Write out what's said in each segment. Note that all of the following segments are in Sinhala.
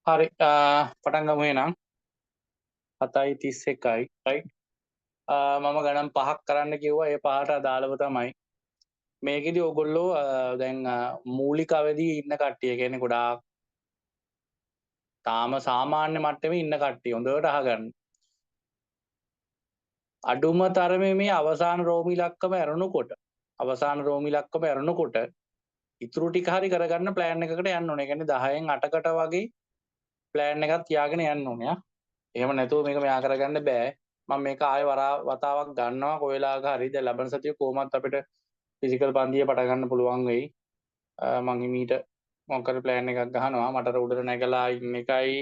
හරි, පටන් ගමු එහෙනම්. 7:31යි රයිට්. මම ගණන් පහක් කරන්න කිව්වා. ඒ පහට අදාළව තමයි. මේකෙදි ඔයගොල්ලෝ දැන් මූලික අවදියේ ඉන්න කට්ටිය, කියන්නේ ගොඩාක් තාම සාමාන්‍ය මට්ටමේ ඉන්න කට්ටිය හොඳට අහගන්න. අඩුම තරමේ මේ අවසාන රෝම ඉලක්කම ඇරුණකොට, අවසාන රෝම ඉලක්කම ඇරුණකොට ඉතුරු ටික හරි කරගන්න ප්ලෑන් එකකට යන්න ඕනේ. ඒ කියන්නේ 10න් 8කට වගේ ප්ලෑන් එකක් තියාගෙන යන්න ඕනේ. ආ. එහෙම නැතුව මේක මෙයා කරගන්න බෑ. මම මේක ආයෙ වතාවක් ගන්නවා කොයි වෙලාවක හරි. දැන් ලබන සතිය කොහොමත් අපිට ෆිසිකල් පන්තිය පටන් ගන්න පුළුවන් වෙයි. මං හිමීට මොකක් හරි ප්ලෑන් එකක් ගහනවා. මට අර උඩට නැගලා ඉන්න එකයි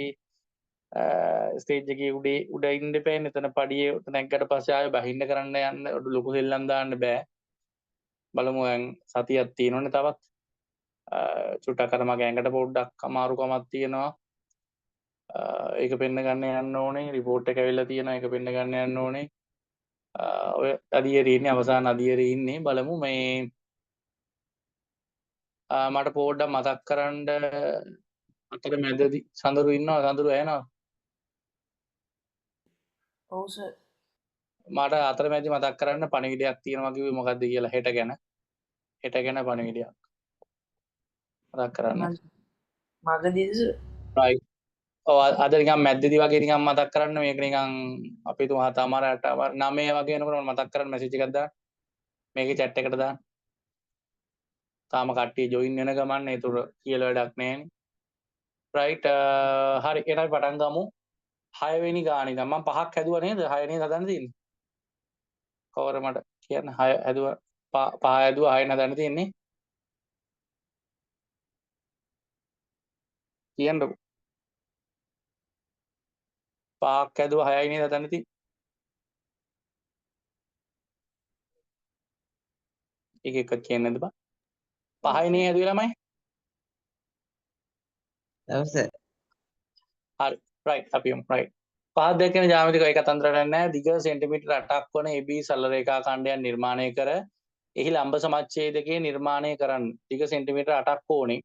ස්ටේජ් එකේ උඩේ උඩ ඉන්න එපා. එතන පඩියේ නැග්ගට පස්සේ ආයෙ බහින්න කරන්න යන්න ලොකු සෙල්ලම් දාන්න බෑ. බලමු දැන් සතියක් තියෙනවනේ තවත්. චුට්ටක් අර මගේ ඇඟට පොඩ්ඩක් අමාරුකමක් තියෙනවා. ඒක පෙන්න ගන්න යන්න ඕනේ. රිපෝට් එක ඇවිල්ලා තියෙනවා. ඒක පෙන්න ගන්න යන්න ඕනේ. ඔය අදියරේ ඉන්නේ, අවසාන අදියරේ ඉන්නේ. බලමු මේ මට පොඩ්ඩක් මතක් කරන්න අතර මැදදී සඳරු ඉන්නවා. සඳරු ඇහෙනවද? ඔව් සර්. මට අතර මැදි මතක් කරන්න පණිවිඩයක් තියෙනවා කිව්වේ මොකද්ද කියලා හෙට ගැන. හෙට ගැන පණිවිඩයක් මතක් කරන්න. මගදීද සර්? රයිට්. ඔව්, අද නිකන් මැද්දේදී වගේ නිකන් මතක් කරන්න. මේක නිකන් අපි තුන් හතමාර අටමාර නවය වගේ වෙනකොට මම මතක් කරන්න මැසේජ් එකක් දාන්න. මේකේ චැට් එකට දාන්න. තාම කට්ටිය ජොයින් වෙන ගමන් ඒතර කියලා වැඩක් නෑනේ. රයිට්. හරි, එහෙනම් අපි පටන් ගමු. 6 වෙනි ගාන ඉඳන් මම පහක් හැදුවා නේද? 6 නේද හදන්න තියෙන්නේ? කවර මට කියන්න 6 හැදුවා, පහ හැදුවා, 6 හදන්න තියෙන්නේ. කියන්නකෝ. පහක් හැදුවා, 6යි නේද හදන්න තියෙන්නේ? එක එකක් කියන්නේ නැද්ද බං? පහයි නේ හැදුවේ ළමයි? ඔව් සර්. හරි, රයිට්, අපි යමු. රයිට්. පහක් දැක්කේ ජ්‍යාමිතික ඒ කතන්දර නෑ. දිග සෙන්ටිමීටර් 8ක් වන AB සරල රේඛා ඛණ්ඩයක් නිර්මාණය කර එහි ලම්බ සමච්ඡේදකය නිර්මාණය කරන්න. දිග සෙන්ටිමීටර් 8ක් ඕනේ.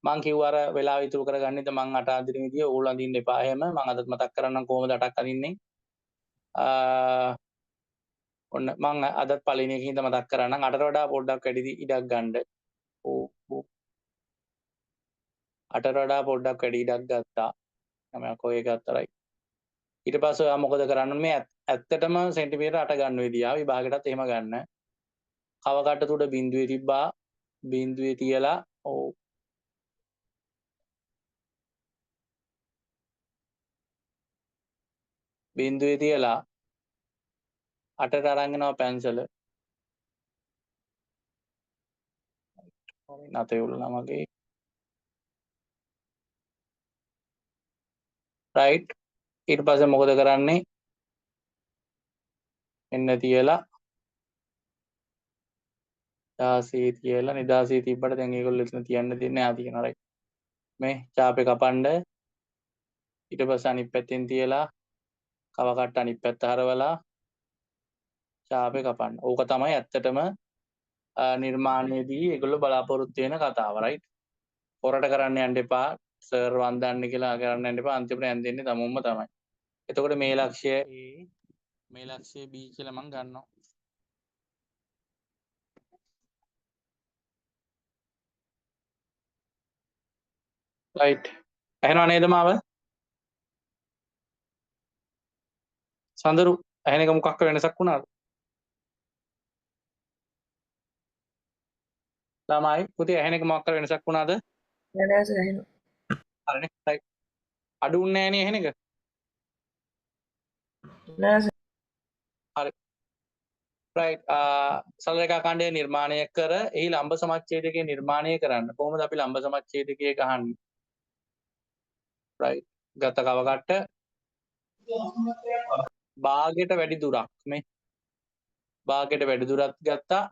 මං කිව්ව අර වෙලාව ඉතුරු කරගන්න ඉතින් මං 8 අඳින විදිය ඕගොල්ලෝ අඳින්න එපා එහෙම. මං අදත් මතක් කරන්නම් කොහොමද 8ක් අඳින්නේ. ඔන්න මං අදත් පළවෙනි එකකින් ඉඳන් මතක් කරන්නම්. 8ට වඩා පොඩ්ඩක් වැඩි ඉඩක් ගන්න. ඔව්. 8ට වඩා පොඩ්ඩක් වැඩි ඉඩක් ගත්තා. නමයක් ඔය ගත්තා. රයිට්. ඊට පස්සේ ඔයා මොකද කරන්න ඕනේ? මේ ඇත්තටම සෙන්ටිමීටර් 8 ගන්න විදිය. විභාගෙටත් එහෙම ගන්න. කවකට්ට තුඩ බිඳුවේ තිබ්බා. බිඳුවේ තියලා ඔව්. බිඳුවේ තියලා 8ට අරන් එනවා පැන්සල. නතේ උල්ලා මගේ. රයිට්. ඊට පස්සේ මොකද කරන්නේ? එන්න තියලා 16 තියලා නිදාසී තිබ්බට දැන් ඒගොල්ලෝ එතන තියන්න දෙන්නේ ආ තියෙනවා. රයිට්. මේ චාපේ කපන්න. ඊට පස්සේ අනිත් පැත්තෙන් තියලා කවකට්ට අනිත් පැත්ත හරවලා චාපේ කපන්න. ඕක තමයි ඇත්තටම නිර්මාණයේදී ඒගොල්ලෝ බලාපොරොත්තු වෙන කතාව. රයිට්. හොරට කරන්න යන්න එපා. සර් වන්දන්න කියලා කරන්න යන්න එපා. අන්තිමට ඇන්දෙන්නේ තමුන්ම තමයි. එතකොට මේ ලක්ෂ්‍ය A මේ ලක්ෂ්‍ය B කියලා මං ගන්නවා. රයිට්. ඇහෙනව නේද මාව? සඳරු ඇහෙන එක මොකක් වෙනසක් වුණාද? ළමයි පුතේ ඇහෙන එක මොකක් වෙනසක් වුණාද? නෑ නෑ සර් ඇහෙනවා. හරිනේ. රයිට්. අඩු වුණේ නෑනේ ඇහෙන එක? නෑ සර්. හරි. රයිට්. සරල රේඛා ඛණ්ඩය නිර්මාණය කර එහි ලම්බ සමච්ඡේදකය නිර්මාණය කරන්න. කොහොමද අපි ලම්බ සමච්ඡේදකය ගහන්නේ? රයිට්. ගත කවකට්ට භාගයට වැඩි දුරක් මේ භාගයට වැඩි දුරක් ගත්තා.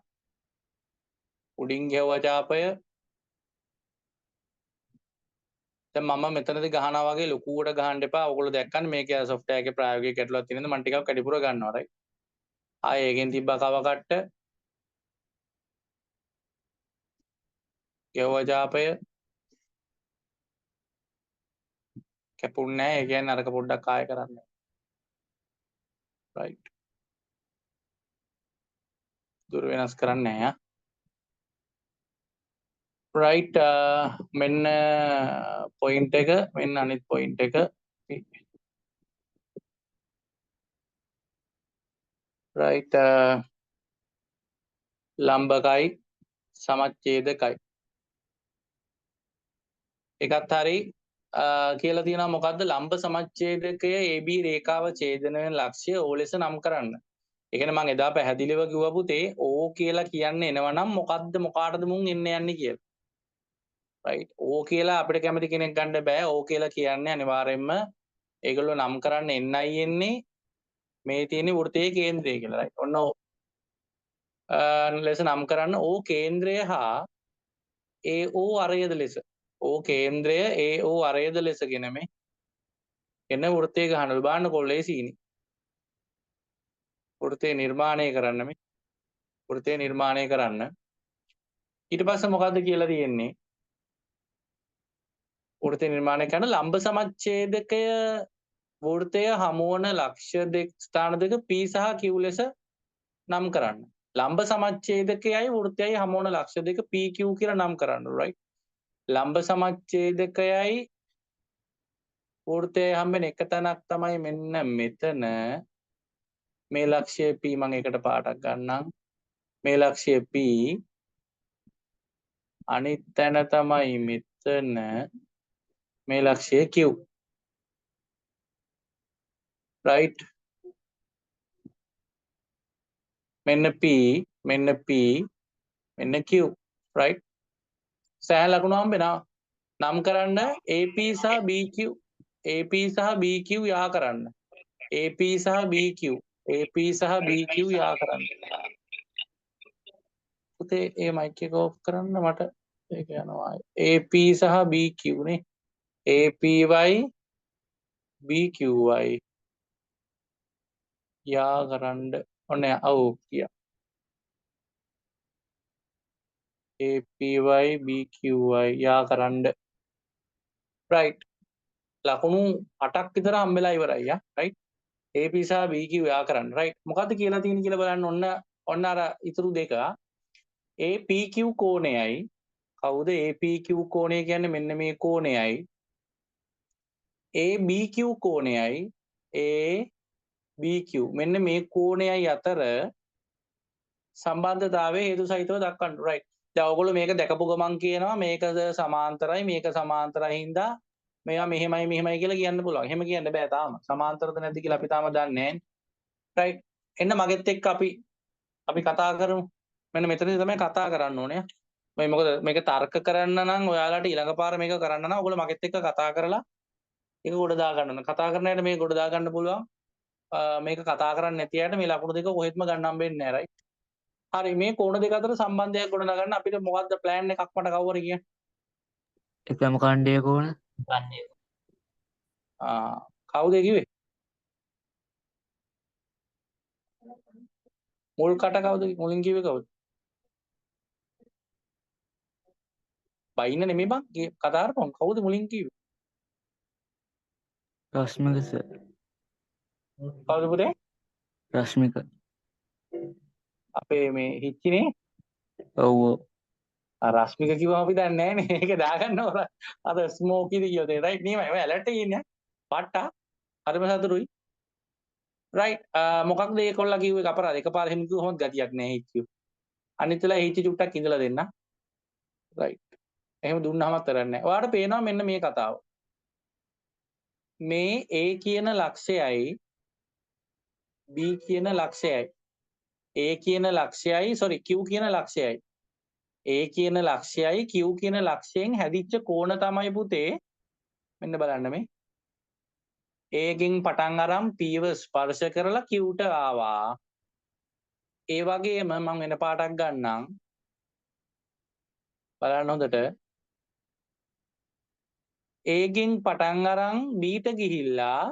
උඩින් ගැහුවා චාපය. දැන් මම මෙතනදී ගහනවා වගේ ලොකුවට ගහන්න එපා. ඔයගොල්ලෝ දැක්කනේ මේකේ අර සොෆ්ට්වෙයාර් එකේ ප්‍රායෝගික ගැටලුවක් තියෙනද මම ටිකක් වැඩිපුර ගන්නවා. රයිට්. ආයේ ඒකෙන් තිබ්බා කවකට්ට ගැහුවා චාපය. කැපුන්නේ නැහැ. ඒ කියන්නේ අරක පොඩ්ඩක් ආය කරන්න. රයිට්. දුර වෙනස් කරන්නේ නැහැ. රයිට්, මෙන්න පොයින්ට් එක, මෙන්න අනිත් පොයින්ට් එක. රයිට්, ලම්බකයි සමච්ඡේදකයි එකත් හරි කියලා තියෙනවා. මොකද්ද? ලම්බ සමච්ඡේදකය AB රේඛාව ඡේදන වෙන ලක්ෂ්‍ය O ලෙස නම් කරන්න. ඒ කියන්නේ මම එදා පැහැදිලිව කිව්වා පුතේ, O කියලා කියන්නේ එනවා නම් මොකද්ද, මොකාටද මුන් එන්න යන්නේ කියලා. රයිට්, O කියලා අපිට කැමති කෙනෙක් ගන්න බෑ. O කියලා කියන්නේ අනිවාර්යයෙන්ම ඒගොල්ලෝ නම් කරන්න එන්නයි එන්නේ මේ තියෙන වෘත්තයේ කේන්ද්‍රය කියලා. රයිට්, ඔන්න O ලෙස නම් කරන්න. O කේන්ද්‍රය හා AO අරයද ලෙස, O කේන්ද්‍රය AO අරයද ලෙසගෙන මේ එන වෘත්තය ගහනවලු. බලන්නකො ලේසියිනේ. වෘත්තය නිර්මාණය කරන්න, මේ වෘත්තය නිර්මාණය කරන්න. ඊට පස්සේ මොකද්ද කියලා තියෙන්නේ? වෘත්තය නිර්මාණය කරන ලම්බ සමච්ඡේදකය වෘත්තය හමුවන ලක්ෂ්‍ය දෙක ස්ථාන දෙක P සහ Q ලෙස නම් කරන්න. ලම්බ සමච්ඡේදකයයි වෘත්තයයි හමුවන ලක්ෂ්‍ය දෙක PQ කියලා නම් කරන්න. රයිට්, ලම්බ සමච්ඡේදකයයි වෘත්තයයි හම්බෙන එක තැනක් තමයි මෙන්න මෙතන. මේ ලක්ෂ්‍ය P, මම ඒකට පාටක් ගන්නම්. මේ ලක්ෂ්‍ය P, අනිත් තැන තමයි මෙතන මේ ලක්ෂ්‍ය Q. Right, මෙන්න P, මෙන්න P, මෙන්න Q. Right, සෑහෙන ලකුණු හම්බෙනවා. නම් කරන්න AP සහ BQ, AP සහ BQ යා කරන්න. AP සහ BQ, AP සහ BQ යා කරන්න. පුතේ ඒ මයික් එක ඕෆ් කරන්න, මට ඒක යනවා. AP සහ BQ නේ. APY BQY යා කරන්න. ඔන්න ඔව් කියා. APY BQY යා කරන්න. රයිට්, ලකුණු 8ක් විතර හම්බෙලා ඉවරයි. යා රයිට්, AP සහ BQ යා කරන්න. රයිට්, මොකද්ද කියලා තියෙන්නේ කියලා බලන්න. ඔන්න ඔන්න අර ඉතුරු දෙක APQ කෝණයයි. කවුද APQ කෝණය කියන්නේ? මෙන්න මේ කෝණයයි. ABQ කෝණයයි, ABQ මෙන්න මේ කෝණයයි අතර සම්බන්ධතාවය හේතු සහිතව දක්වන්න. රයිට්, දැන් ඔයගොල්ලෝ මේක දැකපු ගමන් කියනවා මේකද සමාන්තරයි, මේක සමාන්තරයි හින්දා මේවා මෙහෙමයි මෙහෙමයි කියලා කියන්න පුළුවන්. එහෙම කියන්න බෑ තාම. සමාන්තරද නැද්ද කියලා අපි තාම දන්නේ නැහැ. රයිට්, එන්න මගෙත් එක්ක අපි අපි කතා කරමු. මෙන්න මෙතනදී තමයි කතා කරන්න ඕනේ. මේ මොකද මේක තර්ක කරන්න නම් ඔයාලට ඊළඟ පාර මේක කරන්න නම් ඔයගොල්ලෝ මගෙත් එක්ක කතා කරලා ඒක ගොඩ දා ගන්න ඕනේ. කතා කරන අයට මේක ගොඩ දා ගන්න පුළුවන්. මේක කතා කරන්නේ නැති අයට මේ ලකුණු දෙක කොහෙත්ම ගන්න හම්බෙන්නේ නැහැ. රයිට්, හරි, මේ කෝණ දෙක අතර සම්බන්ධයක් ගොඩනගන්න අපිට මොකද්ද ප්ලෑන් එකක් මට කවුරු හරි කියන්න. එකම ඛණ්ඩය කෝණ. ආ, කවුද කිව්වේ? මුල් කට කවුද මුලින් කිව්වේ කවුද? බයින්න නෙමෙයි බං, කතා කරපන්. කවුද මුලින් කිව්වේ? රශ්මික සර්. කවුද පුතේ? රශ්මික. අපේ මේ හිච්චිනේ? ඔව් ඔව්. ආ, රශ්මික කිව්වම අපි දන්නේ නැහැ නේ. ඒක දාගන්න ඕන. අර ස්මෝකිද කියලා දෙන්න. රයිට්, නියමයි. ඔය ඇලර්ට් එකේ ඉන්නේ. පට්ටා. හරිම සතුටුයි. රයිට්, මොකක්ද ඒ කොල්ලා කිව්වේ? අපරාධ. එකපාර එහෙම කිව්වොත් ගතියක් නෑ හිච්චිව. අනිත් වෙලාවේ හිච්චි චුට්ටක් ඉඳලා දෙන්න. රයිට්. එහෙම දුන්නාමත් වැඩක් නෑ. ඔයාලට පේනවා මෙන්න මේ කතාව. මේ A කියන ලක්ෂයයි B කියන ලක්ෂයයි, A කියන ලක්ෂයයි, සෝරි Q කියන ලක්ෂයයි, A කියන ලක්ෂයයි Q කියන ලක්ෂයෙන් හැදිච්ච කෝණ තමයි පුතේ. මෙන්න බලන්න මේ A ගෙන් පටන් අරන් P ව ස්පර්ශ කරලා Q ට ආවා. ඒ වගේම මම වෙන පාටක් ගන්නම්. බලන්න හොඳට. A ගෙන් පටන් අරන් B ට ගිහිල්ලා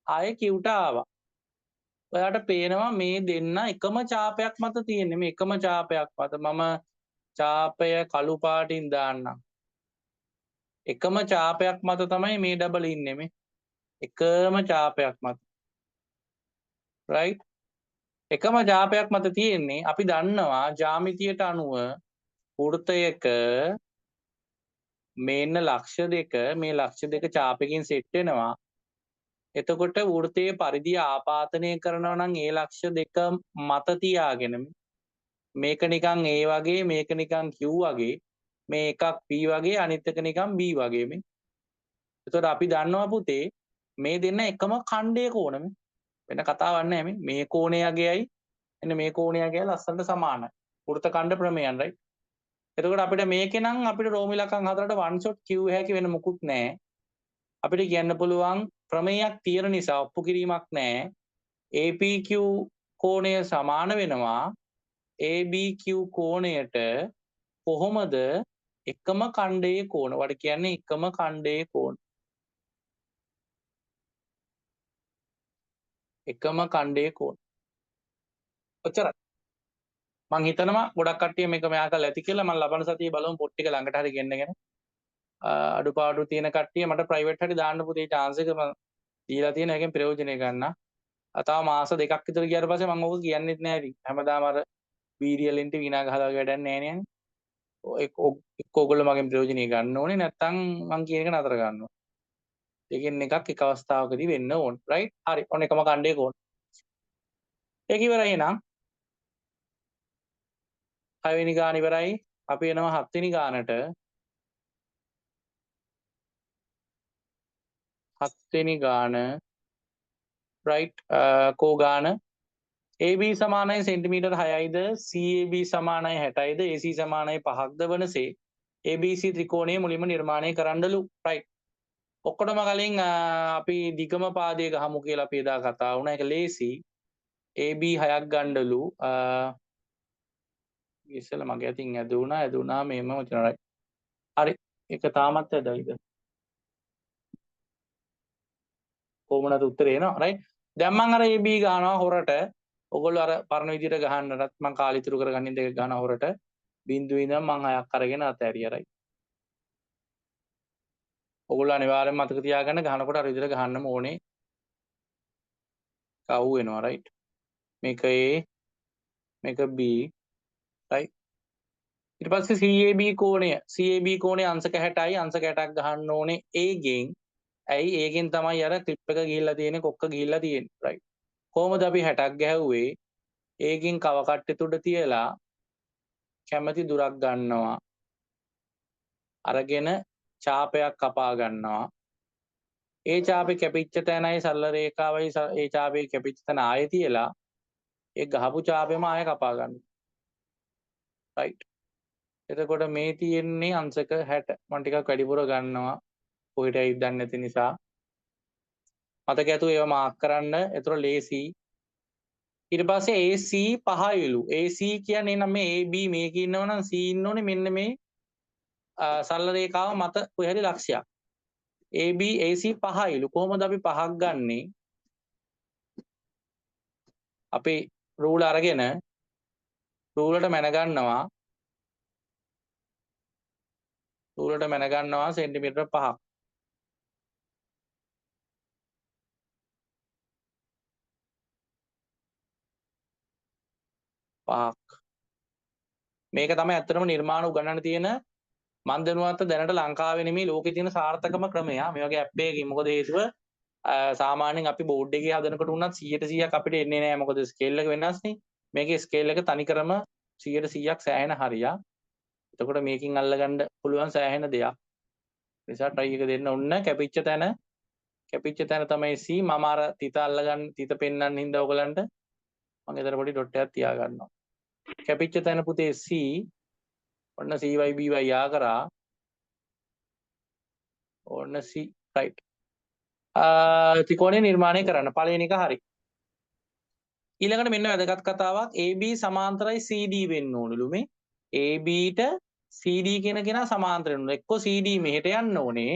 ආයෙ Q ට ආවා. ඔයාට පේනවා මේ දෙන්න එකම චාපයක් මත තියෙන්නේ. මේ එකම චාපයක් මත. මම චාපය කළු පාටින් දාන්නම්. එකම චාපයක් මත තමයි මේ ඩබල් ඉන්නේ මේ. එකම චාපයක් මත. රයිට්? එකම චාපයක් මත තියෙන්නේ. අපි දන්නවා ජ්‍යාමිතියට අනුව වෘත්තයක මේන්න ලක්ෂ දෙක, මේ ලක්ෂ දෙක චාපකින් සෙට් වෙනවා. එතකොට වෘත්තයේ පරිධිය ආපාතනය කරනවා නම් ඒ ලක්ෂ දෙක මත තියාගෙන මේක නිකන් A වගේ, මේක නිකන් Q වගේ, මේ එකක් P වගේ, අනිත් එක නිකන් B වගේ මේ. එතකොට අපි දන්නවා පුතේ මේ දෙන්න එකම ඛණ්ඩයේ කෝණ මේ. වෙන කතාවක් නෑ මේ. මේ කෝණය යගේයි එන්න මේ කෝණය යගේයි ලස්සනට සමානයි. වෘත්ත ඛණ්ඩ ප්‍රමේයන් රයිට්. එතකොට අපිට මේකේ නම් අපිට රෝම ඉලක්කම් හතරට වන් ෂොට් කිව් හැකි වෙන මුකුත් නෑ. අපිට කියන්න පුළුවන් ප්‍රමේයක් තියෙන නිසා ඔප්පු කිරීමක් නෑ. APQ කෝණය සමාන වෙනවා ABQ කෝණයට. කොහොමද එකම ඛණ්ඩයේ කෝණ? වට කියන්නේ එකම ඛණ්ඩයේ කෝණ. එකම ඛණ්ඩයේ කෝණ. ඔච්චරයි. මං හිතනවා ගොඩක් කට්ටිය මේක මෙයා කරලා ඇති කියලා. මං ලබන සතියේ බලමු පොත් ටික ළඟට හරි ගෙන්නගෙන. අඩුපාඩු තියෙන කට්ටිය මට ප්‍රයිවට් හරි දාන්න පුතේ චාන්ස් එක මං දීලා තියෙන එකෙන් ප්‍රයෝජනය ගන්න. තව මාස දෙකක් විතර ගියාට පස්සේ මං ඕක කියන්නෙත් නෑ ඉතින්. හැමදාම අර වීරියලෙන්ට විනා ගහලා වගේ වැඩක් නෑ නේද? එක්ක ඔයගොල්ලෝ මගෙන් ප්‍රයෝජනය ගන්න ඕනේ, නැත්නම් මං කියන එක නතර ගන්න ඕනේ. දෙකෙන් එකක් එක අවස්ථාවකදී වෙන්න ඕන. රයිට්? හරි. ඔන්න එකම ඛණ්ඩයක ඕන. ඒක ඉවරයි එහෙනම්. හයවෙනි ගාන ඉවරයි. අපි එනවා හත්වෙනි ගානට. හත්වෙනි ගාන රයිට් කෝ ගාන AB සමානයි සෙන්ටිමීටර් 6යිද CAB සමානයි 60යිද AC සමානයි 5ක්ද වනසේ ABC ත්‍රිකෝණය මුලින්ම නිර්මාණය කරන්නලු. රයිට්. ඔක්කොටම කලින් අපි දිගම පාදයේ ගහමු කියලා අපි එදා කතා වුණා. ඒක ලේසි. AB 6ක් ගන්නලු. ඉස්සෙල්ලා මගේ අතින් ඇදුණා ඇදුණා මෙහෙම වචන. රයිට්. හරි. ඒක තාමත් ඇදයිද? කොහොමද උත්තරේ එනවා. රයිට්. දැන් මං අර AB ගහනවා හොරට. ඔයගොල්ලෝ අර පරණ විදියට ගහන්නටත් මං කාලය ඉතුරු කරගන්න දෙක ගහන හොරට. බිංදුවේ ඉඳන් මං 6ක් අරගෙන අතෑරියා. රයිට්. ඔයගොල්ලෝ අනිවාර්යෙන්ම මතක තියාගන්න ගහනකොට අර විදියට ගහන්නම ඕනේ. කවු වෙනවා. රයිට්. මේක A, මේක B. Right. ඊට පස්සේ CAB කෝණය, CAB කෝණය අංශක 60යි, අංශක 60ක් ගහන්න ඕනේ A ගෙන්. ඇයි ඒකෙන් තමයි අර ක්ලිප් එක ගිහිල්ලා තියෙන්නේ, කොක්ක ගිහිල්ලා තියෙන්නේ. රයිට්. කොහොමද අපි 60ක් ගැහුවේ? ඒකෙන් කව කට්ටේ තුඩ තියලා කැමැති දුරක් ගන්නවා. අරගෙන චාපයක් කපා ගන්නවා. ඒ චාපේ කැපිච්ච තැනයි සරල රේඛාවයි ඒ චාපේ කැපිච්ච තැන ආයෙ තියලා ඒ ගහපු චාපෙම ආයෙ කපා ගන්නවා. රයිට්. එතකොට මේ තියෙන්නේ අංශක 60. මම ටිකක් වැඩිපුර ගන්නවා. කොහෙට ඇවිත් දන්නේ නැති නිසා. මතක ඇතුව ඒවා මාක් කරන්න. ඒතර ලේසි. ඊට පස්සේ AC පහයිලු. AC කියන්නේ නම් මේ AB මේකේ ඉන්නව නම් C ඉන්න ඕනේ මෙන්න මේ සරල රේඛාව මත කොහේ හරි ලක්ෂයක්. AB AC පහයිලු. කොහොමද අපි පහක් ගන්නෙ? අපි රූල අරගෙන රූලට මැන ගන්නවා. රූලට මැන ගන්නවා සෙන්ටිමීටර් 5ක්. පහක්. මේක තමයි ඇත්තටම නිර්මාණ උගන්වන්න තියෙන මන් දැනුවත් දැනට ලංකාවේ නෙමෙයි ලෝකේ තියෙන සාර්ථකම ක්‍රමය. මේ වගේ ඇප් එකකින්. මොකද හේතුව සාමාන්‍යයෙන් අපි බෝඩ් එකේ හදනකොට උනත් 100%ක් අපිට එන්නේ නෑ. මොකද ස්කේල් එක වෙනස් නේ. මේකේ ස්කේල් එක තනිකරම 100%ක් සෑහෙන හරියක්. එතකොට මේකෙන් අල්ලගන්න පුළුවන් සෑහෙන දෙයක්. නිසා try එක දෙන්න ඕන. කැපිච්ච තැන කැපිච්ච තැන තමයි C. මම අර තිත අල්ලගන්න තිත පෙන්වන්න හින්දා ඔයගලන්ට මම එතන පොඩි ඩොට් එකක් තියාගන්නවා. කැපිච්ච තැන පුතේ C. ඔන්න C Y B Y යා කරා. ඔන්න C. Right. ත්‍රිකෝණය නිර්මාණය කරන්න. පළවෙනි එක හරි. ඊළඟට මෙන්න වැදගත් කතාවක්. AB සමාන්තරයි CD වෙන්න ඕනලු මේ. AB ට CD කියන කෙනා සමාන්තර වෙන්න ඕනේ. එක්කෝ CD මෙහෙට යන්න ඕනේ.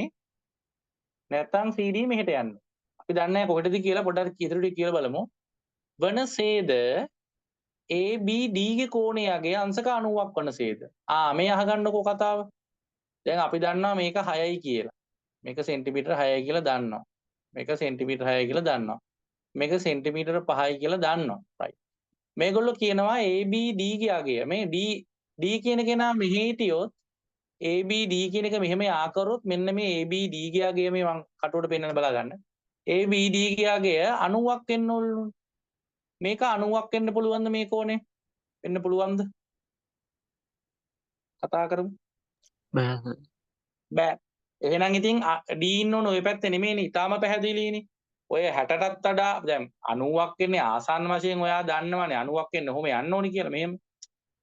නැත්නම් CD මෙහෙට යන්න. අපි දන්නේ නැහැ කොහෙටද කියලා පොඩ්ඩක් ඉදිරියට ටික කියලා බලමු. වනසේද ABD ගේ කෝණයගේ අංශක 90ක් වනසේද? මේ අහගන්නකෝ කතාව. දැන් අපි දන්නවා මේක 6යි කියලා. මේක සෙන්ටිමීටර් 6යි කියලා දන්නවා. මේක සෙන්ටිමීටර් 6යි කියලා දන්නවා. මේක සෙන්ටිමීටර් 5යි කියලා දන්නවා. රයිට්. මේගොල්ලෝ කියනවා ABD ගේ අගය. මේ D D කියන කෙනා මෙහෙ හිටියොත් ABD කියන එක මෙහෙම යා කරොත් මෙන්න මේ ABD ගේ අගය මේ මං කටුවට පෙන්නන බලා ගන්න. ABD ගේ අගය 90ක් වෙන්න ඕනලු. මේක 90ක් වෙන්න පුළුවන්ද මේ කෝණේ? වෙන්න පුළුවන්ද? කතා කරමු. බෑ සර්. බෑ. එහෙනම් ඉතින් D ඉන්න ඕන ඔය පැත්තේ නෙමෙයිනේ. ඊටාම පැහැදිලිනේ. ඔය 60ටත් වඩා දැන් 90ක් වෙන්නේ ආසන්න වශයෙන් ඔයා දන්නවනේ 90ක් වෙන්න ඔහොම යන්න ඕනි කියලා. මෙහෙම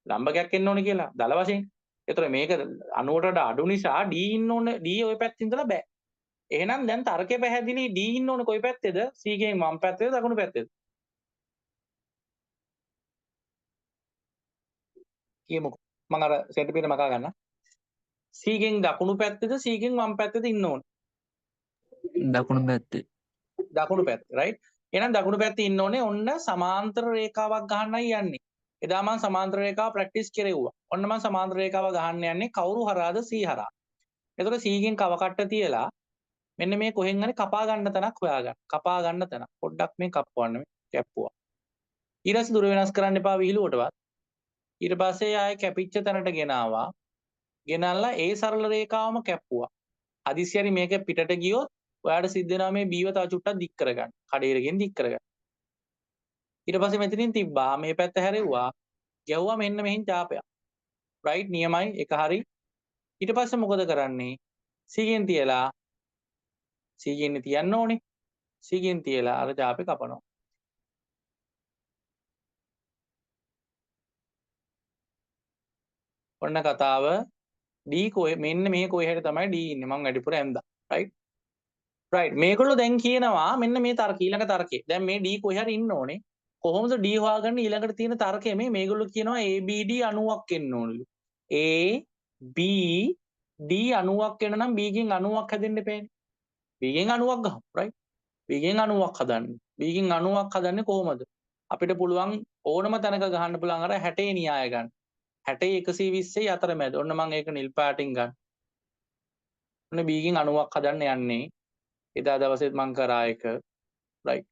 ලම්බකයක් එන්න ඕනි කියලා දල වශයෙන්. ඒතර මේක 90ට වඩා අඩු නිසා D ඉන්න ඕනේ D ඔය පැත්තේ ඉඳලා බෑ. එහෙනම් දැන් තර්කය පැහැදිලි D ඉන්න ඕනේ කොයි පැත්තේද? C ගෙන් වම් පැත්තේද දකුණු පැත්තේද? කියමුකෝ. මම අර සෙන්ටිමීටර් මකා ගන්න. C ගෙන් දකුණු පැත්තේද C ගෙන් වම් පැත්තේද ඉන්න ඕනේ? දකුණු පැත්තේ. දකුණු පැත්තේ රයිට්. එහෙනම් දකුණු පැත්තේ ඉන්න ඕනේ ඔන්න සමාන්තර රේඛාවක් ගහන්නයි යන්නේ. එදා මං සමාන්තර රේඛාව ප්‍රැක්ටිස් කෙරෙව්වා. ඔන්න මං සමාන්තර රේඛාව ගහන්න යන්නේ කවුරු හරහාද C හරහා. එතකොට C ගෙන් කව කට්ට තියලා මෙන්න මේ කොහෙන් හරි කපා ගන්න තැනක් හොයාගන්න. කපා ගන්න තැන. පොඩ්ඩක් මේ කප්පවන්න මේ කැප්පුවා. ඊට පස්සේ දුර වෙනස් කරන්න එපා විහිළුවටවත්. ඊට පස්සේ ආයේ කැපිච්ච තැනට ගෙනාවා. ගෙනල්ලා ඒ සරල රේඛාවම කැප්පුවා. හදිසි හරි මේක පිටට ගියොත් ඔයාට සිද්ධ වෙනවා මේ B ව තව චුට්ටක් දික් කරගන්න. කඩේරකින් දික් කරගන්න. ඊට පස්සේ මෙතනින් තිබ්බා මේ පැත්ත හැරෙව්වා. ගැහුවා මෙන්න මෙහින් චාපයක්. රයිට් නියමයි ඒක හරි. ඊට පස්සේ මොකද කරන්නේ? C ගෙන් තියලා C ගෙන් තියන්න ඕනේ. C ගෙන් තියලා අර චාපේ කපනවා. ඔන්න කතාව D කොහෙ මෙන්න මේ කොහේ හරි තමයි D ඉන්නේ. මං වැඩිපුර ඇඳා. රයිට්. රයිට් මේගොල්ලෝ දැන් කියනවා මෙන්න මේ තර්ක ඊළඟ තර්කේ. දැන් මේ D කොහේ හරි ඉන්න ඕනේ. කොහොමද D හොයාගන්නේ ඊළඟට තියෙන තර්කය මේ මේගොල්ලෝ කියනවා ABD 90ක් එන්න ඕනලු. A B D 90ක් එන්න නම් B ගෙන් 90ක් හැදෙන්න එපෑනේ. B ගෙන් 90ක් ගහමු. රයිට්. B ගෙන් 90ක් හදන්න. B ගෙන් 90ක් හදන්නේ කොහොමද? අපිට පුළුවන් ඕනම තැනක ගහන්න පුළුවන් අර 60 න්‍යාය ගන්න. 60 120 අතරමැද. ඔන්න මං ඒක නිල් පාටින් ගන්න. ඔන්න B ගෙන් 90ක් හදන්න යන්නේ. එදා දවසේත් මං කරා එක. රයිට්.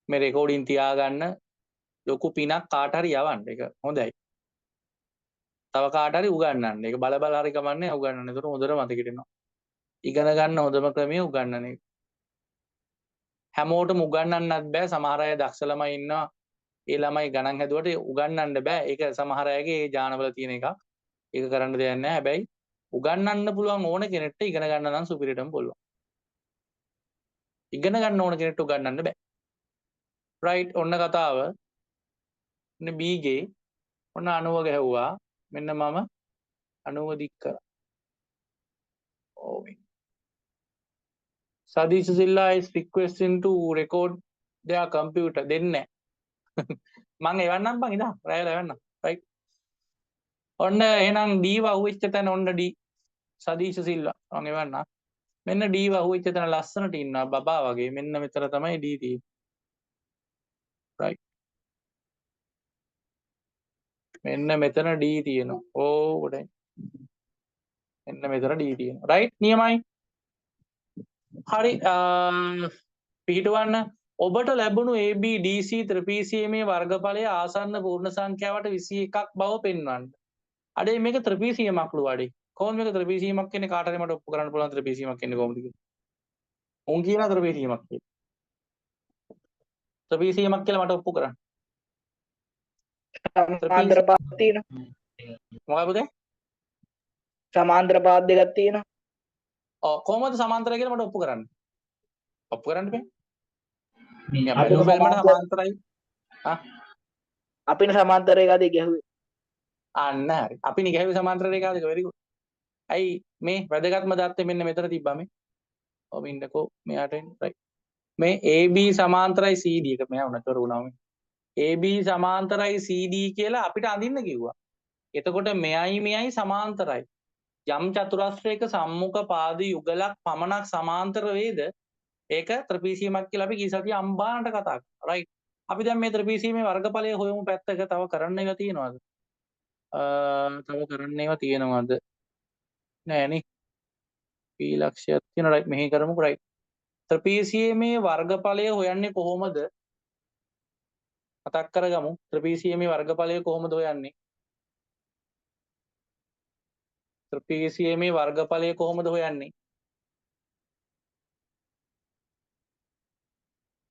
මේ රෙකෝඩින් තියාගන්න ලොකු පිනක් කාට හරි යවන්න. ඒක හොඳයි. තව කාට හරි උගන්වන්න. ඒක බල බල හරි කමන්නේ උගන්වන්න. ඒතර හොඳට මතකෙට එනවා. ඉගෙන ගන්න හොඳම ක්‍රමය උගන්වන එක. හැමෝටම උගන්වන්නත් බෑ. සමහර අය දක්ෂ ළමයි ඉන්නවා. ඒ ළමයි ගණන් හැදුවට උගන්වන්න බෑ. ඒක සමහර අයගේ ඒ ඥානවල තියෙන එකක්. ඒක කරන්න දෙයක් නෑ. හැබැයි උගන්වන්න පුළුවන් ඕන කෙනෙක්ට ඉගෙන ගන්න නම් සුපිරියටම පුළුවන්. ඉගෙන ගන්න ඕන කෙනෙක්ට උගන්වන්න බෑ. රයිට් ඔන්න කතාව. ඔන්න B ගේ ඔන්න 90 ගැහුවා. මෙන්න මම 90 දික් කරා. ඔව්. Sadish Zilla is requesting to record their computer. දෙන්නේ නෑ. මං එවන්නම් බං ඉදා. රැයලා එවන්නම්. රයිට්. ඔන්න එහෙනම් D වහුවෙච්ච තැන ඔන්න D. Sadeesha Silva මං එවන්නම්. මෙන්න D වහුවෙච්ච තැන ලස්සනට ඉන්නවා බබා වගේ. මෙන්න මෙතන තමයි D තියෙන්නේ. රයිට්. මෙන්න මෙතන D තියෙනවා. ඕ ගොඩයි. මෙන්න මෙතන D තියෙනවා. රයිට් නියමයි. හරි පිහිටවන්න ඔබට ලැබුණු ABDC ත්‍රිපීසියමේ වර්ගඵලය ආසන්න පූර්ණ සංඛ්‍යාවට 21ක් බව පෙන්වන්න. අඩේ මේක ත්‍රිපීසියමක්ලු අඩේ. කොහොමද මේක ත්‍රිපීසියමක් කියන්නේ? කාට හරි මට ඔප්පු කරන්න පුළුවන් ත්‍රිපීසියමක් කියන්නේ කොහොමද කියලා. උන් කියනවා ත්‍රිපීසියමක් කියලා. ත්‍රිපීසියමක් කියලා මට ඔප්පු කරන්න. සමාන්තර පාත් තියෙනවා. මොකක්ද පුතේ? සමාන්තර පාත් දෙකක් තියෙනවා. ඔව් කොහොමද සමාන්තරයි කියලා මට ඔප්පු කරන්න. ඔප්පු කරන්න බෑ. මේ අපිට බැලුව බැලමට සමාන්තරයි. ආ අපින සමාන්තර රේඛා දෙක ගැහුවේ. අන්න හරි. අපි නේ ගැහුවේ සමාන්තර රේඛා දෙක. Very good. ඇයි මේ වැදගත්ම දත්තේ මෙන්න මෙතන තිබ්බා මේ. ඔව් ඉන්නකෝ මෙයාට එන්න. රයිට්. මේ AB සමාන්තරයි CD එක මෙයා උනතර වුණා මේ. AB සමාන්තරයි CD කියලා අපිට අඳින්න කිව්වා. එතකොට මෙයයි මෙයයි සමාන්තරයි. යම් චතුරස්‍රයක සම්මුඛ පාද යුගලක් පමණක් සමාන්තර වේද ඒක ත්‍රිපීසියමක් කියලා අපි ගිය සතියේ අම්බානට කතා කරා. රයිට්. අපි දැන් මේ ත්‍රිපීසියමේ වර්ගඵලය හොයමු පැත්තක. තව කරන්න ඒවා තියෙනවද? තව කරන්න ඒවා තියෙනවද? නෑ නේ. P ලක්ෂයක් තියෙනවා. රයිට් මෙහෙ කරමුකෝ. රයිට්. ත්‍රිපීසියමේ වර්ගඵලය හොයන්නේ කොහොමද? මතක් කරගමු. ත්‍රිපීසියමේ වර්ගඵලය කොහොමද හොයන්නේ? ත්‍රිපීසියමේ වර්ගඵලය කොහොමද හොයන්නේ?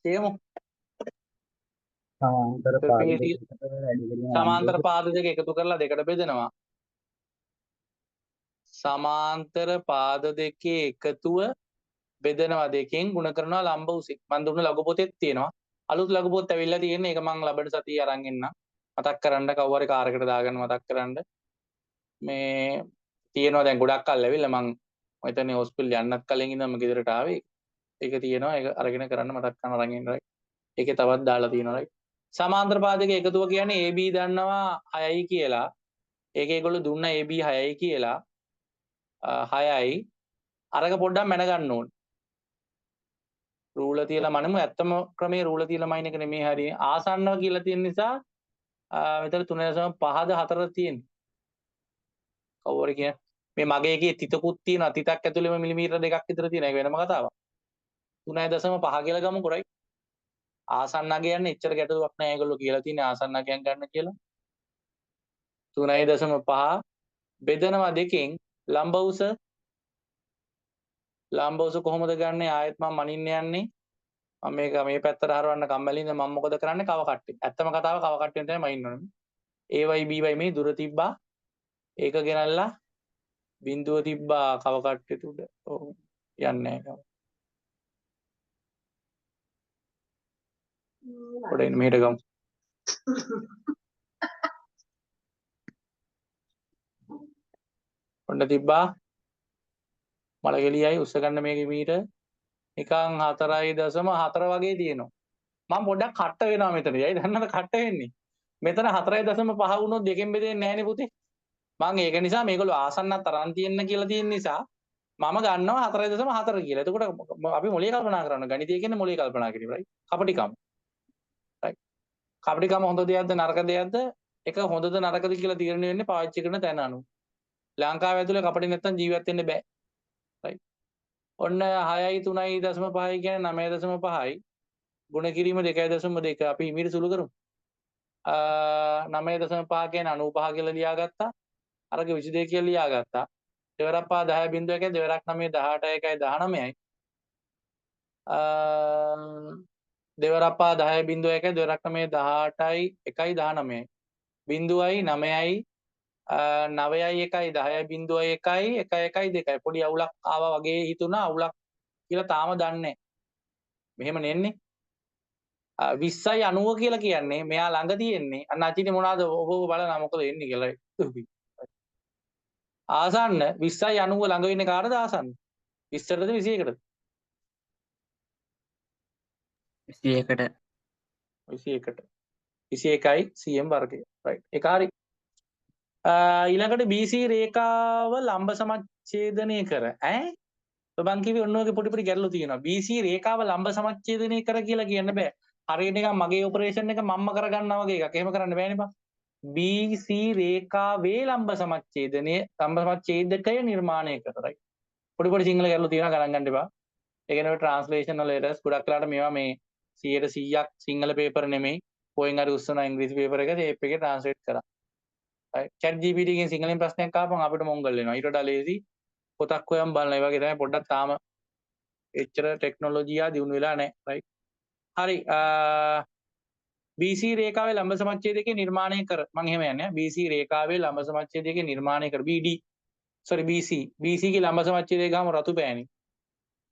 කියමු. සමාන්තර පාද ත්‍රිපීසිය දෙකකට වැඩි කිරීම සමාන්තර පාද දෙක එකතු කරලා දෙකට බෙදෙනවා. සමාන්තර පාද දෙකේ එකතුව බෙදනවා දෙකෙන් ගුණ කරනවා ලම්බ උසින්. මං දුන්න ලඝු පොතෙත් තියෙනවා. අලුත් ලඝු පොත් ඇවිල්ලා තියෙන්නේ. ඒක මං ලබන සතියේ අරන් එන්නම්. මතක් කරන්න කවුරු හරි කාර් එකට දාගන්න මතක් කරන්න. මේ තියෙනවා දැන් ගොඩක් කල් ඇවිල්ලා මං හිතන්නේ හොස්පිටල් යන්නත් කලින් ඉඳන්ම ගෙදරට ආවේ. ඒක තියෙනවා. ඒක අරගෙන කරන්න මතක් කරන අරන් එන්න රයිට්. ඒකේ තවත් දාලා තියෙනවා රයිට්. සමාන්තර පාද දෙක එකතුව කියන්නේ AB දන්නවා 6යි කියලා. ඒක ඒගොල්ලෝ දුන්න AB 6යි කියලා. 6යි. අරක පොඩ්ඩක් මැන ගන්න ඕනේ. රූල තියලා මනමු. ඇත්තම ක්‍රමේ රූල තියලා මයින් එක නෙමෙයි හරිය. ආසන්නව කියලා තියෙන නිසා මෙතන 3.5ද 4ද තියෙන්නේ. කවුරු හරි කියන මේ මගේ එකේ තිතකුත් තියෙනවා. තිතක් ඇතුළේම මිලිමීටර දෙකක් විතර තියෙන. ඒක වෙනම කතාවක්. 3.5 කියලා ගමුකෝ රයිට්. ආසන්න අගයන් එච්චර ගැටලුවක් නෑ ඒගොල්ලෝ කියලා තියෙන්නේ ආසන්න අගයන් ගන්න කියලා. 3.5 බෙදනවා දෙකෙන් ලම්බ උස ලම්බ උස කොහොමද ගන්නෙ? ආයෙත් මම මනින්න යන්නේ. මම මේක මේ පැත්තට හරවන්න කම්මැලි ඉඳන් මම මොකද කරන්නේ? කව කට්ටේ. ඇත්තම කතාව කව කට්ටෙන් තමයි මනින්න ඕනේ. AY BY මේ දුර තිබ්බා. ඒක ගෙනල්ලා බිඳුව තිබ්බා කව කට්ටේ උඩ. ඔව් යන්නේ නැහැ. පොඩ එන්න මෙහෙට ගමු. ඔන්න තිබ්බා මල ගෙලියයි උස්ස ගන්න මේකේ මීට නිකන් 4.4 වගේ තියෙනවා. මම පොඩ්ඩක් කට්ට වෙනවා මෙතනදී. ඇයි දන්නවද කට්ට වෙන්නේ? මෙතන 4.5 වුණොත් දෙකෙන් බෙදෙන්නේ නැහනේ පුතේ. මං ඒක නිසා මේගොල්ලෝ ආසන්නත් අරන් තියෙන්න කියලා තියෙන නිසා මම ගන්නවා 4.4 කියලා. එතකොට අපි මොලේ කල්පනා කරනවා. ගණිතය කියන්නේ මොලේ කල්පනා කිරීම රයිට්. කපටිකම. රයිට්. කපටිකම හොඳ දෙයක්ද නරක දෙයක්ද? එක හොඳද නරකද කියලා තීරණය වෙන්නේ පාවිච්චි කරන තැන අනුව. ලංකාව ඇතුලේ කපටි නැත්තම් ජීවත් වෙන්න බෑ. රයිට්. ඔන්න 6යි 3.5යි කියන්නේ 9.5යි. ගුණ කිරීම 2.2 අපි හිමීට සුළු කරමු. 9.5 කියන්නේ 95 කියලා ලියාගත්තා. අරක 22 කියලා ලියාගත්තා. දෙවරක් පහ 10.1 දෙවරක් 9 18 1 19යි. දෙවරක් පහ 10.1 දෙවරක් 9 18යි 1 19යි. බිඳුවයි 9යි 9යි 1යි 10.1 1 1 2යි. පොඩි අවුලක් ආවා වගේ හිතුණා. අවුලක් කියලා තාම දන්නේ නැහැ. මෙහෙම නෙන්නේ. 20යි 90 කියලා කියන්නේ මෙයා ළඟ තියෙන්නේ. අන්න අචිනේ මොනවාද ඔබ ඔබ බලන්න මොකද එන්නේ කියලා. ආසන්න 20යි 90 ළඟ වෙන්නේ කාටද ආසන්න? 20ටද 21ටද? 21ට. 21ට. 21යි cm වර්ගය. රයිට්. ඒක හරි. ඊළඟට BC රේඛාව ලම්බ සමච්ඡේදනය කර ඈ මං කිව්වේ ඔන්න ඔයගේ පොඩි පොඩි ගැටලු තියෙනවා. BC රේඛාව ලම්බ සමච්ඡේදනය කර කියලා කියන්න බෑ. හරියට නිකන් මගේ ඔපරේෂන් එක මම්ම කරගන්නා වගේ එකක්. එහෙම කරන්න බෑනේ බං. BC රේඛාවේ ලම්බ සමච්ඡේදනය ලම්බ සමච්ඡේදකය නිර්මාණය කර. රයිට්. පොඩි පොඩි සිංහල ගැටලු තියෙනවා ගණන් ගන්න එපා. ඒ කියන්නේ ඔය ට්‍රාන්ස්ලේෂන් වල එරර්ස් ගොඩක් වෙලාවට මේවා මේ 100%ක් සිංහල පේපර් නෙමෙයි. කොහෙන් හරි උස්සන ඉංග්‍රීසි පේපර් එක ටේප් එකේ ට්‍රාන්ස්ලේට් කරා. රයිට්. Chat GPT එකෙන් සිංහලෙන් ප්‍රශ්නයක් ආපම අපිට මොංගල් වෙනවා. ඊට වඩා ලේසි පොතක් හොයන් බලන. ඒ වගේ තමයි පොඩ්ඩක් තාම එච්චර ටෙක්නොලොජිය දියුණු වෙලා නැහැ. රයිට්. හරි. BC රේඛාවේ ලම්බ සමච්ඡේදකේ නිර්මාණය කර. මං එහෙම යන්නේ. BC රේඛාවේ ලම්බ සමච්ඡේදකේ නිර්මාණය කර. BD sorry BC BC ගේ ලම්බ සමච්ඡේදය ගහම රතු පෑනේ.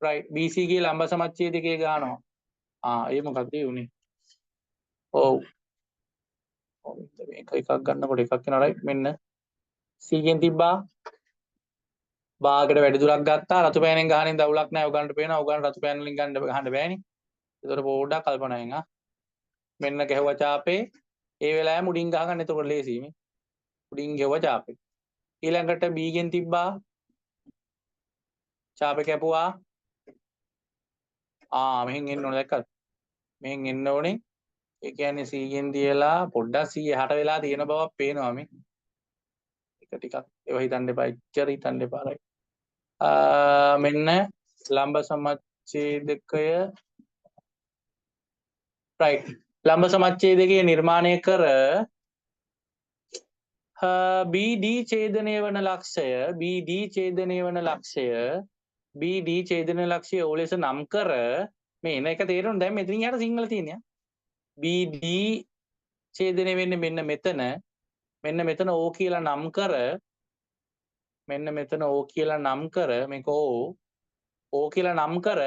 රයිට්. BC ගේ ලම්බ සමච්ඡේදකේ ගහනවා. ආ ඒ මොකද්ද ඒ උනේ? ඔව්. ඔව් මේක එකක් ගන්නකොට එකක් වෙනවා රයිට්. මෙන්න C ගෙන් තිබ්බා. බාගට වැඩි දුරක් ගත්තා. රතු පෑනෙන් ගහනින් දවුලක් නෑ. උගන්ට පේනවා. උගන් රතු පෑන වලින් ගන්න ගහන්න බෑනේ. ඒතකොට පොඩ්ඩක් කල්පනාවෙන් ආ. මෙන්න ගැහුවා චාපේ. ඒ වෙලාවෙම උඩින් ගහගන්න. එතකොට ලේසි මේ. උඩින් ගැහුවා චාපේ. ඊළඟට B ගෙන් තිබ්බා. චාපේ කැපුවා. ආ මෙහෙන් එන්න ඕනේ දැක්කද? මෙහෙන් එන්න ඕනේ. ඒ කියන්නේ C ගෙන් තියලා පොඩ්ඩක් C එහාට වෙලා තියෙන බවක් පේනවා මේ. එක ටිකක් ඒව හිතන්න එපා. එච්චර හිතන්න එපා රයිට්. මෙන්න ලම්බ සමච්ඡේදකය සමච්ඡේදකය රයිට් ලම්බ සමච්ඡේදකය නිර්මාණය කර BD ඡේදනය වන ලක්ෂය BD ඡේදනය වන ලක්ෂය BD ඡේදන ලක්ෂය O ලෙස නම් කර මේ එන එක තේරුණා. දැන් මෙතනින් එහාට සිංහල තියෙනවා. BD ඡේදනය වෙන්නේ මෙන්න මෙතන. මෙන්න මෙතන O කියලා නම් කර මෙන්න මෙතන O කියලා නම් කර මේක O O කියලා නම් කර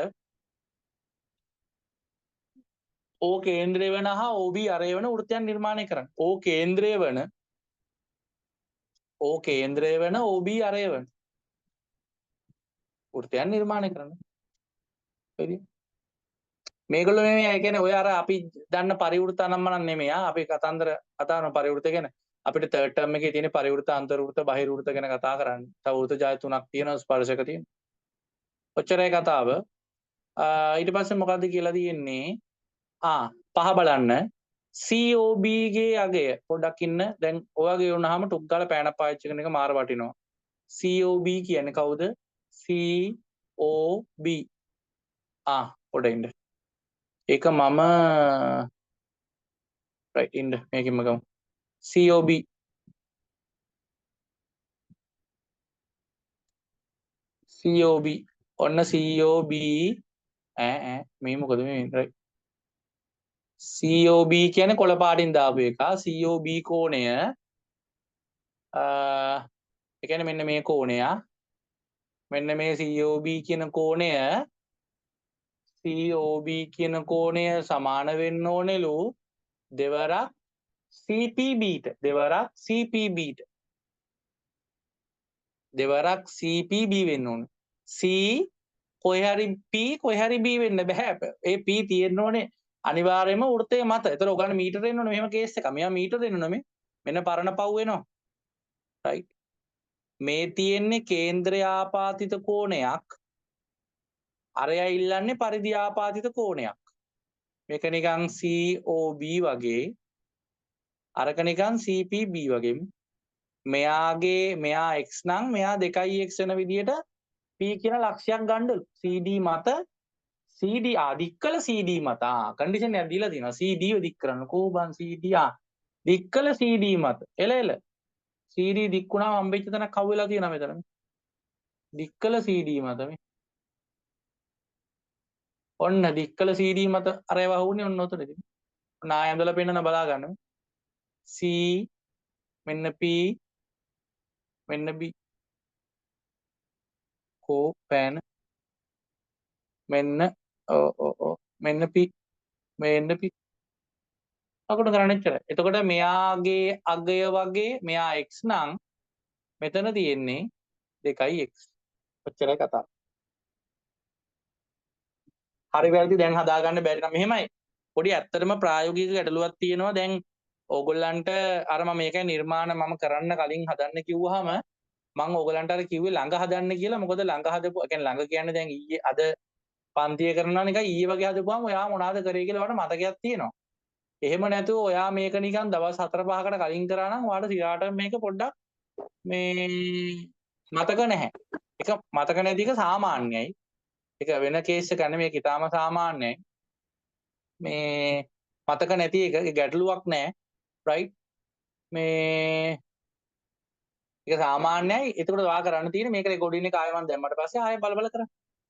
O කේන්ද්‍රය වන හා OB අරය වන වෘත්තයන් නිර්මාණය කරන්න. O කේන්ද්‍රය වන O කේන්ද්‍රය වන OB අරය වන වෘත්තයන් නිර්මාණය කරන්න. හරිද? මේගොල්ලෝ මේ ඒ කියන්නේ ඔය අර අපි දන්න පරිවෘත අනම්මනම් නෙමෙයි ආ. අපි කතන්දර කතා කරන පරිවෘත ගැන. අපිට තර්ඩ් ටර්ම් එකේ තියෙන පරිවෘත අන්තර්වෘත බහිර්වෘත ගැන කතා කරන්න. තව වෘත ජාති තුනක් තියෙනවා ස්පර්ශක තියෙනවා. ඔච්චරයි කතාව. ඊට පස්සේ මොකද්ද කියලා තියෙන්නේ? පහ බලන්න. COB ගේ අගය පොඩ්ඩක් ඉන්න. දැන් ඔයගේ වුණාම ටුක් ගාලා පෑනක් පාවිච්චි කරන එක මාර වටිනවා. COB කියන්නේ කවුද? COB. පොඩ ඉන්න. ඒක මම රයිට් ඉන්න මේකෙන්ම ගමු. COB COB ඔන්න COB ඈ ඈ මේ මොකද මේ රයිට් COB කියන්නේ කොළ පාටින් දාපු එක. COB කෝණය ඒ කියන්නේ මෙන්න මේ කෝණය මෙන්න මේ COB කියන කෝණය COB කියන කෝණය සමාන වෙන්න ඕනෙලු දෙවරක් CPB ට දෙවරක් CPB ට දෙවරක් CPB වෙන්න ඕනේ. C කොහේ හරි P කොහේ හරි B වෙන්න බෑ. ඒ P තියෙන්න ඕනේ අනිවාර්යයෙන්ම වෘත්තය මත. ඒතර ඔයගොල්ලන් මීටර එන්න ඕනේ මෙහෙම කේස් එකක්. මෙයා මීටර එන්න ඕනේ මේ. මෙන්න පරණ පව් වෙනවා. රයිට්. මේ තියෙන්නේ කේන්ද්‍රය ආපාතිත කෝණයක්. අරයා ඉල්ලන්නේ පරිධි ආපාතිත කෝණයක්. මේක නිකන් COB වගේ. අරක නිකන් CPB වගේ. මෙයාගේ මෙයා x නම් මෙයා 2x වෙන විදියට P කියන ලක්ෂයක් ගන්නලු. CD මත CD දික් කළ CD මත කන්ඩිෂන් එකක් දීලා තියෙනවා. CD ව දික් කරන්න. කෝ බං CD දික් කළ CD මත. එල එල CD දික් වුණාම හම්බෙච්ච තැනක් හවු වෙලා තියෙනවා මෙතන. දික් කළ CD මත මේ. ඔන්න දික් කළ CD මත අර ඒවා හවුනේ ඔන්න ඔතනදී. ඔන්න ආය ඇඳලා පෙන්නන බලා ගන්න. C මෙන්න P මෙන්න B කෝ පෑන මෙන්න ඔව් ඔව් ඔව් මෙන්න P මෙන්න P අකුණු කරන්න එච්චරයි. එතකොට මෙයාගේ අගය වගේ මෙයා x නම් මෙතන තියෙන්නේ 2x. ඔච්චරයි කතාව. හරි වැරදි දැන් හදාගන්න බැරි නම් මෙහෙමයි. පොඩි ඇත්තටම ප්‍රායෝගික ගැටලුවක් තියෙනවා. දැන් ඕගොල්ලන්ට අර මම මේකයි නිර්මාණ මම කරන්න කලින් හදන්න කිව්වහම මං ඕගොල්ලන්ට අර කිව්වේ ළඟ හදන්න කියලා. මොකද ළඟ හදපු, ඒ කියන්නේ ළඟ කියන්නේ දැන් ඊයේ අද පන්තිය කරනවා නිකන් ඊයේ වගේ හදපුවාම ඔයා මොනවාද කරේ කියලා ඔයාලට මතකයක් තියෙනවා. එහෙම නැතුව ඔයා මේක නිකන් දවස් 4-5කට කලින් කරා නම් ඔයාලට සිරාට මේක පොඩ්ඩක් මේ මතක නැහැ. ඒක මතක නැති එක සාමාන්‍යයි. ඒක වෙන කේස් එකක් නෙමෙයි, මේක ඉතාම සාමාන්‍යයි. මේ මතක නැති එක ඒ ගැටලුවක් නෑ. රයිට්. මේ ඒක සාමාන්‍යයි. එතකොට ඔයා කරන්න තියෙන්නේ මේක රෙකෝඩින් එක ආයෙ මම දැම්මට පස්සේ ආයෙ බල බල කරන්න.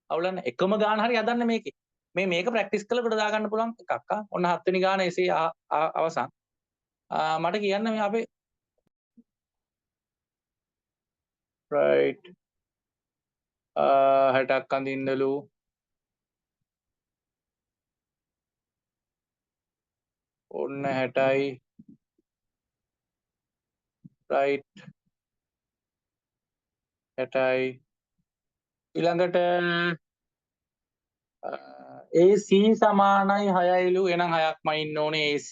අවුලක් නෑ. එකම ගාන හරි හදන්න මේකේ. මේ මේක ප්‍රැක්ටිස් කරලා ගොඩ දාගන්න පුළුවන් එකක්. ඔන්න හත්වෙනි ගාන එසේ අවසන්. මට කියන්න මේ අපේ රයිට් 60ක් අඳින්නලු. ඔන්න 60යි. රයිට් 60යි. ඊළඟට AC සමානයි 6යිලු. එහෙනම් 6ක්මයි ඉන්න ඕනේ AC.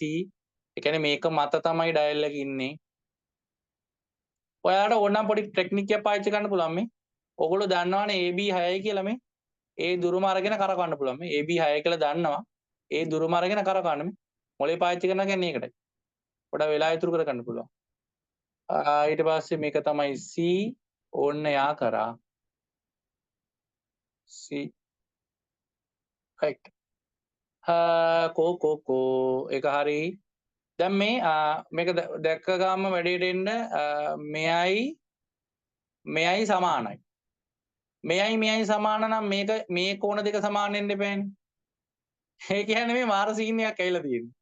ඒ කියන්නේ මේක මත තමයි ඩයල් එක ඉන්නේ. ඔයාලට ඕනනම් පොඩි ටෙක්නික් එකක් පාවිච්චි කරන්න පුළුවන් මේ. ඔයගොල්ලෝ දන්නවනේ AB 6යි කියලා මේ. ඒ දුරම අරගෙන කරකවන්න පුළුවන් මේ. AB 6යි කියලා දන්නවා. ඒ දුරම අරගෙන කරකවන්න මේ. මොලේ පාවිච්චි කරනවා කියන්නේ ඒකටයි. පොඩ වෙලා ඉතුරු කරගන්න පුළුවන්. ඊට පස්සේ මේක තමයි C. ඕන්න යා කරා. C. රයිට්. කෝ කෝ කෝ ඒක හරි. දැන් මේ මේක දැක්ක ගාම වැඩේට එන්න මෙයයි මෙයයි සමානයි. මෙයයි මෙයයි සමාන නම් මේක මේ කෝණ දෙක සමාන වෙන්න එපානේ. ඒ කියන්නේ මේ මාර සීන් එකක් ඇවිල්ලා තියෙන්නේ.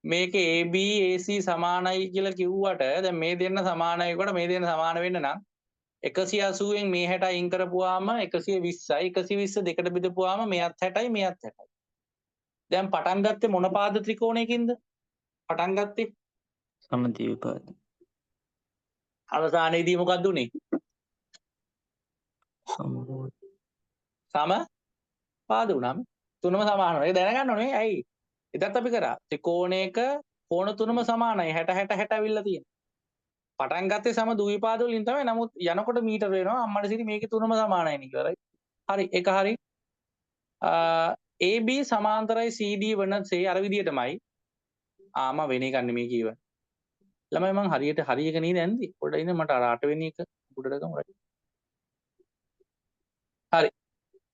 මේක AB AC සමානයි කියලා කිව්වට දැන් මේ දෙන්න සමානයි කොට මේ දෙන්න සමාන වෙන්න නම් 180න් මේ 60 අයින් කරපුවාම 120යි 120 දෙකට බෙදපුවාම මෙයත් 60යි මෙයත් 60යි. දැන් පටන් ගත්තේ මොන පාද ත්‍රිකෝණයකින්ද? පටන් ගත්තේ සමද්විපාද. අවසානයේදී මොකක්ද උනේ? සම පාද වුණාම තුනම සමාන වෙනවා. ඒක දැනගන්න ඕනේ. ඇයි? එදත් අපි කරා ත්‍රිකෝණයක කෝණ තුනම සමානයි 60 60 60 ඇවිල්ලා තියෙනවා. පටන් ගත්තේ සම ද්විපාද වලින් තමයි. නමුත් යනකොට මීටර වෙනවා. අම්මට සිරි මේකේ තුනම සමානයි නේ කියලා. රයිට්. හරි ඒක හරි. AB සමාන්තරයි CD වනසේ අර විදියටමයි. මම වෙන එකක් නෙමෙයි කියවන්නේ. ළමයි මං හරියට හරි එක නේද ඇන්දේ. පොඩ්ඩක් ඉන්න මට අර අටවෙනි එක උඩට ගමු. රයිට්. හරි.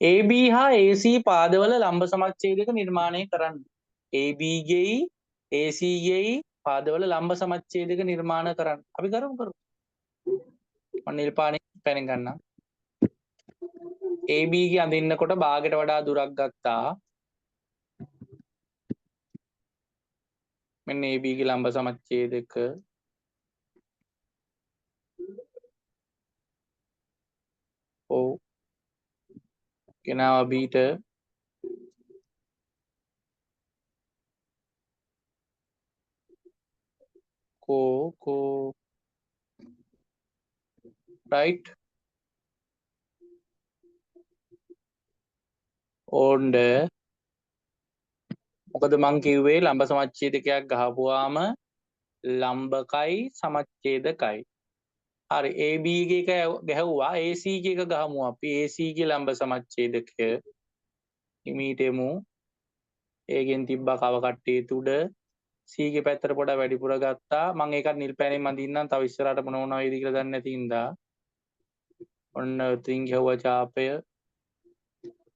AB හා AC පාදවල ලම්බ සමච්ඡේදක නිර්මාණය කරන්න. AB ගෙයි AC ගෙයි පාදවල ලම්බ සමච්ඡේදක නිර්මාණ කරන්න. අපි කරමු කරමු. මම නිල් පානේ පැනෙන් ගන්නම්. AB ගේ අඳින්නකොට භාගයට වඩා දුරක් ගත්තා. මෙන්න AB ගේ ලම්බ සමච්ඡේදක ඔව් ගෙනාවා B ට. කෝ කෝ රයිට් ඕන්ඩ මොකද මං කිව්වේ ලම්බ සමච්ඡේදකයක් ගහපුවාම ලම්බකයි සමච්ඡේදකයි. හරි AB ගේ එක ගැහුවා AC ගේ එක ගහමු අපි. AC ගේ ලම්බ සමච්ඡේදකය හිමීටෙමු. ඒගෙන් තිබ්බා කව කට්ටිය තුඩ C ගේ පැත්තට පොඩ වැඩිපුර ගත්තා. මං ඒකත් නිල් පෑනෙන් මඳින්නම්. තව ඉස්සරහට මොන මොනවා වේද කියලා දන්නේ නැති හින්දා. ඔන්න උතින් ගැහුවා චාපය.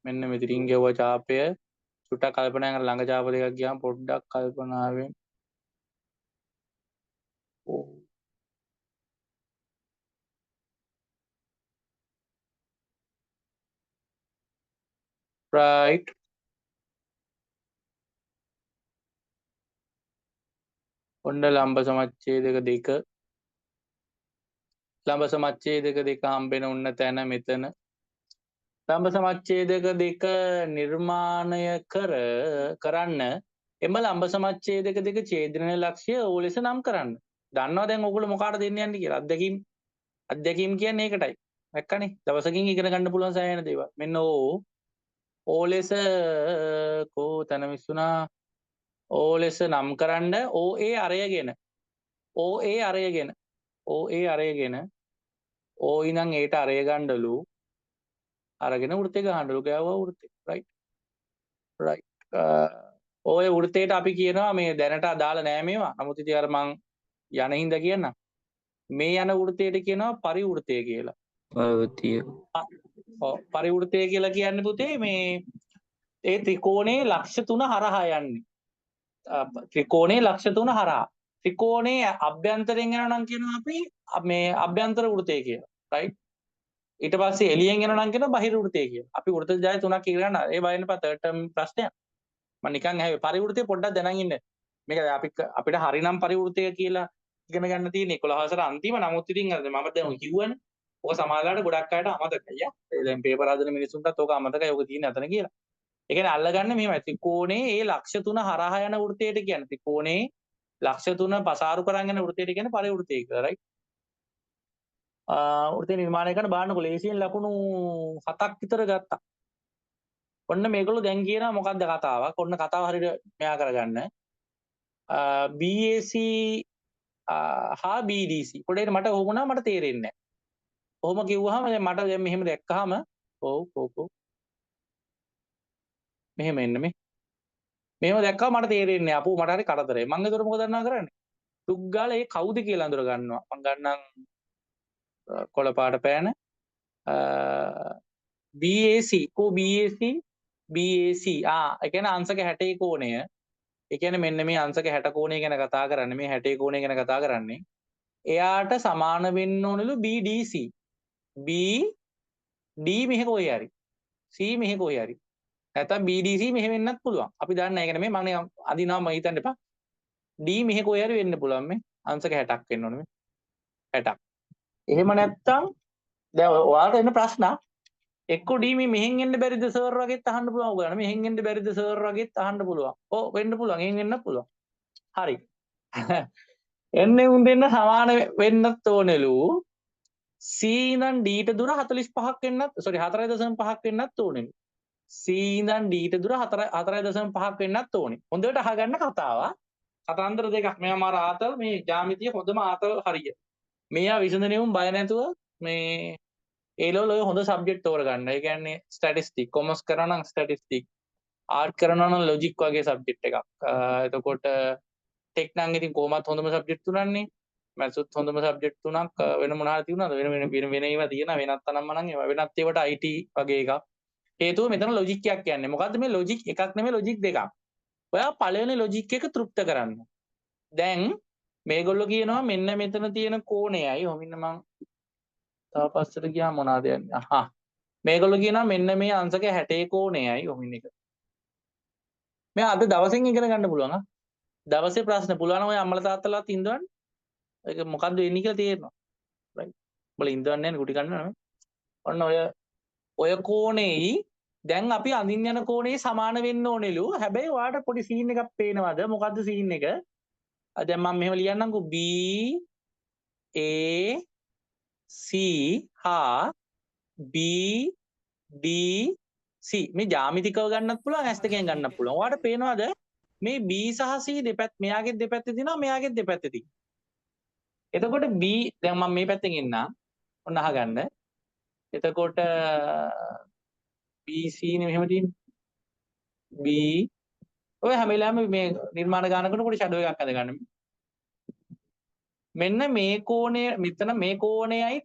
මෙන්න මෙතනින් ගැහුවා චාපය. චුට්ටක් කල්පනා කරලා ළඟ චාප දෙකක් ගියාම පොඩ්ඩක් කල්පනාවෙන්. ඔව් රයිට් ඔන්න ලම්බ සමච්ඡේදක දෙක ලම්බ සමච්ඡේදක දෙක හම්බෙන ඔන්න තැන මෙතන ලම්බ සමච්ඡේදක දෙක නිර්මාණය කරන්න එම ලම්බ සමච්ඡේදක දෙක ඡේදන ලක්ෂ්‍ය ඕ ලෙස නම් කරන්න. දන්නවා දැන් ඔයගොල්ලෝ මොකාටද දෙන්න යන්නේ කියලා. අත්දැකීම් අත්දැකීම් කියන්නේ ඒකටයි. දැක්කනේ දවසකින් ඉගෙන ගන්න පුළුවන් සෑහෙන දේවල්. මෙන්න ඕ ඕ ලෙස කෝ තැන මිස්සුනා. ඕ ලෙස නම් කරන්න ඕ ඒ අරයගෙන ඕ ඒ අරයගෙන ඕ ඒ අරයගෙන ඕ ඉඳන් ඒට අරය ගන්නලු අරගෙන වෘත්තේ ගහන්නලු ගෑවුවා වෘත්තේ. රයිට් රයිට් ඔය වෘත්තේට අපි කියනවා මේ දැනට අදාළ නෑ මේවා. නමුත් ඉතින් අර මං යන හින්දා කියන්න මේ යන වෘත්තේට කියනවා පරිවෘත්තය කියලා. පරිවෘත්තය. ඔව් පරිවෘත්තය කියලා කියන්නේ පුතේ මේ ඒ ත්‍රිකෝණයේ ලක්ෂ තුන හරහා යන්නේ. ත්‍රිකෝණයේ ලක්ෂ තුන හරහා. ත්‍රිකෝණයේ අභ්‍යන්තරයෙන් යනවා නම් කියනවා අපි මේ අභ්‍යන්තර වෘත්තය කියලා. රයිට්. ඊට පස්සේ එළියෙන් යනවා නම් කියනවා බහිර වෘත්තය කියලා. අපි වෘත්ත ජාති තුනක් ඉගෙන ගන්න. ඒ බය වෙන්න එපා තර්ඩ් ටර්ම් ප්‍රශ්නයක්. මම නිකන් ඇහුවේ පරිවෘත්තය පොඩ්ඩක් දැනන් ඉන්න. මේක අපිට හරිනම් පරිවෘත්තය කියලා ඉගෙන ගන්න තියෙන 11 වසර අන්තිම. නමුත් ඉතින් අර මම දැන් කිව්වනේ ඔක සමහරවිට ගොඩක් අයට අමතකයි යා. ඒ දැන් පේපර් හදන මිනිස්සුන්ටත් ඔක අමතකයි ඔක තියෙන්නේ අතන කියලා. ඒ කියන්නේ අල්ලගන්න මෙහෙමයි ත්‍රිකෝණයේ ඒ ලක්ෂ තුන හරහා යන වෘත්තයට කියන්නේ ත්‍රිකෝණයේ ලක්ෂ තුන පසාරු කරන් යන වෘත්තයට කියන්නේ පරිවෘත්තය කියලා. රයිට්. වෘත්තය නිර්මාණය කරන බලන්නකො ලේසියෙන් ලකුණු 7ක් විතර ගත්තා. ඔන්න මේගොල්ලෝ දැන් කියනවා මොකද්ද කතාවක්. ඔන්න කතාව හරියට මෙයා කරගන්න. BAC හා BDC පොඩ්ඩක් මට ඔහොම වුණා මට තේරෙන්නේ නැහැ. ඔහොම කිව්වහම දැන් මට දැන් මෙහෙම දැක්කහම ඔව් ඔව් ඔව් මෙහෙම එන්න මේ මෙහෙම දැක්කම මට තේරෙන්නේ නැහැ. අපෝ මට හරි කරදරයි. මං ඒතර මොකද දන්නා කරන්නේ? ටුක් ගාලා ඒ කවුද කියලා අඳුර ගන්නවා. මං ගන්නම් කොළ පාට පෑන BAC කෝ BAC BAC. ඒ කියන්නේ අංශක 60 කෝණය. ඒ කියන්නේ මෙන්න මේ අංශක 60 කෝණය ගැන කතා කරන්නේ. මේ 60 කෝණය ගැන කතා කරන්නේ. එයාට සමාන වෙන්න ඕනලු BDC. B D මෙහෙ කොහේ හරි. C මෙහෙ කොහේ හරි. නැත්තම් BDC මෙහෙ වෙන්නත් පුළුවන්. අපි දන්නේ නැහැ. ඒ කියන්නේ මේ මම නිකන් අදිනවා මම හිතන්න එපා. D මෙහෙ කොහේ හරි වෙන්න පුළුවන් මේ. අංශක 60ක් වෙන්න ඕනේ මේ. 60ක්. එහෙම නැත්තම් දැන් ඔයාලට එන ප්‍රශ්න එක්ක D මේ මෙහෙන් එන්න බැරිද සර් වගේත් අහන්න පුළුවන් ඔයගොල්ලන්ට. මෙහෙන් එන්න බැරිද සර් වගේත් අහන්න පුළුවන්. ඔව් වෙන්න පුළුවන්. එහෙන් වෙන්නත් පුළුවන්. හරි. එන්නේ උන් දෙන්න සමාන වෙන්නත් ඕනෙලු. C ඉඳන් D ට දුර 45ක් වෙන්නත් සෝරි 4.5ක් වෙන්නත් ඕනෙලු. C ඉඳන් D ට දුර 4.5ක් වෙන්නත් ඕනේ. හොඳට අහගන්න කතාව. කතන්දර දෙකක්. මේවා මාර ආතල් මේ ජ්‍යාමිතිය හොඳම ආතල් හරිය. මේවා විසඳන උන් බය නැතුව මේ ඒ ලෙවල් ඔය හොඳ සබ්ජෙක්ට් තෝරගන්න. ඒ කියන්නේ ස්ටැටිස්ටික්, කොමර්ස් කරා නම් ස්ටැටිස්ටික්, ආර්ට් කරනවා නම් ලොජික් වගේ සබ්ජෙක්ට් එකක්. එතකොට ටෙක් නම් ඉතින් කොහොමත් හොඳම සබ්ජෙක්ට් තුනන්නේ. මැත්සුත් හොඳම සබ්ජෙක්ට් තුනක්. වෙන මොන හරි තියුණාද? වෙන වෙන වෙන වෙන ඒවා තියෙනවා. වෙනත් තරම්ම නම් ඒවා වෙනත් ඒවට IT වගේ එකක්. හේතුව මෙතන ලොජික් එකක් කියන්නේ. මොකද්ද මේ ලොජික් එකක් නෙමෙයි ලොජික් දෙකක්. ඔයා පළවෙනි ලොජික් එක තෘප්ත කරන්න. දැන් මේගොල්ලෝ කියනවා මෙන්න මෙතන තියෙන කෝණයයි. ඔහොම ඉන්න මං තව පස්සට ගියාම මොනවාද යන්නේ? අහා. මේගොල්ලෝ කියනවා මෙන්න මේ අංශක 60 කෝණයයි. ඔහොම ඉන්න එක. මේ අද දවසෙන් ඉගෙන ගන්න පුළුවන් ආ. දවසේ ප්‍රශ්න පුළුවන් නම් ඔය අම්මලා තාත්තලාත් ඉඳවන්න. ඒක මොකද්ද වෙන්නේ කියලා තේරෙනවා. රයිට්. උඹලා ඉඳවන්නේ නැහැ නේ ගුටි කන්න නෙමෙයි. ඔන්න ඔය ඔය කෝණෙයි දැන් අපි අඳින්න යන කෝණේ සමාන වෙන්න ඕනෙලු. හැබැයි ඔයාට පොඩි සීන් එකක් පේනවද? මොකද්ද සීන් එක? දැන් මම මෙහෙම ලියන්නම්කෝ B A C හා B D C මේ ජ්‍යාමිතිකව ගන්නත් පුළුවන් ඇස් දෙකෙන් ගන්නත් පුළුවන්. ඔයාට පේනවද මේ B සහ C දෙපැත්ත මෙයාගේ දෙපැත්තේ තියෙනවා මෙයාගේ දෙපැත්තේ තියෙනවා. එතකොට B දැන් මම මේ පැත්තෙන් එන්නම්. ඔන්න අහගන්න. එතකොට B C නේ මෙහෙම තියෙන්නේ. B ඔය හැම වෙලාවෙම මේ නිර්මාණ ගාන කරනකොට පොඩි ෂැඩෝ එකක් අඳ ගන්න. මෙන්න මේ කෝණය මෙතන මේ කෝණයයි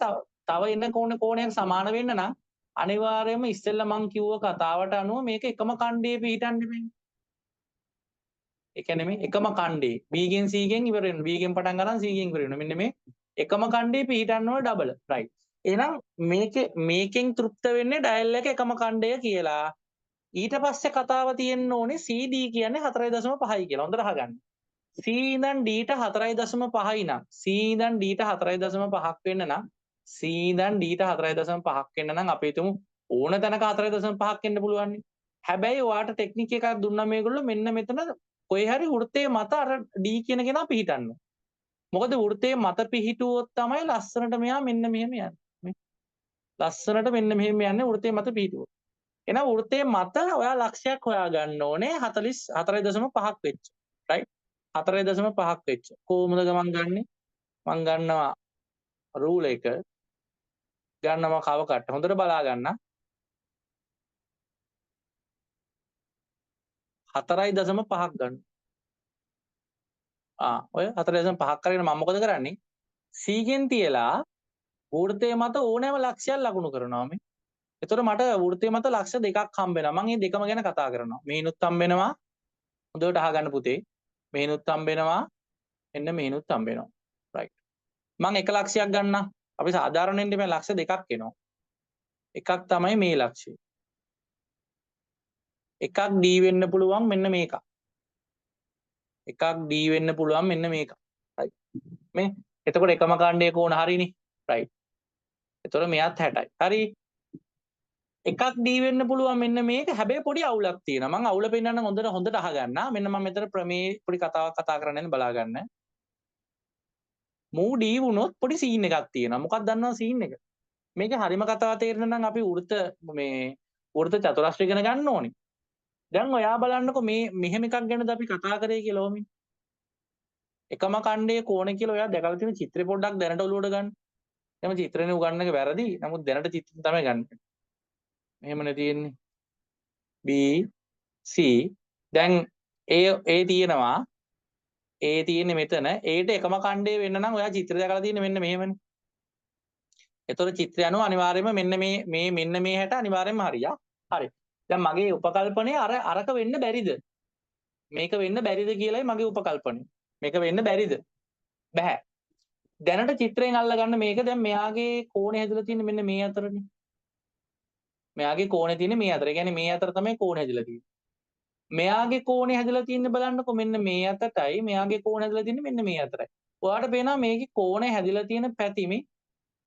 තව එන කෝණයක් සමාන වෙන්න නම් අනිවාර්යයෙන්ම ඉස්සෙල්ලා මං කිව්ව කතාවට අනුව මේක එකම ඛණ්ඩයේ පිහිටන්න බෑ. ඒ කියන්නේ මේ එකම ඛණ්ඩේ B ගෙන් C ගෙන් ඉවර වෙනවා. B ගෙන් පටන් ගන්න C ගෙන් ඉවර වෙනවා. මෙන්න මේ එකම ඛණ්ඩේ පිහිටන්න ඕන ඩබල්. රයිට්. එහෙනම් මේකෙන් තෘප්ත වෙන්නේ ඩයල් එක එකම ඛණ්ඩය කියලා. ඊට පස්සේ කතාව තියෙන්න ඕනේ CD කියන්නේ 4.5යි කියලා. හොඳට අහගන්න. C ඉඳන් D ට 4.5යි නම් C ඉඳන් D ට 4.5ක් වෙන්න නම් C ඉඳන් D ට 4.5ක් වෙන්න නම් අපි හිතමු ඕන තැනක 4.5ක් වෙන්න පුළුවන් නේ. හැබැයි ඔයාට ටෙක්නික් එකක් දුන්නා මේගොල්ලෝ මෙන්න මෙතන කොහේ හරි වෘත්තයේ මත අර D කියන කෙනා පිහිටන්න. මොකද වෘත්තයේ මත පිහිටුවොත් තමයි ලස්සනට මෙයා මෙන්න මෙහෙම යන්නේ. මේ ලස්සනට මෙන්න මෙහෙම යන්නේ වෘත්තයේ මත පිහිටුවොත්. එහෙනම් වෘත්තයේ මත ඔයා ලක්ෂයක් හොයා ගන්න ඕනේ 44.5ක් වෙච්ච. රයිට්? 4.5ක් වෙච්ච. කොහොමද මං ගන්නෙ? මං ගන්නවා රූල් එක. ගන්නවා කවකට්ට. හොඳට බලා ගන්න. 4.5ක් ගන්න. ඔය 4.5ක් අරගෙන මම මොකද කරන්නේ? C ගෙන් තියලා වෘත්තයේ මත ඕනෑම ලක්ෂයක් ලකුණු කරනවා මේ. එතකොට මට වෘත්තයේ මත ලක්ෂ දෙකක් හම්බ වෙනවා. මං මේ දෙකම ගැන කතා කරනවා. මේනුත් හම්බ වෙනවා. හොඳට අහගන්න පුතේ. මේනුත් හම්බ වෙනවා. එන්න මේනුත් හම්බ වෙනවා. රයිට්. මං එක ලක්ෂයක් ගන්නම්. අපි සාධාරණයෙන් මේ ලක්ෂ දෙකක් එනවා. එකක් තමයි මේ ලක්ෂය. එකක් D වෙන්න පුළුවන් මෙන්න මේක. එකක් D වෙන්න පුළුවන් මෙන්න මේක. රයිට්. මේ එතකොට එකම කාණ්ඩයේ කෝණ හරිනේ. රයිට්. එතකොට මෙයත් 60යි. හරි. එකක් D වෙන්න පුළුවන් මෙන්න මේක. හැබැයි පොඩි අවුලක් තියෙනවා. මං අවුල පෙන්නන්න හොඳට හොඳට අහගන්න. මෙන්න මම මෙතන ප්‍රමේය පොඩි කතාවක් කතා කරන්න යන බලා ගන්න. මූ D වුණොත් පොඩි සීන් එකක් තියෙනවා. මොකක්ද දන්නවද සීන් එක? මේක හරිම කතාව තේරෙන්න නම් අපි වෘත්ත මේ වෘත්ත චතුරස්‍ර ඉගෙන ගන්න ඕනේ. දැන් ඔයා බලන්නකෝ මේ මෙහෙම එකක් ගැනද අපි කතා කරේ කියලා ඔමින්. එකම ඛණ්ඩයේ කෝණ කියලා ඔයා දැකලා තියෙන චිත්‍රය පොඩ්ඩක් දැනට ඔලුවට ගන්න. එහෙම චිත්‍රනේ උගන්නන එක වැරදි. නමුත් දැනට චිත්‍ර තමයි ගන්න. මෙහෙමනේ තියෙන්නේ. B C දැන් A තියෙනවා. A තියෙන්නේ මෙතන. Aට එකම ඛණ්ඩය වෙන්න නම් ඔයා චිත්‍රය දැකලා තියෙන්නේ මෙන්න මෙහෙමනේ. එතකොට චිත්‍රය අනුව අනිවාර්යයෙන්ම මෙන්න මේ මේ මෙන්න මේ හැට අනිවාර්යයෙන්ම හරියා. හරි. දැන් මගේ උපකල්පනය අරක වෙන්න බැරිද? මේක වෙන්න බැරිද කියලායි මගේ උපකල්පනය. මේක වෙන්න බැරිද? බැහැ. දැනට චිත්‍රයෙන් අල්ලගන්න මේක දැන් මෙයාගේ කෝණය හැදලා තියෙන්නේ මෙන්න මේ අතරනේ. මෙයාගේ කෝණය තියෙන්නේ මේ අතර. ඒ කියන්නේ මේ අතර තමයි කෝණය හැදලා තියෙන්නේ. මෙයාගේ කෝණය හැදලා තියෙන්නේ බලන්නකො මෙන්න මේ අතටයි මෙයාගේ කෝණය හැදලා තියෙන්නේ මෙන්න මේ අතරයි. ඔයාලට පේනවා මේකේ කෝණය හැදිලා තියෙන පැති මේ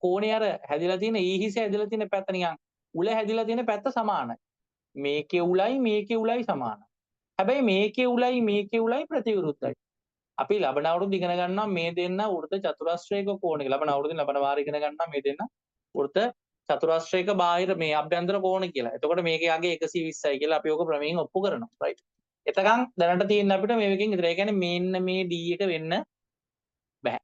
කෝණය අර හැදිලා තියෙන ඊහිස හැදිලා තියෙන පැත්ත නිකන් උල හැදිලා තියෙන පැත්ත සමානයි. මේකේ උලයි මේකේ උලයි සමානයි. හැබැයි මේකේ උලයි මේකේ උලයි ප්‍රතිවිරුද්ධයි. අපි ලබන අවුරුද්ද ඉගෙන ගන්නවා මේ දෙන්න වෘත්ත චතුරස්‍රයක කෝණ කියලා. ලබන අවුරුද්දේ ලබන වාර ඉගෙන ගන්නවා මේ දෙන්න වෘත්ත චතුරස්‍රයක බාහිර මේ අභ්‍යන්තර කෝණ කියලා. එතකොට මේකේ අගය 120යි කියලා අපි ඔක ප්‍රමේයෙන් ඔප්පු කරනවා. රයිට්. එතකන් දැනට තියෙන අපිට මේ එකකින් විතරයි. ඒ කියන්නේ මේන්න මේ D එක වෙන්න බෑ.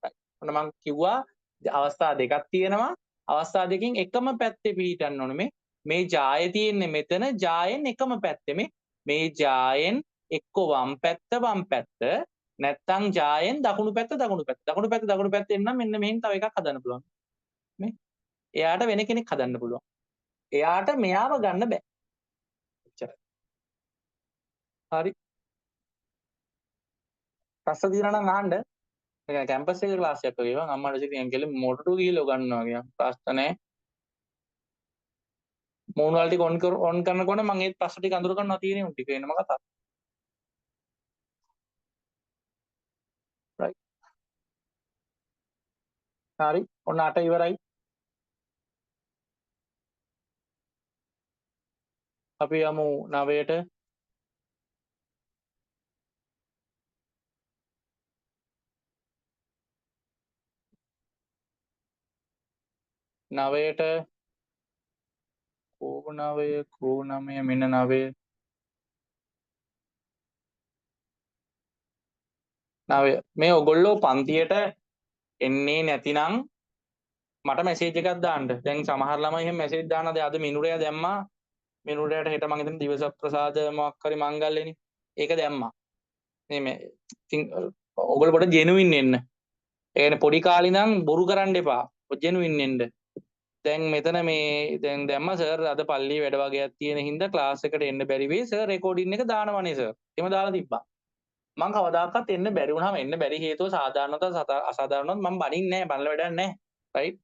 රයිට්. ඔන්න මං කිව්වා අවස්ථා දෙකක් තියෙනවා. අවස්ථා දෙකෙන් එකම පැත්තේ පිහිටන්න ඕනේ. මේ මේ ජාය තියෙන්නේ මෙතන ජායෙන් එකම පැත්තේ මේ මේ ජායෙන් එක්ක වම් පැත්ත වම් පැත්ත නැත්තම් ජායෙන් දකුණු පැත්ත දකුණු පැත්ත දකුණු පැත්ත දකුණු පැත්ත එන්නම් මෙන්න මෙහෙන් තව එකක් හදන්න පුළුවන්. මේ එයාට වෙන කෙනෙක් හදන්න පුළුවන්. එයාට මෙයාව ගන්න බෑ. එච්චරයි. හරි. ප්‍රශ්න තියෙනවා නම් අහන්න. ඒ කැම්පස් එකේ ක්ලාස් එකක් වගේ බං අම්මාට ඉතින් කෙල්ල මොටට ගිහලා උගන්වනවා කියන ප්‍රශ්න නෑ. මූණ වල ටික ඔන් කර ඔන් කරනකොට මං ඒත් ප්‍රශ්න ටික අඳුර ගන්නවා තියෙන උන් ටික එනම කතා. රයිට්. හරි. ඔන්න 8 ඉවරයි. අපි යමු 9ට. නවයට කෝ නවය කෝ නවය මෙන්න නවය නවය මේ ඔයගොල්ලෝ පන්තියට එන්නේ නැතිනම් මට මැසේජ් එකක් දාන්න. දැන් සමහර ළමයි එහෙම මැසේජ් දානවා. දැන් අද මිනුරයා දැම්මා. මිනුරයාට හෙට මං හිතන්නේ දිවස ප්‍රසාද මොකක් හරි මංගල්‍යනේ. ඒක දැම්මා. මේ මේ ඉතින් ඔයගොල්ලෝ පොඩ ජෙනුයින් එන්න. ඒ කියන්නේ පොඩි කාලේ ඉඳන් බොරු කරන්න එපා. ජෙනුයින් එන්න. දැන් මෙතන මේ දැන් දැම්මා සර් අද පල්ලියේ වැඩ වගේක් තියෙන හින්දා ක්ලාස් එකට එන්න බැරි වෙයි සර් රෙකෝඩින් එක දානවනේ සර්. එහෙම දාලා තිබ්බා. මං කවදාකවත් එන්න බැරි වුණාම එන්න බැරි හේතුව සාධාරණවද අසාධාරණවද මං බනින්නේ නැහැ. බනලා වැඩක් නැහැ. රයිට්.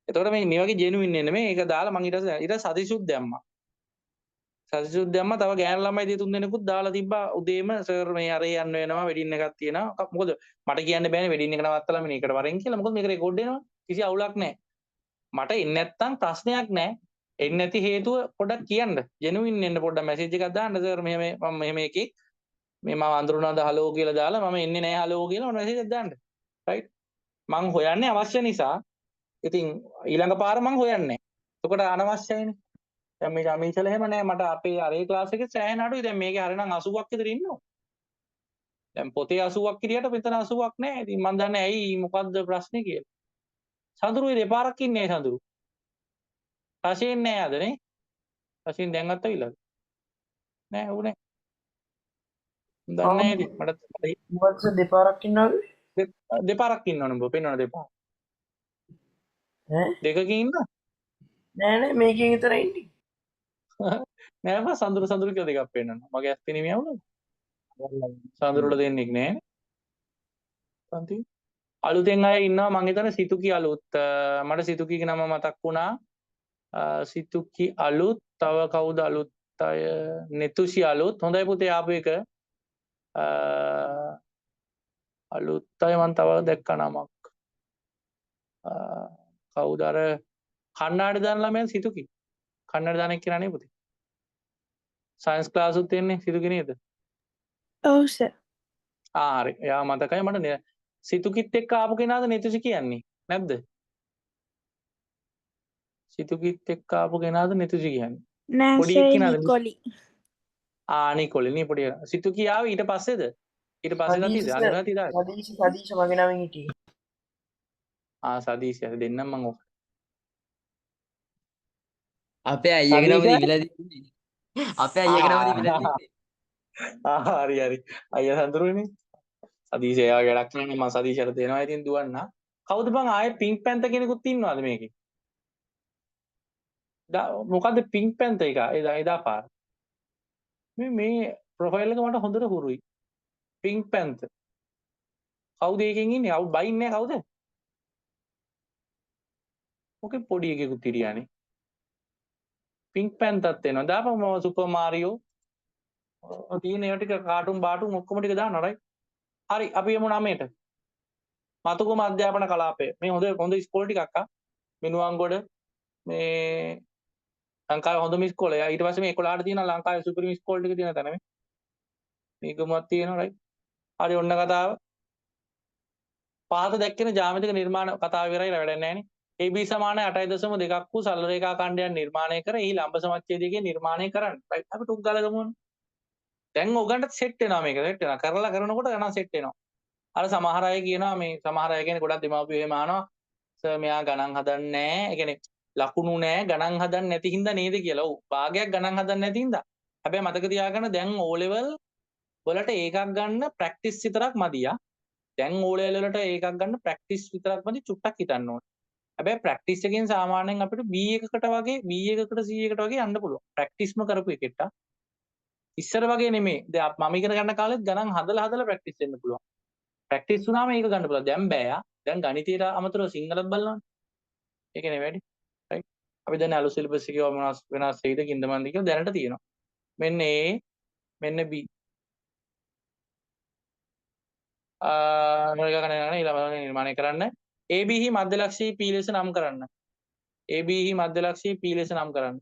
එතකොට මේ මේ වගේ ජෙනුයින් එන්න මේ ඒක දාලා මං ඊට පස්සේ ඊට සතිසුත් දැම්මා. සතිසුත් දැම්මා. තව ගෑනු ළමයි දෙතුන් දෙනෙකුත් දාලා තිබ්බා උදේම සර් මේ අරේ යන්න වෙනවා වෙඩින් එකක් තියෙනවා. මොකද මට කියන්න බෑනේ වෙඩින් එක නවත්තලා මේකට වරෙන් කියලා. මොකද මේක රෙකෝඩ් වෙනවා. කිසි අවුලක් නැහැ. මට එන්නේ නැත්තම් ප්‍රශ්නයක් නැහැ. එන්නේ නැති හේතුව පොඩ්ඩක් කියන්න. ජෙනුයින් එන්න පොඩ්ඩක් මැසේජ් එකක් දාන්න සර් මෙහෙම මම මෙහෙම එකෙක් මේ මම අඳුරනවාද හලෝ කියලා දාලා මම එන්නේ නැහැ හලෝ කියලා මට මැසේජ් එකක් දාන්න. රයිට්. මං හොයන්නේ අවශ්‍ය නිසා. ඉතින් ඊළඟ පාර මං හොයන්නේ නැහැ. එතකොට අනවශ්‍යයිනේ. දැන් මේ අමීෂල එහෙම නෑ. මට අපේ අරේ ක්ලාස් එකේ සෑහෙන අඩුයි. දැන් මේකේ හරිනම් 80ක් විතර ඉන්නවා. දැන් පොතේ 80ක් හිටියට මෙතන 80ක් නෑ. ඉතින් මං දන්නේ ඇයි මොකද්ද ප්‍රශ්නේ කියලා. සඳුරුයි දෙපාරක් ඉන්නේ සඳුරු. රෂේන් නෑ අද නේ. රෂේන් දැන්වත් ඇවිල්ලාද? නෑ ඌ නෑ. දන්නේ නෑ ඉතින් මට මොකද්ද සර් දෙපාරක් ඉන්නවද? දෙපාරක් ඉන්නවනේ උඹ පෙන්වන දෙපාර. ඈ දෙකකින් ඉන්න? නෑ නෑ මේකෙන් විතරයි ඉන්නේ. නෑ බා සඳුරු සඳුරු කියලා දෙකක් පෙන්වනවා. මගේ ඇස් පෙනීම යවුනද? සඳුරුල දෙන්නෙක් නෑ. පන්ති අලුතෙන් අය ඉන්නවා මං හිතන්නේ සිතුකි අලුත්. මට සිතුකිගේ නම මතක් වුණා. සිතුකි අලුත් තව කවුද අලුත් අය? නෙතුෂි අලුත්. හොඳයි පුතේ ආපු එක. අලුත් අය මං තව දැක්ක නමක්. කවුද අර කන්නාඩි දාන ළමයා සිතුකි. කන්නාඩි දාන එක්කෙනා නේ පුතේ. සයන්ස් ක්ලාස් උත් එන්නේ සිතුකි නේද? ඔව් සර්. ආ හරි. එයා මතකයි මට. සිතුකිත් එක්ක ආපු කෙනාද නෙතුෂි කියන්නේ? නැද්ද? සිතුකිත් එක්ක ආපු කෙනාද නෙතුෂි කියන්නේ? නෑ පොඩි සර් එක්කෙනාද? නිකොලි. ආ නිකොලි නේ පොඩි එකා. සිතුකි ආවේ ඊට පස්සේද? ඊට පස්සේ සදීශ සතියද? සර් අනිත් සතියද ආවේ? සදීශ සදීශ මගේ නමින් හිටියේ. ආ සදීශ හරි දෙන්නම් මං ඔක. අපේ අයියාගේ නම සදීශ දීලා තින්නේ. අපේ අයියාගේ නම දීලා තින්නේ. ආ හරි හරි. අයියා සඳුරුනේ. සදීශ එයාගේ වැඩක් නෑනේ මං සදීශට දෙනවා ඉතින් දුවන්න. කවුද බං ආයේ පින්ක් පැන්ත කෙනෙකුත් ඉන්නවද මේකේ? මොකද්ද පින්ක් පැන්ත එක එදා එදා පාර. මේ මේ ප්‍රොෆයිල් එක මට හොඳට හුරුයි. Pink panther. කවුද ඒකෙන් ඉන්නේ? අවු බයින්නේ කවුද? මොකේ පොඩි එකෙකුත් හිටියානේ. පින්ක් පැන්තත් එනවා. දාපන් මම සුපර් මාරියෝ. තියෙන ඒවා ටික කාටුන් බාටුන් ඔක්කොම ටික දානවා රයිට්. හරි අපි යමු නමයට. මතුගම අධ්‍යාපන කලාපය. මේ හොඳ හොඳ ඉස්කෝල ටිකක් ආ. මිනුවන්ගොඩ මේ ලංකාවේ හොඳම ඉස්කෝලේ. ඊට පස්සේ මේ 11ට තියෙන ලංකාවේ සුපිරිම ඉස්කෝල ටික තියෙන තැන මේ. මේකමක් තියෙනවා රයිට්. හරි ඔන්න කතාව. පහත දැක්කෙන ජ්‍යාමිතික නිර්මාණ කතාව ඉවරයි වැඩක් නැහැ නේ. AB සමාන 8.2ක් වූ සරල රේඛා ඛණ්ඩයක් නිර්මාණය කර එහි ලම්බ සමච්ඡේදයකින් නිර්මාණය කරන්න. රයිට්. අපි ටුක් ගාලා ගමු. දැන් ඔයගන්ට සෙට් වෙනවා මේක. සෙට් වෙනවා. කරලා කරනකොට ගණන් සෙට් වෙනවා. අර සමහර අය කියනවා මේ සමහර අය කියන්නේ ගොඩක් දෙමාපියෝ එහෙම අහනවා සර් මෙයා ගණන් හදන්නේ නැහැ. ඒ කියන්නේ ලකුණු නෑ ගණන් හදන්නේ නැති හින්දා නේද කියලා. ඔව් භාගයක් ගණන් හදන්නේ නැති හින්දා. හැබැයි මතක තියාගන්න දැන් O level වලට ඒකක් ගන්න ප්‍රැක්ටිස් විතරක් මදි ආ. දැන් O level වලට ඒකක් ගන්න ප්‍රැක්ටිස් විතරක් මදි චුට්ටක් හිතන්න ඕනේ. හැබැයි ප්‍රැක්ටිස් එකෙන් සාමාන්‍යයෙන් අපිට B එකකට වගේ B එකකට C එකට වගේ යන්න පුළුවන්. ප්‍රැක්ටිස්ම කරපු එකට. ඉස්සර වගේ නෙමෙයි. දැන් මම ඉගෙන ගන්න කාලෙත් ගණන් හදලා හදලා ප්‍රැක්ටිස් වෙන්න පුළුවන්. ප්‍රැක්ටිස් වුණාම ඒක ගන්න පුළුවන්. දැන් බෑ ආ. දැන් ගණිතයට අමතරව සිංහලත් බලනවනේ. ඒකනේ වැඩි. රයිට්. අපි දැන් අලුත් සිලබස් එකේ වෙනස් වෙනස් වෙයිද කින්ද මන්ද කියලා දැනට තියෙනවා. මෙන්න A මෙන්න B. ආ ගණන් ඊළඟ නිර්මාණය කරන්න. AB හි මධ්‍ය ලක්ෂ්‍යය P ලෙස නම් කරන්න. AB හි මධ්‍ය ලක්ෂ්‍යය P ලෙස නම් කරන්න.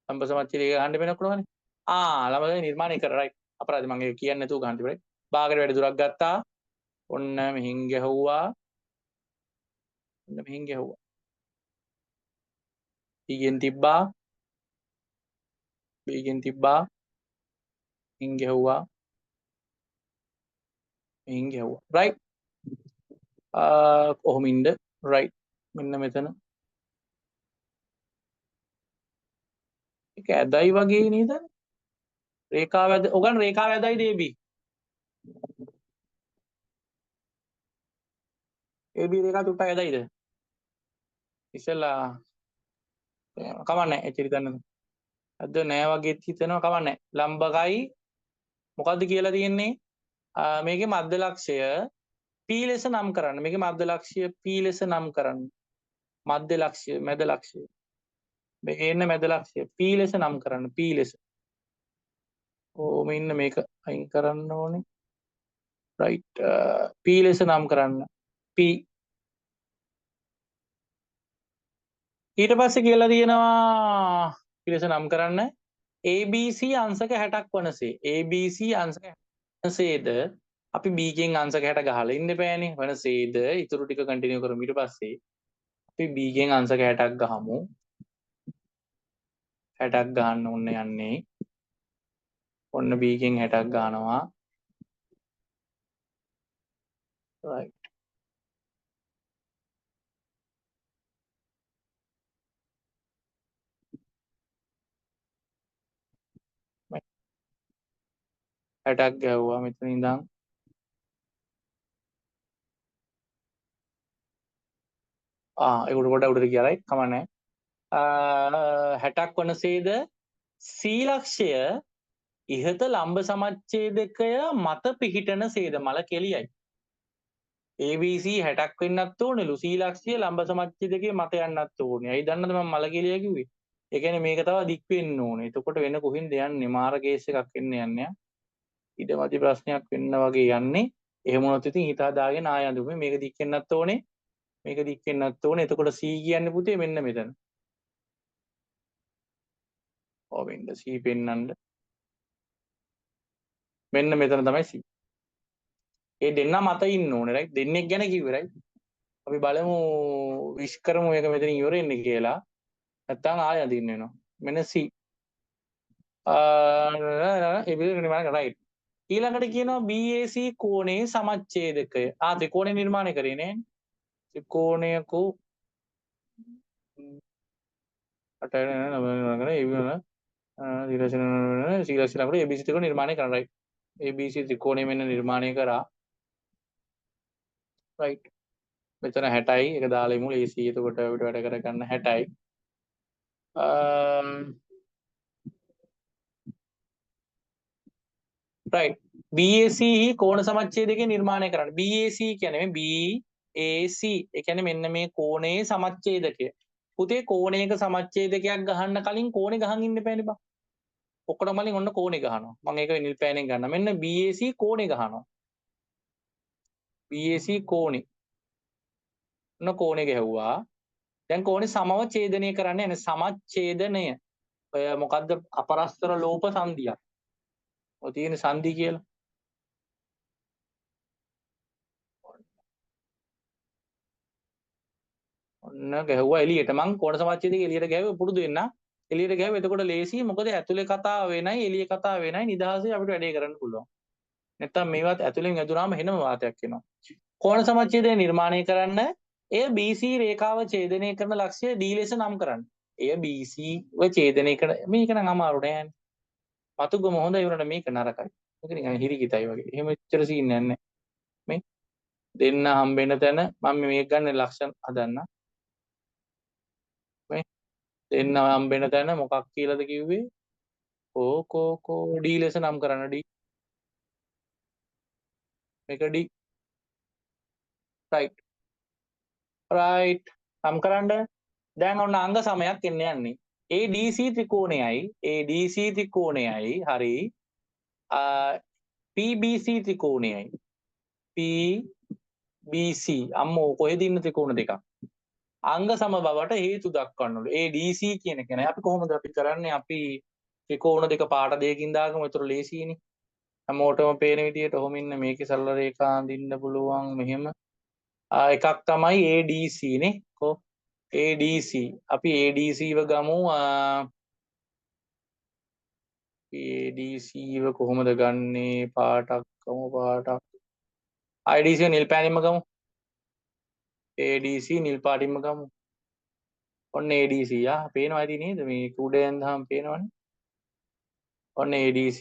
ලම්බ සමච්ඡේදය ගහන්න වෙන කොහොමද? ආ ලම්බ නිර්මාණය කර රයිට්. අපරාධ මම ඒක කියන්නේ නැතුව ගහන්න තිබුණේ. භාගයට වැඩි දුරක් ගත්තා. ඔන්න මෙහින් ගැහුවා. ඔන්න මෙහින් ගැහුවා. B ගෙන් තිබ්බා. B ගෙන් තිබ්බා. මෙහින් ගැහුවා. මෙහින් ගැහුවා. රයිට්. ඔහොම ඉන්න. රයිට්. මෙන්න මෙතන. ඒක ඇදයි වගේ නේද? රේඛාව ඇද ඔගන් රේඛාව ඇදයිද AB? AB රේඛාව චුට්ටක් ඇදයිද? ඉස්සෙල්ලා කමන්නේ එච්චර හිතන්නද? ඇද නෑ වගේත් හිතෙනවා කමන්නේ. ලම්බකයි මොකද්ද කියලා තියෙන්නේ? මේකේ මධ්‍ය ලක්ෂ්‍යය P ලෙස නම් කරන්න. මේකේ මධ්‍ය ලක්ෂ්‍යය P ලෙස නම් කරන්න. මධ්‍ය ලක්ෂ්‍ය මැද ලක්ෂ්‍යය. මේ එන්න මැද ලක්ෂ්‍යය P ලෙස නම් කරන්න. P ලෙස. ඕම ඉන්න මේක අයින් කරන්න ඕනේ. රයිට්. P ලෙස නම් කරන්න. P ඊට පස්සේ කියලා තියෙනවා P ලෙස නම් කරන්න ABC අංශක 60ක් වනසේ. ABC අංශක වනසේද අපි B ගෙන් අංශක 60 ගහලා ඉන්න බෑනේ. වනසේද ඉතුරු ටික කන්ටිනියු කරමු. ඊට පස්සේ අපි B ගෙන් අංශක 60ක් ගහමු. 60ක් ගහන්න ඕන යන්නේ. ඔන්න B ගෙන් 60ක් ගහනවා. රයිට්. 60ක් ගැහුවා මෙතන ඉඳන්. ආ ඒක උඩ පොඩ්ඩක් උඩට ගියා රයිට්. කමක් නැහැ. 60ක් වනසේද C ලක්ෂ්‍යය ඉහත ලම්බ සමච්ඡේදකය මත පිහිටන සේද මල කෙලියයි. ABC 60ක් වෙන්නත් ඕනෙලු. C ලක්ෂ්‍යය ලම්බ සමච්ඡේදකයේ මත යන්නත් ඕනේ. ඇයි දන්නද මම මල කෙලිය කිව්වේ? ඒ කියන්නේ මේක තව දික් වෙන්න ඕනේ. එතකොට වෙන කොහින්ද යන්නේ? මාර කේස් එකක් වෙන්න යන්නේ. ඊට මැදි ප්‍රශ්නයක් වෙන්න වගේ යන්නේ. එහෙම වුණොත් ඉතින් හිත හදාගෙන ආය අඳුමේ මේක දික් වෙන්නත් ඕනේ. මේක දික් වෙන්නත් ඕනේ. එතකොට C කියන්නේ පුතේ මෙන්න මෙතන. ඔව් වෙන්න C පෙන්නන්න. මෙන්න මෙතන තමයි C. ඒ දෙන්නා මත ඉන්න ඕනේ රයිට්. දෙන්නෙක් ගැන කිව්වේ රයිට්. අපි බලමු විශ් කරමු මේක මෙතනින් ඉවර වෙන්නේ කියලා. නැත්තම් ආය අඳින්න වෙනවා. මෙන්න C. ඒ විදිහට නිර්මාණය කරා රයිට්. ඊළඟට කියනවා BAC කෝණයේ සමච්ඡේදකය. ආ ත්‍රිකෝණය නිර්මාණය කරේ නේ. ත්‍රිකෝණයක 8 9 9 9 සීලසින ABC ත්‍රිකෝණ නිර්මාණය කරන්න රයිට්. ABC ත්‍රිකෝණය මෙන්න නිර්මාණය කරා. රයිට්. මෙතන 60යි. ඒක දාලා ඉමු ලේසි. එතකොට අපිට වැඩ කරගන්න 60යි. රයිට්. BAC හි කෝණ සමච්ඡේදකේ නිර්මාණය කරන්න. BAC කියන්නේ මේ BAC ඒ කියන්නේ මෙන්න මේ කෝණයේ සමච්ඡේදකය. පුතේ කෝණයක සමච්ඡේදකයක් ගහන්න කලින් කෝණේ ගහන් ඉන්න එපානේ බං. ඔක්කොටම කලින් ඔන්න කෝණේ ගහනවා. මම ඒක නිල් පෑනෙන් ගන්නවා. මෙන්න BAC කෝණේ ගහනවා. BAC කෝණේ. ඔන්න කෝණේ ගැහුවා. දැන් කෝණේ සමව ඡේදනය කරන්න යන්නේ සමච්ඡේදනය. ඔය මොකද්ද අපරස්තර ලෝප සංධියක්. ඔය තියෙන සංධි කියලා. ඔන්න ගැහුවා එළියට. මං කෝණ සමච්ඡේදක එළියට ගැහුවේ පුරුදු වෙන්න. එළියට ගැහුවා එතකොට ලේසි. මොකද ඇතුලේ කතාව වෙනයි එළිය කතාව වෙනයි. නිදහසේ අපිට වැඩේ කරන්න පුළුවන්. නැත්තම් මේවත් ඇතුලෙන් ඇදුනාම හෙනම වාතයක් එනවා. කෝණ සමච්ඡේදය නිර්මාණය කරන්න එය BC රේඛාව ඡේදනය කරන ලක්ෂ්‍ය D ලෙස නම් කරන්න. එය BC ව ඡේදනය කරන මේක නම් අමාරු නෑනේ. මතුගම හොඳයි වුණාට මේක නරකයි. මේක නිකන් හිරිකිතයි වගේ. එහෙම එච්චර සීන් එකක් නෑ. මේ දෙන්න හම්බෙන තැන මම මේක ගන්න ලක්ෂණ හදන්න. මේ දෙන්න හම්බෙන තැන මොකක් කියලාද කිව්වේ? කෝ කෝ කෝ D ලෙස නම් කරන්න D. මේක D. Right. Right. නම් කරන්න. දැන් ඔන්න අංග සමයක් එන්න යන්නේ. ADC ත්‍රිකෝණයයි ADC ත්‍රිකෝණයයි හරි PBC ත්‍රිකෝණයයි PBC අම්මෝ කොහෙද ඉන්න ත්‍රිකෝණ දෙකක් අංග සම බවට හේතු දක්වන්නලු. ADC කියන එක නෑ. අපි කොහොමද අපි කරන්නේ? අපි ත්‍රිකෝණ දෙක පාට දෙකකින් දාගමු. ඒතර ලේසියිනේ. හැමෝටම පේන විදියට ඔහොම ඉන්න මේකේ සරල රේඛා අඳින්න පුළුවන් මෙහෙම. එකක් තමයි ADC නේ. කො ADC අපි ADC ව ගමු. ADC ව කොහොමද ගන්නෙ? පාටක් ගමු පාටක්. ADC නිල් පෑනින්ම ගමු. ADC නිල් පාටින්ම ගමු. ඔන්න ADC ආ පේනවා ඇති නේද? මේ උඩ යන්දහම පේනවනේ. ඔන්න ADC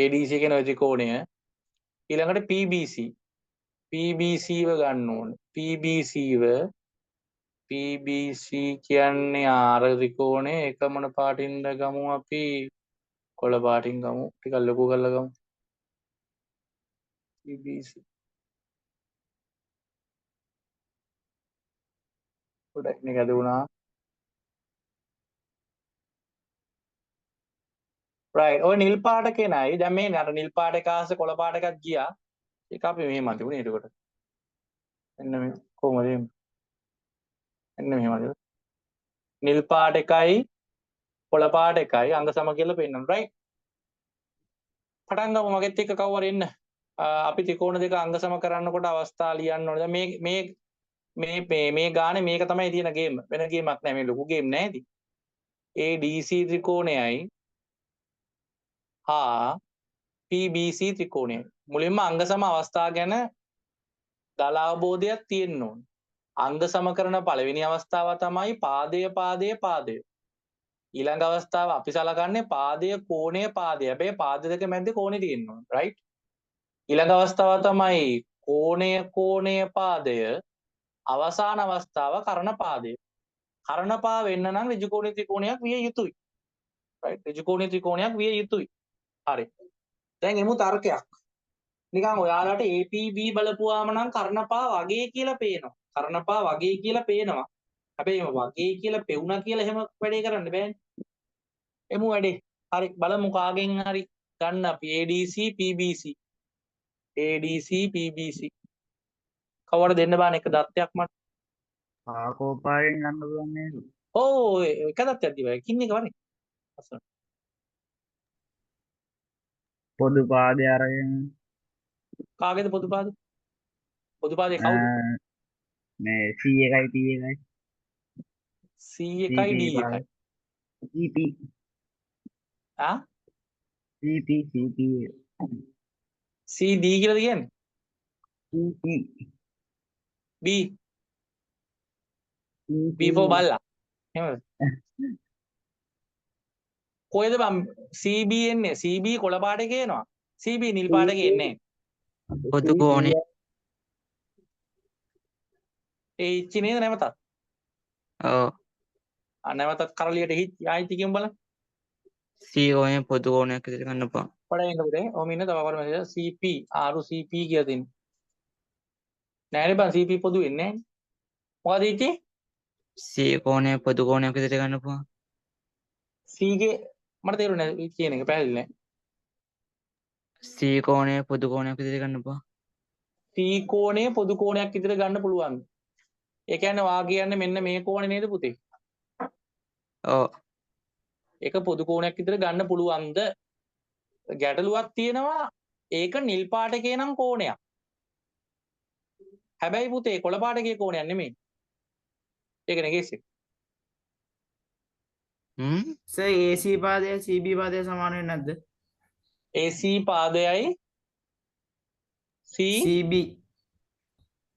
ADC කියන ඔය ත්‍රිකෝණය. ඊළඟට PBC PBC ව ගන්න ඕනේ. PBC ව PBC කියන්නේ අර ත්‍රිකෝණය. එක මොන පාටින්ද ගමු අපි? කොළ පාටින් ගමු. ටිකක් ලොකු කරලා ගමු. PBC පොඩක් මේක ඇදුණා. රයිට්. ඔය නිල් පාට කෙනයි. දැන් මේ අර නිල් පාට එක ආසේ කොළ පාට එකක් ගියා. ඒක අපි මෙහෙම අඳිමුනේ එතකොට. එන්න මේ කොහොමද එහෙම? එන්න මෙහෙම අඳිමු. නිල් පාට එකයි කොළ පාට එකයි අංග සම කියලා පෙන්නන්න. රයිට්. පටන් ගමු මගෙත් එක්ක කවුරු හරි එන්න. අපි ත්‍රිකෝණ දෙක අංග සම කරන්නකොට අවස්ථා ලියන්න ඕනේ. දැන් මේ මේ මේ මේ මේ ගානේ මේක තමයි තියෙන ගේම්. වෙන ගේමක් නෑ. මේ ලොකු ගේම් නෑ ඉතින්. ADC ත්‍රිකෝණයයි හා PBC ත්‍රිකෝණයයි. මුලින්ම අංග සම අවස්ථා ගැන දල අවබෝධයක් තියෙන්න ඕනේ. අංග සම කරන පළවෙනි අවස්ථාව තමයි පාදය පාදය පාදය. ඊළඟ අවස්ථාව අපි සලකන්නේ පාදය කෝණය පාදය. හැබැයි පාද දෙක මැද්දේ කෝණේ තියෙන්න ඕනේ. රයිට්. ඊළඟ අවස්ථාව තමයි කෝණය කෝණය පාදය. අවසාන අවස්ථාව කරණ පාදය. කරණ පා වෙන්න නම් ඍජුකෝණී ත්‍රිකෝණයක් විය යුතුයි. රයිට්. ඍජුකෝණී ත්‍රිකෝණයක් විය යුතුයි. හරි. දැන් එමු තර්කයක්. නිකන් ඔයාලට APB බලපුවාම නම් කරණපා වගේ කියලා පේනවා. කරණපා වගේ කියලා පේනවා. හැබැයි එහෙම වගේ කියලා පෙවුනා කියලා එහෙම වැඩේ කරන්න බෑනේ. එමු වැඩේ. හරි බලමු කාගෙන් හරි ගන්න අපි ADC PBC. ADC PBC. කවුරුහරි දෙන්න බාන එක දත්තයක් මට. ආකෝපායෙන් ගන්න පුළුවන් නේද? ඔව් එක දත්තයක් දීවා. එකින් එක වරේ. අසන්න. පොදු පාදය අරගෙන කාගේද පොදු පාදේ? පොදු පාදේ කවුද? මේ C එකයි P එකයි. C එකයි D එකයි. C P ආ C P C P C D කියලාද කියන්නේ? C P B B for බල්ලා. එහෙමද? කොහෙද බං CB එන්නේ? CB කොළ පාට එකේ එනවා. CB නිල් පාට එකේ එන්නේ. පොදු කෝණය. ඒ හිච්චි නේද නැවතත්? ඔව්. ආ නැවතත් කරලියට හිච්චි. ආයිත් කියමු බලන්න. C කෝණය පොදු කෝණයක් විදිහට ගන්න පුළුවන්. පොඩ්ඩක් ඉන්න පුතේ. ඔහොම ඉන්න තව කවුරු මැසේජ් CP RCP කියලා දෙන්න. නෑනේ බං CP පොදු වෙන්නේ නෑනේ. මොකද හිච්චි? C කෝණය පොදු කෝණයක් විදිහට ගන්න පුළුවන්. C ගේ මට තේරුණේ නෑ කියන එක පැහැදිලි නෑ. C කෝණය පොදු කෝණයක් විදිහට ගන්න පුළුවන්. C කෝණය පොදු කෝණයක් විදිහට ගන්න පුළුවන්. ඒ කියන්නේ වා කියන්නේ මෙන්න මේ කෝණේ නේද පුතේ? ඔව්. ඒක පොදු කෝණයක් විදිහට ගන්න පුළුවන්ද? ගැටලුවක් තියෙනවා. ඒක නිල් පාට එකේ නම් කෝණයක්. හැබැයි පුතේ කොළ පාට එකේ කෝණයක් නෙමෙයි. ඒක නේ කේස් එක. සර් AC පාදය CB පාදය සමාන වෙන්නේ නැද්ද? AC පාදයයි C CB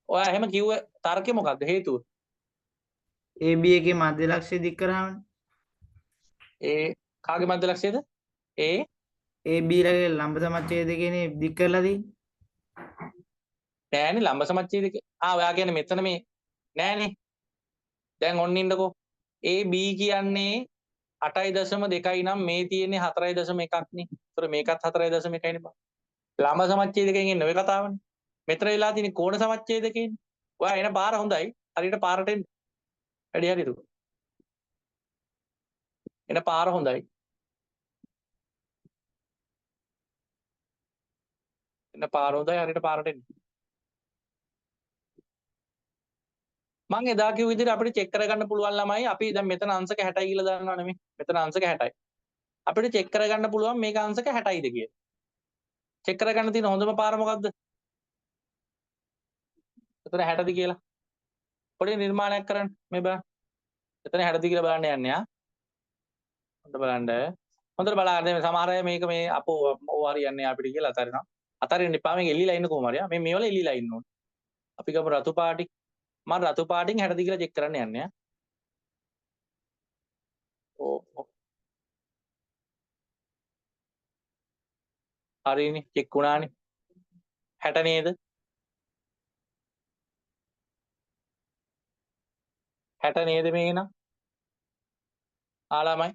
ඔයා එහෙම කිව්ව තර්කේ මොකද්ද හේතුව? AB එකේ මධ්‍ය ලක්ෂ්‍ය දික් කරාමනේ. ඒ කාගේ මධ්‍ය ලක්ෂ්‍යද? ඒ AB ලගේ ලම්බ සමච්ඡේදකේනේ දික් කරලා තියෙන්නේ. නෑනේ ලම්බ සමච්ඡේදක. ආ ඔයා කියන්නේ මෙතන මේ නෑනේ. දැන් ඔන්න ඉන්නකෝ. AB කියන්නේ 8.2යි නම් මේ තියෙන්නේ 4.1ක් නේ. ඒතර මේකත් 4.1යි නේ බං. ලම්බ සමච්ඡේදකෙන් එන්නේ ඔය කතාවනේ. මෙතන වෙලා තියෙන්නේ කෝණ සමච්ඡේදකේනේ. ඔයා එන පාර හොඳයි. හරියට පාරට එන්න. වැඩි හරියට. එන පාර හොඳයි. එන පාර හොඳයි හරියට පාරට එන්න. මං එදා කිව්ව විදිහට අපිට චෙක් කරගන්න පුළුවන් ළමයි. අපි දැන් මෙතන අංශක 60යි කියලා දන්නව නෙමෙයි. මෙතන අංශක 60යි. අපිට චෙක් කරගන්න පුළුවන් මේක අංශක 60යිද කියලා. චෙක් කරගන්න තියෙන හොඳම පාර මොකද්ද? එතන 60ද කියලා. පොඩි නිර්මාණයක් කරන්න මේ බලන්න. එතන 60ද කියලා බලන්න යන්නේ ආ. හොඳ බලන්න. හොඳට බලන්න මේ සමහර අය මේක මේ අපෝ ඕ හරියන්නේ අපිට කියලා අතාරිනවා. අතාරින්න එපා මේක එල්ලිලා ඉන්න කොහොම හරි ආ. මේ මේවල එල්ලිලා ඉන්න ඕනේ. අපි ගමු රතු පාටි. මම රතු පාටින් 60ද කියලා චෙක් කරන්න යන්නේ ආ. ඔව්. හරිනේ චෙක් වුණානේ. 60 නේද? 60 නේද මේ නම්? ආ ළමයි.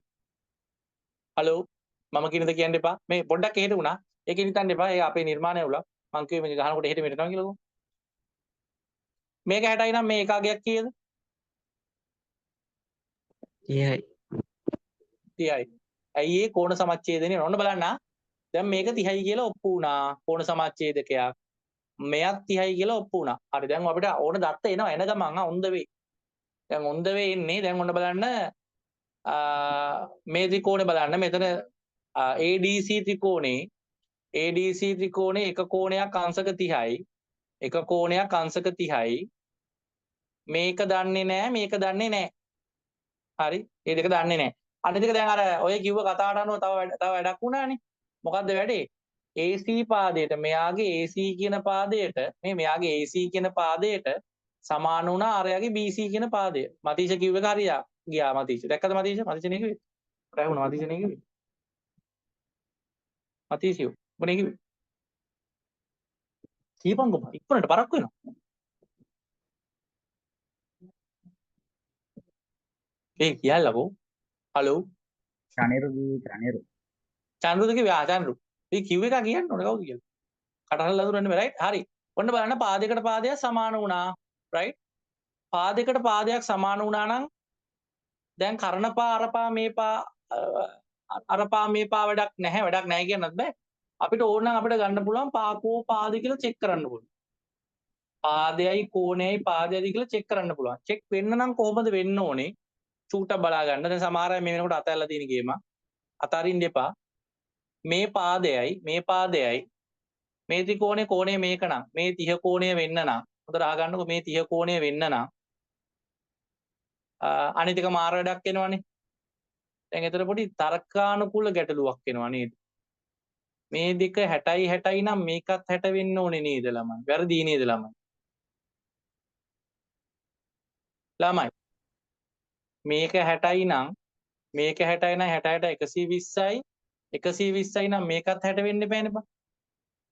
හලෝ මම කියන දේ කියන්න එපා. මේ පොඩ්ඩක් එහෙට වුණා. ඒකෙන් හිතන්න එපා. ඒ අපේ නිර්මාණය වුණා. මං කිව්වේ මේක ගහනකොට එහෙට මෙහෙට යනවා කියලා කොහොමද? මේක 60යි නම් මේ එක අගයක් කීයද? 30යි. 30යි. ඇයි ඒ කෝණ සමච්ඡේදනේ? ඔන්න බලන්න. දැන් මේක 30යි කියලා ඔප්පු වුණා. කෝණ සමච්ඡේදකයක්. මෙයත් 30යි කියලා ඔප්පු වුණා. හරි දැන් අපිට ඕන දත්ත එනවා. එන ගමන් ආ ඔන් the වේ. දැන් ඔන් the වේ එන්නේ. දැන් ඔන්න බලන්න මේ ත්‍රිකෝණේ බලන්න. මෙතන ADC ත්‍රිකෝණේ ADC ත්‍රිකෝණේ එක කෝණයක් අංශක 30යි. එක කෝණයක් අංශක 30යි. මේක දන්නේ නෑ මේක දන්නේ නෑ. හරි මේ දෙක දන්නේ නෑ. අනිත් එක දැන් අර ඔය කිව්ව කතාවට අනුව තව වැඩක් වුණානේ. මොකද්ද වැඩේ? AC පාදයට මෙයාගේ AC කියන පාදයට මේ මෙයාගේ AC කියන පාදයට සමාන වුණා අරයාගේ BC කියන පාදය. මතීෂ කිව්ව එක හරියා ගියා මතීෂ. දැක්කද මතීෂ? මතීෂ නේ කිව්වේ. මට ඇහුණා මතීෂ නේ කිව්වේ. මතීෂියෝ ඔබ නේ කිව්වේ. කීපංගෝ ඉක්මනට පරක්කු වෙනවා. ඒ කියන්නකෝ. හලෝ චනිරු කිව්වේ චනිරු. චන්ද්‍රුද කිව්වේ? ආ චන්ද්‍රු. මේ කිව් එක කියන්න ඕනේ කවුද කියලා. කටහඬ ලඳුරන්නේ බෑ රයිට්. හරි. ඔන්න බලන්න පාදයකට පාදයක් සමාන වුණා. රයිට්. පාදයකට පාදයක් සමාන වුණා නම් දැන් කරන පා අර පා මේ පා අර පා මේ පා වැඩක් නැහැ. වැඩක් නැහැ කියන්නත් බෑ. අපිට ඕන නම් අපිට ගන්න පුළුවන් පාකෝ පාද කියලා චෙක් කරන්න පුළුවන්. පාදයයි කෝණයයි පාදයයි කියලා චෙක් කරන්න පුළුවන්. චෙක් වෙන්න නම් කොහොමද වෙන්න ඕනේ? චූට්ටක් බලා ගන්න. දැන් සමහර අය මේ වෙනකොට අතහැරලා තියෙන ගේම. අතාරින්න එපා. මේ පාදයයි මේ පාදයයි මේ ත්‍රිකෝණේ කෝණය මේක නම් මේ 30 කෝණය වෙන්න නම් හොඳට අහගන්නකෝ මේ 30 කෝණය වෙන්න නම් අනිත් එක මාර වැඩක් එනවනේ. දැන් එතන පොඩි තර්කානුකූල ගැටලුවක් එනවා නේද? මේ දෙක 60යි 60යි නම් මේකත් 60 වෙන්න ඕනේ නේද ළමයි? වැරදි නේද ළමයි? ළමයි මේක 60යි නම් මේක 60යි නම් 60 60 120යි 120යි නම් මේකත් 60 වෙන්න එපානේ බං.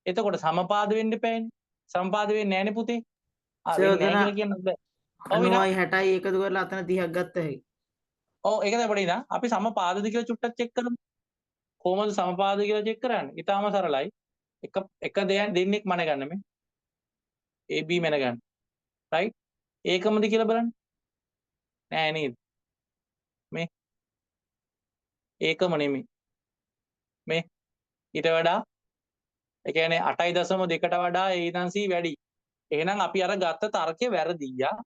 එතකොට සමපාද වෙන්න එපානේ. සමපාද වෙන්නේ නෑනේ පුතේ. ආ සර් වෙන්නේ නෑ ඔතන කියලා කියන්නත් බෑ. ඔව් ඉනා. 90යි 60යි එකතු කරලා අතන 30ක් ගත්ත හැකි. ඔව් ඒක තමයි පොඩි ඉනා. අපි සමපාදද කියලා චුට්ටක් චෙක් කරමු. කොහොමද සමපාද කියලා චෙක් කරන්නේ? ඊටාම සරලයි. එක එක දෙයක් දෙන්නෙක් මන ගන්න මේ. AB මන ගන්න. රයිට්? ඒකමද කියලා බලන්න. නෑ නේද? මේ ඒකම නෙමෙයි. මේ ඊට වඩා ඒ කියන්නේ 8.2ට වඩා A ඉඳන් C වැඩි. එහෙනම් අපි අර ගත්ත තර්කය වැරදි යා.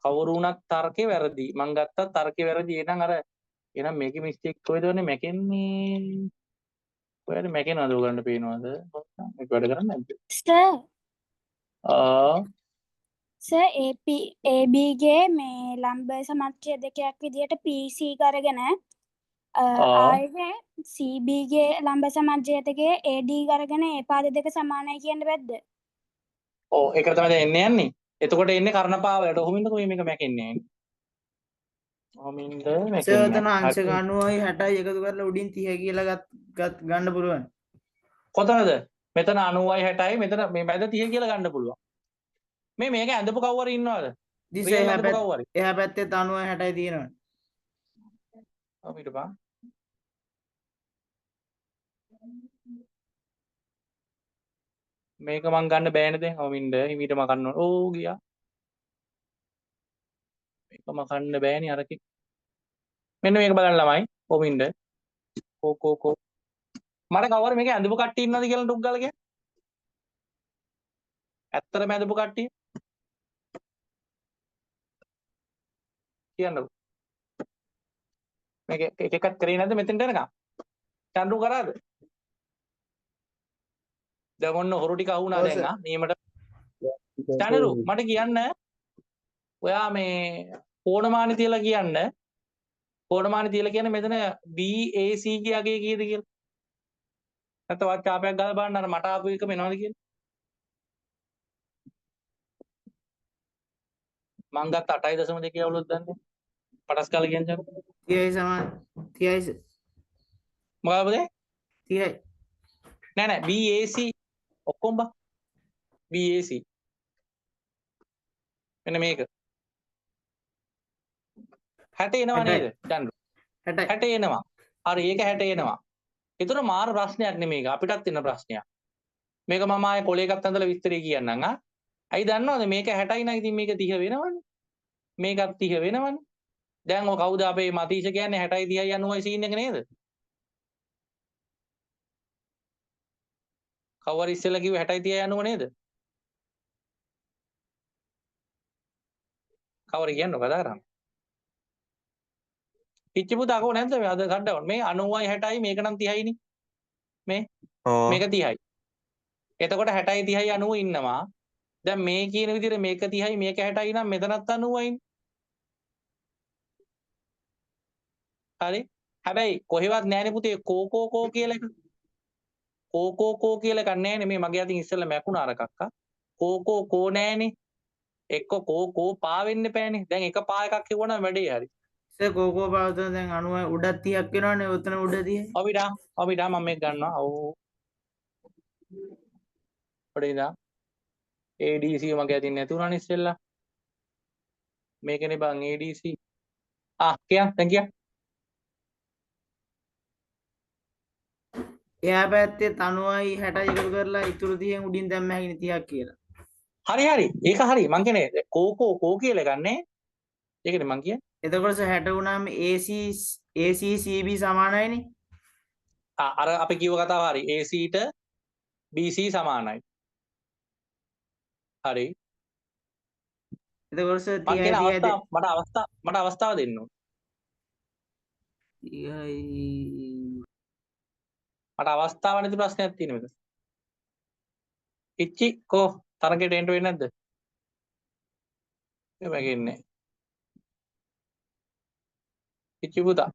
කවුරු වුණත් තර්කය වැරදි. මං ගත්ත තර්කය වැරදි. එහෙනම් අර එහෙනම් මේකේ මිස්ටේක් කොහෙද වන්නේ මැකෙන්නේ? කොහෙද මැකෙනවද ඔයගොල්ලන්ට පේනවද? මේක වැඩ කරන්නේ නැද්ද? සර් ආ සර් AP AB ගේ මේ ලම්බ සමච්ඡේදකයක් විදියට PC කරගෙන ආයේ CB ගේ ලම්බ සමච්ඡේදකයේ AD කරගෙන ඒ පාද දෙක සමානයි කියන්න බැද්ද? ඔව් ඒක තමයි දැන් එන්නේ යන්නේ. එතකොට එන්නේ කර්ණපාවලට. ඔහොම ඉන්නකෝ මේක මැකෙන්නේ නැහැ. ඔහොම ඉන්න සර් මැකෙන්නේ ඔතන නැහැ. අංශක හරි. 90යි 60යි එකතු කරලා උඩින් 30 කියලා ගත් ගන්න පුළුවන්. කොතනද? මෙතන 90යි 60යි මෙතන මේ මැද 30 කියලා ගන්න පුළුවන්. මේ මේක ඇඳපු කවුරු හරි ඉන්නවද? දිස රියල් එහා ඇඳපු පැත්ත කවුරු හරි? එහා පැත්තේ 90යි 60යි තියෙනවා. ඔව් ඊට පා. මේක මං ගන්න බෑනේ දැන්. ඔව් ඉන්න හිමීට මකන්න ඕන. ඕ ගියා. මේක මකන්න බෑනේ අරකේ. මෙන්න මේක බලන්න ළමයි. ඔව් ඉන්න. කෝ කෝ කෝ. මට කවුරු මේක ඇඳපු කට්ටිය ඉන්නවද කියලා ටුක් ගාලා කියන්න. ඇත්තටම ඇඳපු කට්ටිය කියන්නකෝ. මේක එක එකක් කරේ නැද්ද මෙතෙන්ට එනකම්? චන්ද්‍රු කරාද? දැන් ඔන්න හොරු ටික අහුණා ඔව් දැන් සර්. ආ නියමට. චන්ද්‍රු මට කියන්න ඔයා මේ කෝණමානි තියලා කියන්න. කෝණමානි තියලා කියන්නේ මෙතන BAC ගේ අගය කීයද කියලා. නැත්නම් ඔයාත් චාපයක් ගහලා බලන්න අර මට ආපු එකම එනවද කියලා. මං ගත්ත 8.2 අවුලක් දන්නේ. පටස් කාලා කියන්න චන්ද්‍රු. 30යි සමාන 30යි සර්. මොකද පුතේ? 30යි. නෑ නෑ BAC ඔක්කොම බා. BAC මෙන්න මේක 60 එනවා 60යි. නේද චන්ද්‍රු? 60යි. 60 එනවා. හරි ඒක 60 එනවා. ඒතර මාර ප්‍රශ්නයක් නෙමෙයි මේක අපිටත් එන ප්‍රශ්නයක්. මේක මම ආයේ කොලේ එකක් ඇඳලා විස්තරය කියන්නම් ආ. ඇයි දන්නවද මේක 60යි නම් ඉතින් මේක 30 වෙනවනේ. මේකත් 30 වෙනවනේ. දැන් ඔය කවුද අපේ මතීෂ කියන්නේ 60යි 30යි 90යි සීන් එක නේද? කවුරු හරි ඉස්සෙල්ලා කිව්වේ 60යි 30යි 90 නේද? කවුරු කියන්නේ කතා කරන්නේ? පිච්චි පුතා කෝ නැද්ද මේ අද සඩ්ඩවුන් මේ 90යි 60යි මේක නම් 30යිනේ. මේ ඔව් මේක 30යි. එතකොට 60යි 30යි 90 ඉන්නවා. දැන් මේ කියන විදිහට මේක 30යි මේක 60යි නම් මෙතනත් 90යිනේ. හරි. හැබැයි කොහෙවත් නෑනේ පුතේ කෝ කෝ කෝ කියලා එක. කෝ කෝ කෝ කියලා එකක් නෑනේ මේ මගේ අතින් ඉස්සෙල්ලා මැකුණා අර කක්කා. කෝ කෝ කෝ නෑනේ. එක්ක කෝ කෝ පා වෙන්න එපෑනේ. දැන් එක පා එකක් කිව්වනම් වැඩේ හරි. සර් කෝ කෝ පා උතන දැන් 90 උඩත් 30ක් වෙනවනේ ඔතන උඩ 30යි. ඔවිඩා ඔවිඩා මම මේක ගන්නවා. ඔව්. පොඩි ඉඳන් ADC මගේ අතින් නැති වුණානේ ඉස්සෙල්ලා. මේකනේ බං ADC. ආ කියන් දැන් කියන්. එහා පැත්තේ 90යි 60යි එකතු කරලා ඉතුරු 30න් උඩින් දැම්ම හැකිනේ 30ක් කියලා. හරි හරි. ඒක හරි. මං කියන්නේ කෝ කෝ කෝ කියලා එකක් නේ. ඒකනේ මං කියන්නේ. එතකොට සර් 60 වුණාම AC AC CB සමානයිනේ. ආ අර අපි කිව්ව කතාව හරි. AC ට BC සමානයි. හරි. එතකොට සර් මං 30යි කියන 30යි අවස්ථාව මට අවස්ථාව මට අවස්ථාව දෙන්න ඕන. 30යි මට අවස්ථාව නැති ප්‍රශ්නයක් තියෙන මෙතන. ඉච්චි කෝ තරගෙට එන්න වෙන්නේ නැද්ද? මේ මගෙන්නේ. ඉච්චි පුතා.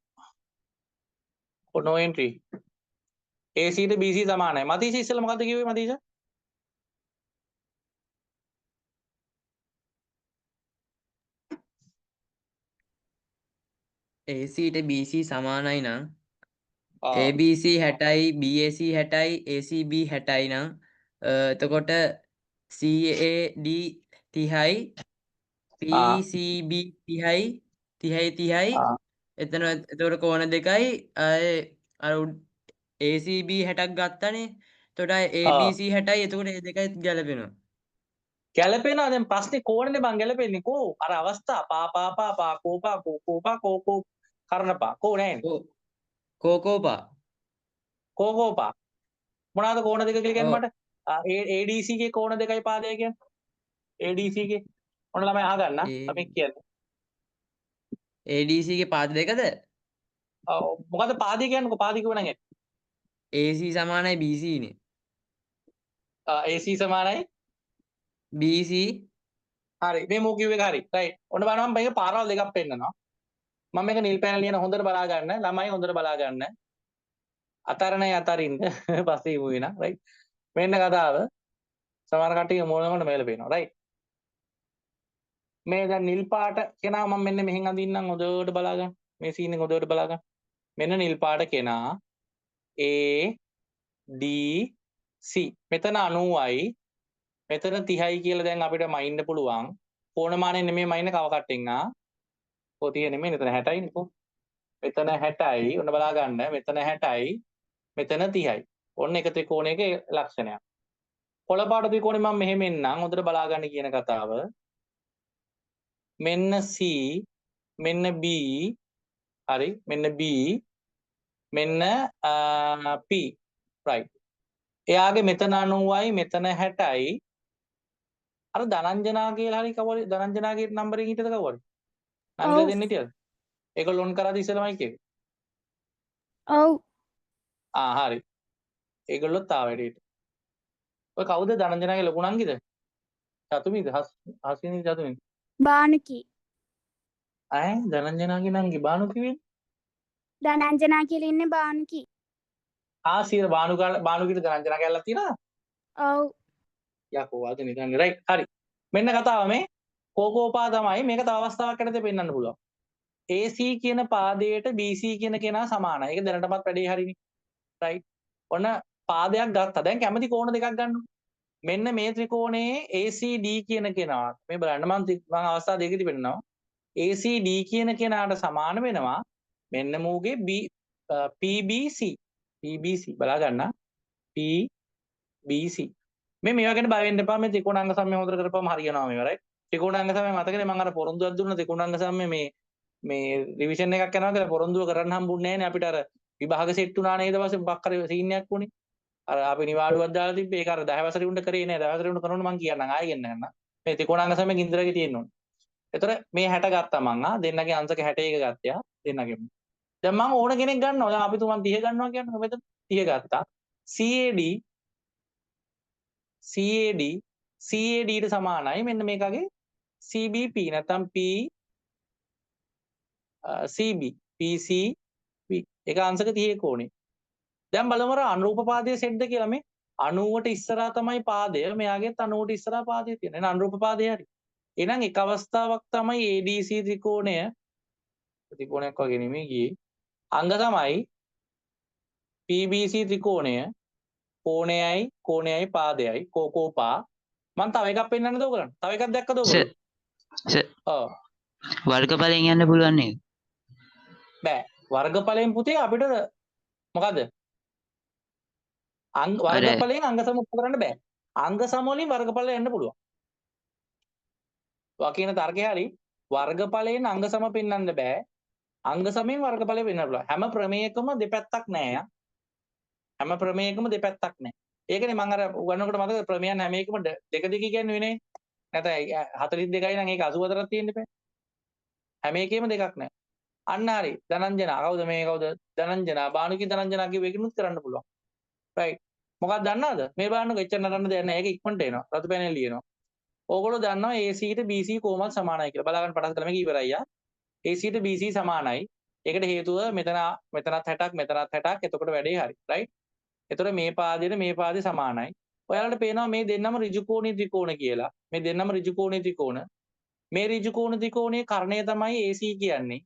කො no entry. AC ට BC සමානයි. මතීෂ ඉස්සෙල්ලා මොකද්ද කිව්වේ මතීෂ? AC ට BC සමානයි නම් ආ ABC 60යි BAC 60යි ACB 60යි නම් එතකොට CAD 30යි PCB 30යි 30යි 30යි. එතන එතකොට කෝණ දෙකයි. ආයේ අර ACB 60ක් ගත්තනේ. එතකොට ආයේ ABC 60යි. එතකොට ඒ දෙකයි ගැලපෙනවා. ගැලපෙනවා. දැන් ප්‍රශ්නේ කෝණනේ බං ගැලපෙන්නේ කෝ? අර අවස්ථා පා පා පා පා කෝ පා කෝ කෝ පා කෝ කෝ කරන පා කෝ නෑනේ. කෝ කෝ පා. කෝ කෝ පා. මොනවාද කෝණ දෙක කියලා කියන්නේ මට? ADC ගේ කෝණ දෙකයි පාදය කියන්නේ. ADC ගේ ඔන්න ළමයි අහගන්න. අපි කියන්නේ. ADC ගේ පාද දෙකද? ඔව්, මොකද්ද පාදය කියන්නේ? පාදය කිව්ව නම් AC සමානයි BC නේ. AC සමානයි BC. හරි, මේ මෝ කිව්ව එක හරි. රයිට්. ඔන්න බලන්න, මම මේක පාරවල් දෙකක් පෙන්නනවා. මම මේක නිල් පෑන ලියන හොඳට බලා ගන්න. ළමයි හොඳට බලා ගන්න. අතරණේ අතරින්න පස්සේ ඉමු වෙනා. රයිට්. මෙන්න කතාව. සමහර කට්ටිය මොනවද මේල පේනවා. රයිට්. මේ දැන් නිල් පාට කෙනා මම මෙන්න මෙහෙන් අඳින්නම්, හොඳට බලා ගන්න. මේ සීන් එක හොඳට බලා ගන්න. මෙන්න නිල් පාට කෙනා A D C. මෙතන 90යි මෙතන 30යි කියලා දැන් අපිට මයින්න පුළුවන්. කෝණමානෙ නෙමෙයි මයින්න කව කට්ටෙන් ආ. කො 30 නෙමෙයි, මෙතන 60යි නේ කො. මෙතන 60යි. ඔන්න බලා ගන්න. මෙතන 60යි. මෙතන 30යි. ඔන්න එක ත්‍රිකෝණයක ලක්ෂණයක්. කොළ පාට ත්‍රිකෝණේ මම මෙහෙම එන්නම්, හොඳට බලා ගන්න කියන කතාව. මෙන්න C, මෙන්න B, හරි, මෙන්න B, මෙන්න P. Right. එයාගේ මෙතන 90යි මෙතන 60යි. අර ධනංජනා කියලා හරි කවුරු ධනංජනාගේ නම්බරෙන් හිටියද කවුරු හරි? නංගිලා දෙන්න හිටියද? ඒගොල්ලෝ ඔන් කරාද ඉස්සෙල්ලා මයික් එක? ඔව්. ආ හරි. ඒගොල්ලොත් ආව වැඩේට. ඔය කවුද ධනංජනාගේ ලොකු නංගිද? චතුමිද? හසිනි චතුමිද? බානුකි. ඈ ධනංජනාගේ නංගි බානුකි වෙන්නේ? ධනංජනා කියලා ඉන්නේ බානුකි. ආ සීර බානුකිට ධනංජනා කැල්ලක් තියෙනවද? ඔව්. යකෝ අද නිකන් රයිට්. හරි. මෙන්න කතාව මේ කෝකෝපා තමයි. මේක තව අවස්ථාවක් යටතේ පෙන්වන්න පුළුවන්. AC කියන පාදයට BC කියන කෙනා සමානයි. ඒක දැනටමත් වැඩේ හරිනේ. රයිට්. ඔන්න පාදයක් ගත්තා. දැන් කැමති කෝණ දෙකක් ගන්න. මෙන්න මේ ත්‍රිකෝණයේ ACD කියන කෙනා මේ බලන්න, මම අවස්ථා දෙකකදී පෙන්නනවා. ACD කියන කෙනාට සමාන වෙනවා මෙන්න මූගේ B PBC. PBC බලා ගන්න. PBC. මේ මේවා ගැන බය වෙන්න එපා. මේ ත්‍රිකෝණාංග සම්මය හොඳට කරපුවම හරියනවා මේවා. රයිට්. ත්‍රිකෝණාංග සම්මය මතකනේ මම අර පොරොන්දුවක් දුන්නා ත්‍රිකෝණාංග සම්මය මේ මේ රිවිෂන් එකක් යනවා කියලා පොරොන්දුව කරන්න හම්බුන්නේ නෑනේ අපිට. අර විභාග සෙට් වුණා නේද පස්සේ මොකක් හරි සීන් එකක් වුණේ. අර අපි නිවාඩුවක් දාලා තිබ්බේ. ඒක අර 10 වසරේ උන්ට කරේ නෑ. 10 වසරේ උන්ට කරනකොට මං කියන්නම් ආයෙ ගෙන්න ගන්න. මේ ත්‍රිකෝණාංග සම්මය ගින්දරගේ තියෙන්න ඕනේ. ඒතර මේ 60 ගත්තා මං. ආ දෙන්නගේ අංශක 61 ගත්තා දෙන්නගෙම. දැන් මං ඕන කෙනෙක් ගන්නවා. දැන් අපි තුමන් 30 ගන්නවා කියන්නේ මෙතන 30 ගත්තා. CAD CAD CAD ට සමානයි මෙන්න මේකගේ CBP නැත්නම් P CB PCB ඒක අංශක 30 කෝණේ. දැන් බලමු අර අනුරූප පාදයේ සෙට්ද කියලා. මේ 90ට ඉස්සරහා තමයි පාදය. මෙයාගෙත් 90ට ඉස්සරහා පාදය තියෙනවා. එහෙනම් අනුරූප පාදය හරි. එහෙනම් එක අවස්ථාවක් තමයි ADC ත්‍රිකෝණය ත්‍රිකෝණයක් වගේ නෙමෙයි ගියේ. අංග තමයි PBC ත්‍රිකෝණය කෝණයයි කෝණයයි පාදයයි කෝකෝපා. මං තව එකක් පෙන්නන්නද ඔයගොල්ලන්ට? තව එකක් දැක්කද ඔයගොල්ලෝ? සර්. ඔව්. වර්ගඵලයෙන් යන්න පුළුවන් නේද? බෑ. වර්ගඵලයෙන් පුතේ අපිට මොකද්ද? අංග වර්ගඵලයෙන් අංග සම ඔප්පු කරන්න බෑ. අංග සම වලින් වර්ගඵල යන්න පුළුවන්. ඔයා කියන තර්කය හරි. වර්ගඵලයෙන් අංග සම පෙන්වන්න බෑ. අංග සමයෙන් වර්ගඵලය පෙන්වන්න පුළුවන්. හැම ප්‍රමේයකම දෙපැත්තක් නෑ. හැම ප්‍රමේයකම දෙපැත්තක් නෑ. ඒකනේ මං අර උගන්වනකොට මතකද ප්‍රමේයන් හැම එකම දෙක දෙක කියන්නේ නේ. නැත්නම් 42යි නම් ඒක 84ක් තියෙන්න බෑ. හැම එකේම දෙකක් නෑ. අන්න හරි. ධනංජනා කවුද මේ කවුද? ධනංජනා බානුකි ධනංජනා කියව එකනුත් කරන්න පුළුවන්. රයිට්. මොකක්ද දන්නවද? මේ බලන්නකෝ, එච්චර නරන්න දෙයක් නෑ. ඒක ඉක්මනට එනවා. රතු පැනෙන් ලියනවා. ඕගොල්ලෝ දන්නවා AC ට BC කොහොමද සමානයි කියලා. බලාගන්න පටන් ගන්න මේක ඉවරයි ආ. AC ට BC සමානයි. ඒකට හේතුව මෙතන මෙතනත් 60ක් මෙතනත් 60ක්. එතකොට වැඩේ හරි. රයිට්. එතකොට මේ පාදයට මේ පාදේ සමානයි. ඔයාලට පේනවා මේ දෙන්නම ඍජුකෝණී ත්‍රිකෝණ කියලා. මේ දෙන්නම ඍජුකෝණී ත්‍රිකෝණ. මේ ඍජුකෝණ ත්‍රිකෝණයේ කර්ණය තමයි AC කියන්නේ.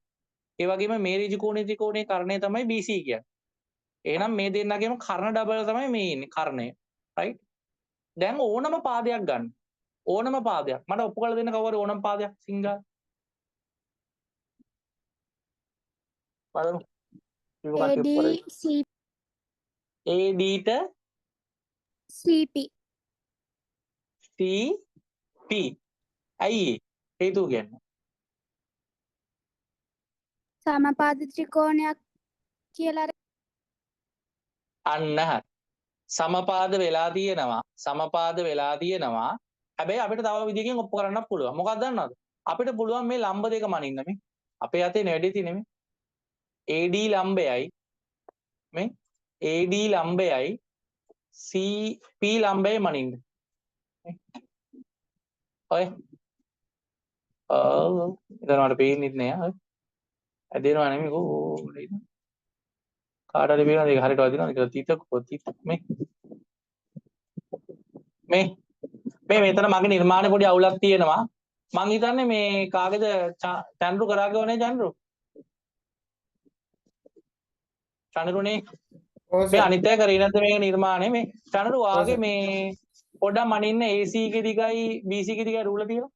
ඒ වගේම මේ ඍජුකෝණී ත්‍රිකෝණයේ කර්ණය තමයි BC කියන්නේ. එහෙනම් මේ දෙන්නගේම කර්ණ ඩබල් තමයි මේ ඉන්නේ කර්ණය. රයිට්. දැන් ඕනම පාදයක් ගන්න. ඕනම පාදයක්. මට ඔප්පු කරලා දෙන්න කවුරු හරි ඕනම පාදයක් සිංගල්. බලමු. AD C AD ට CP CP. ඇයි ඒ? හේතුව කියන්න. සමපාද ත්‍රිකෝණයක් කියලා අන්න හරි. සමපාද වෙලා තියෙනවා. සමපාද වෙලා තියෙනවා. හැබැයි අපිට තව විදිහකින් ඔප්පු කරන්නත් පුළුවන්. මොකක්ද දන්නවද? අපිට පුළුවන් මේ ලම්බ දෙක මනින්න මේ. අපේ අතේ නේ වැඩි තියෙන්නේ මේ. AD ලම්බයයි මේ AD ලම්බයයි CP ලම්බයයි මනින්න. ඔය ඔව් එතන මට පේන්නෙත් නෑ. ඔය ඇදෙනවා නෙමෙයි කෝ කාට හරි පේනවද ඒක හරියට වදිනවද කියලා තීත තීත මේ මේ මේ මෙතන මගේ නිර්මාණේ පොඩි අවුලක් තියෙනවා. මං හිතන්නේ මේ කාගේද චන්ද්රු කරාගව නේ චන්ද්රු චන්ද්රුනේ මේ අනිත් අය කරේ නැද්ද මේක නිර්මාණය මේ චන්ද්රු වාගේ මේ පොඩ්ඩක් මනින්න AC ගේ දිගයි BC ගේ දිගයි රූල තියෙනවා.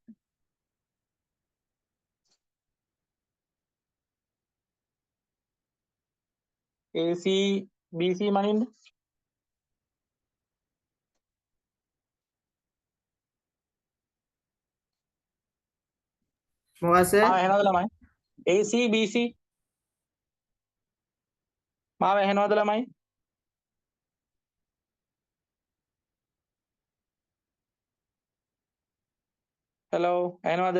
AC BC මනින්න. මොකක්ද සර්? මාව ඇහෙනවද ළමයි? AC BC මාව ඇහෙනවද ළමයි? හෙලෝ ඇහෙනවද?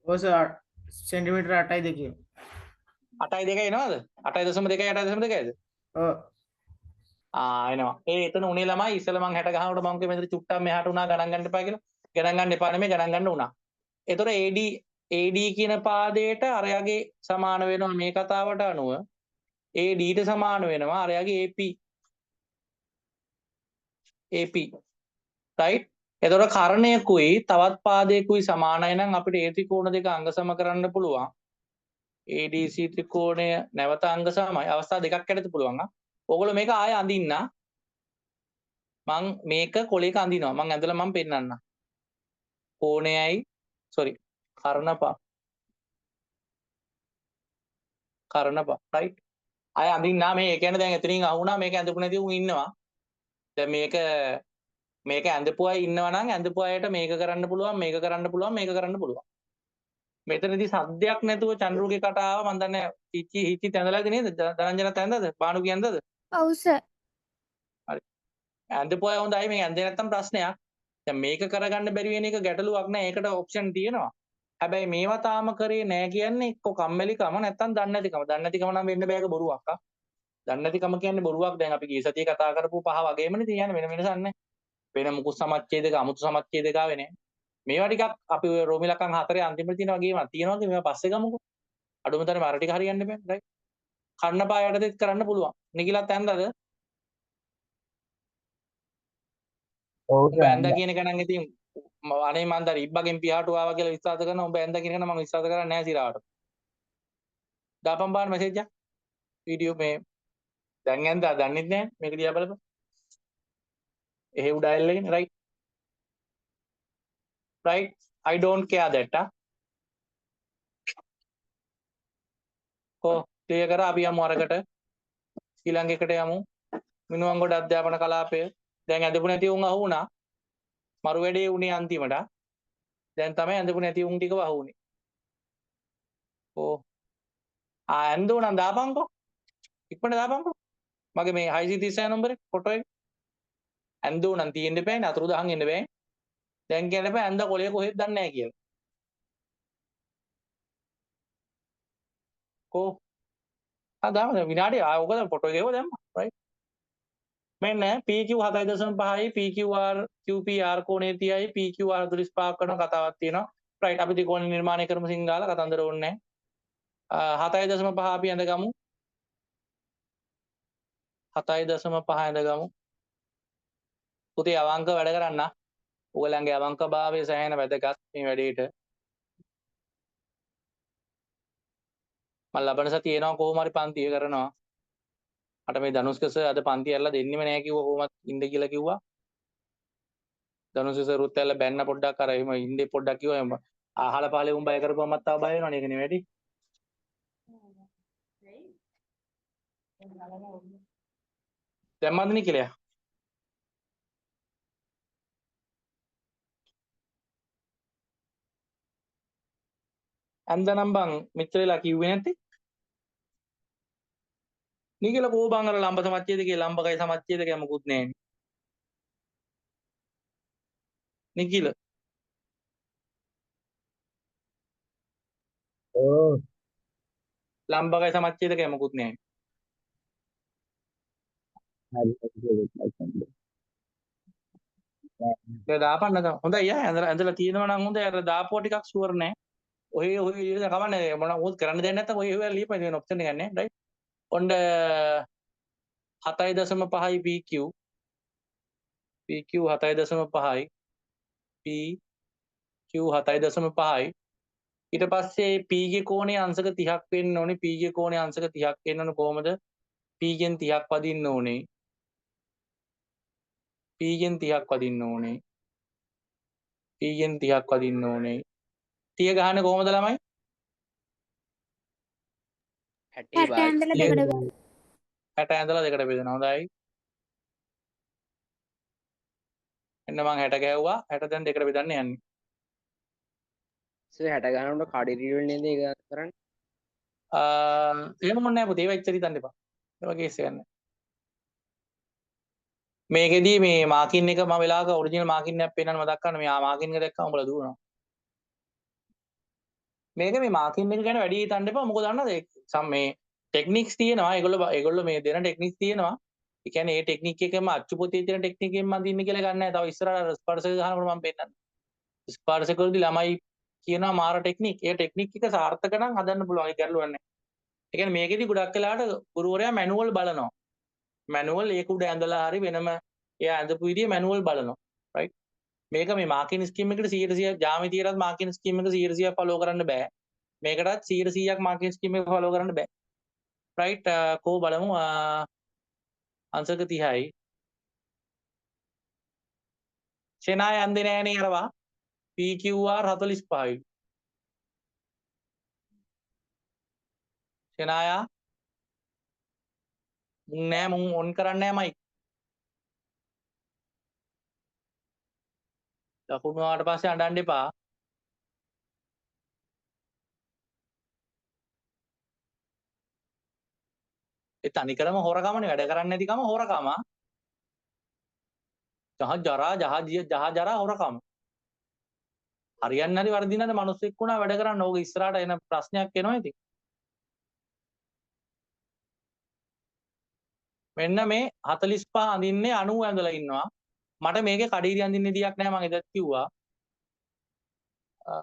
ඔව් සර් සෙන්ටිමීටර් 8.2. 8.2 එනවද? 8.2 8.2ද? ඔව්. ආ එනවා. ඒ එතන උනේ ළමයි ඉස්සෙල්ලා මං 60 ගහනකොට මං කිව්වේ මෙතන චුට්ටක් මෙහාට උනා ගණන් ගන්න එපා කියලා. ගණන් ගන්න එපා නෙමෙයි ගණන් ගන්න උනා. එතකොට AD කියන පාදයට අරයාගේ සමාන වෙනවා මේ කතාවට අනුව AD ට සමාන වෙනවා අරයාගේ AP. AP. Right? එතකොට කර්ණයකුයි තවත් පාදයකුයි සමානයි නම් අපිට ඒ ත්‍රිකෝණ දෙක අංග සම කරන්න පුළුවන්. ADC ත්‍රිකෝණය නැවත අංග සමයි. අවස්ථා දෙකක් යටතේ පුළුවන්. ඕගොල්ලෝ මේක ආයෙ අඳින්න. මං මේක කොලේක අඳිනවා. මං ඇඳලා මං පෙන්නන්නම්. කෝණයයි සෝරි කර්ණපා කර්ණපා රයිට්. ආයෙ අඳින්න මේ ඒ කියන්නේ දැන් එතනින් අහුණා මේක ඇඳපු නැති උන් ඉන්නවා. දැන් මේක මේක ඇඳපු අය ඉන්නවා නම් ඇඳපු අයට මේක කරන්න පුළුවන් මේක කරන්න පුළුවන් මේක කරන්න පුළුවන්. මෙතනදී සද්දයක් නැතුව චන්ද්රුගේ කට ආවා මං දන්නේ නැහැ. හිචි හිචි ඇඳලාද නේද? ධනංජනත් ඇඳලාද? බානුගේ ඇඳලාද? ඔව් සර්. හරි. ඇඳපු අය හොඳයි මේ ඇඳේ නැත්තම් ප්‍රශ්නයක්. දැන් මේක කරගන්න බැරි වෙන එක ගැටලුවක් නෑ. ඒකට ඔප්ෂන් තියෙනවා. හැබැයි මේවා තාම කරේ නෑ කියන්නේ එක්ක කම්මැලිකම නැත්තම් දන්නේ නැතිකම. දන්නේ නැතිකම නම් වෙන්න බෑ ඒක බොරුවක් ආ. දන්නේ නැතිකම කියන්නේ බොරුවක්. දැන් අපි ගිය සතියේ කතා කරපු පහ වගේමනේ තියන්නේ වෙන වෙනසක් නෑ. වෙන මුකුත් සමච්ඡේදක අමුතු සමච්ඡේදක ආවේ නෑ. මේවා ටිකක් අපි ඔය රෝමි ලක්කන් හතරේ අන්තිමට තියෙන වගේම තියෙනවා මේවා පස්සේ ගමුකෝ. අඩුම තරමේ අර ටික හරියන්න බෑ. රයිට්. කර්ණපා යටතේත් කරන්න පුළුවන්. නිකිලත් ඇන්දද? ඔව් උඹ ඇන්දා කියන එක නම් ඉතින් අනේ මන් දර ඉබ්බගෙන් පියාටු ආවා කියලා විශ්වාස කරනවා. උඹ ඇන්දා කියන එක නම් මම විශ්වාස කරන්නේ නෑ සිරාවට. දාපන් බලන්න මැසේජ් එක. වීඩියෝ මේ දැන් ඇන්දා දන්නෙත් නෑ. මේක දිහා බලපන්. එහෙව් ඩයල් එකනේ right. Right, I don't care that. කො ක්ලියර් කරා අපි යමු අරකට. ඊළඟ එකට යමු. මිනුවන්ගොඩ අධ්‍යාපන කලාපය. දැන් ඇඳපු නැති උන් අහු වුණා. මරු වැඩේ උනේ අන්තිමට. දැන් තමයි ඇඳපු නැති උන් ටිකව අහු වුනේ. කො ආ ඇඳුව නම් දාපන්කෝ. ඉක්මනට දාපන්කෝ. මගේ මේ 636 නම්බරේ ෆොටෝ එක. ඇඳුව නම් තියෙන්න බෑනේ අතුරුදහන් එන්න බෑ. දැන් කියන්න බෑ ඇඳ කොලේ කොහෙද දන්නේ නැහැ කියලා. කො ආ දාමු දැන් විනාඩි ආ ඕක දැන් ෆොටෝ එක ඒව දැම්මා රයිට්. මෙන්න PQ 7.5යි PQR QPR කෝණේ 30යි PQR 45ක් කරන කතාවක් තියෙනවා. රයිට් අපි ත්‍රිකෝණ නිර්මාණය කරමු සිංගාල කතන්දර ඕනේ නැහැ. 7.5 අපි ඇඳගමු. 7.5 ඇඳගමු. පුතේ අවංක වැඩ කරන්න. ඔයගොල්ලන්ගේ අවංකභාවය සෑහෙන වැදගත් මේ වැඩේට. මම ලබන සතියේ එනවා කොහොම හරි පන්තිය කරනවා. මට මේ ධනුෂ්ක සර් අද පන්ති ඇරලා දෙන්නෙම නෑ කිව්වා කොහොමත් ඉන්න කියලා කිව්වා. ධනුෂ සරුත් ඇල්ල බැන්න පොඩ්ඩක් අර එහෙම ඉන්නේ පොඩ්ඩක් කිව්වා එහෙම අහල පහලේ උන් බය කරපුවමත් තව බය වෙනවනේ. ඒක නෙවෙයි වැඩි. දැම්මද නේ කියලා? ඇන්දනම් බං මෙච්චර වෙලා කිව්වේ නැති? නේ කියලා කෝ බං අර ලම්බ සමච්චේද කියලා ලම්බකයි සමච්චේද කියලා මොකුත් නෑනේ. නේ කියලා. ඔව්. ලම්බකයි සමච්චේද කියලා මොකුත් නෑනේ. හරි හරි. ඒක දාපන්න තම. හොඳයි යා ඇඳලා ඇඳලා තියෙනවා නම් හොඳයි. අර දාපුවා ටිකක් ෂුවර් නෑ. ඔහේ ඔහේ ලියලා කමන්නේ මොන මොකද කරන්න දෙයක් නැත්තම් ඔහේ ඔහේ ලියපන් වෙන ඔප්ෂන් එකක් නෑ. රයිට්. ඔන්න 7.5යි PQ PQ 7.5යි PQ 7.5යි ඊට පස්සේ P ගේ කෝණය අංශක 30ක් වෙන්න ඕනේ. P ගේ කෝණය අංශක 30ක් වෙන්න ඕනේ කොහමද? P ගෙන් 30ක් වදින්න ඕනේ. P ගෙන් 30ක් වදින්න ඕනේ. P ගෙන් 30ක් වදින්න ඕනේ. 30 ගහන්නේ කොහමද ළමයි? 60 60 ඇඳලා දෙකට 60 ඇඳලා දෙකට බෙදෙනවා. හොඳයි. එන්න මං 60 ගැහුවා. 60 දැන් දෙකට බෙදන්න යන්නේ. සර් 60 ගහනකොට කඩිරි වල නේද ඒක කරන්නේ? එහෙම මොන්නේ නැහැ පුතේ. ඒවා ඉච්චර හිතන්න එපා. ඒවා කේස් එකක් නෑ. මේකෙදී මේ මාකින් එක මම වෙලාවක ඔරිජිනල් මාකින් එකක් පෙන්නන්න මතක් කරන්න. මේ මාකින් එක දැක්කම උඹලා දුවනවා. මේක මේ මාකින් එක ගැන වැඩි හිතන්න එපා. මොකද දන්නවද මේ ටෙක්නික්ස් තියෙනවා. ඒගොල්ලෝ මේ දෙන ටෙක්නික්ස් තියෙනවා. ඒ කියන්නේ ඒ ටෙක්නික් එකම අච්චු පොතේ තියෙන ටෙක්නික් එකෙන් මං දින්නේ කියලා ගන්න නෑ. තව ඉස්සරහට අර ස්පර්ශක ගහනකොට මං පෙන්නන්නම්. ස්පර්ශක වලදී ළමයි කියනවා මාර ටෙක්නික්. ඒ ටෙක්නික් එක සාර්ථක නම් හදන්න පුළුවන්. ඒක ගැටලුවක් නෑ. ඒ කියන්නේ මේකෙදි ගොඩක් වෙලාවට ගුරුවරයා මැනුවල් බලනවා. මැනුවල් ඒක උඩ ඇඳලා හරි වෙනම එයා ඇඳපු විදිය මැනුවල් බලනවා. රයිට්. මේක මේ මාකින් ස්කීම් එකට 100% ජ්‍යාමිතියටත් මාකින් ස්කීම් එක 100% ෆලෝ කරන්න බෑ. මේකටත් 100%ක් මාකින් ස්කීම් එක ෆලෝ කරන්න බෑ. රයිට්. කෝ බලමු. අංශක 30යි. ෂෙනාය ඇන්දේ නෑනේ අරවා. PQR 45යි. ෂෙනායා මුන් නෑ මුන් ඔන් කරන්නේ නෑ මයික්. ලකුණු ආවට පස්සේ අඬන්න එපා. ඒ තනිකරම හොරකමනේ වැඩ කරන්නේ නැතිකම හොරකම. ජහ ජරා ජහ ජහ ජරා හොරකම. හරියන්නේ හරි වරදින්න හරි මිනිස්සෙක් වුණා වැඩ කරන්න ඕක ඉස්සරහට එන ප්‍රශ්නයක් එනවා ඉතින්. මෙන්න මේ 45 අඳින්නේ 90 ඇඳලා ඉන්නවා. මට මේකේ කඩිරි අඳින්න විදියක් නෑ මං එදත් කිව්වා.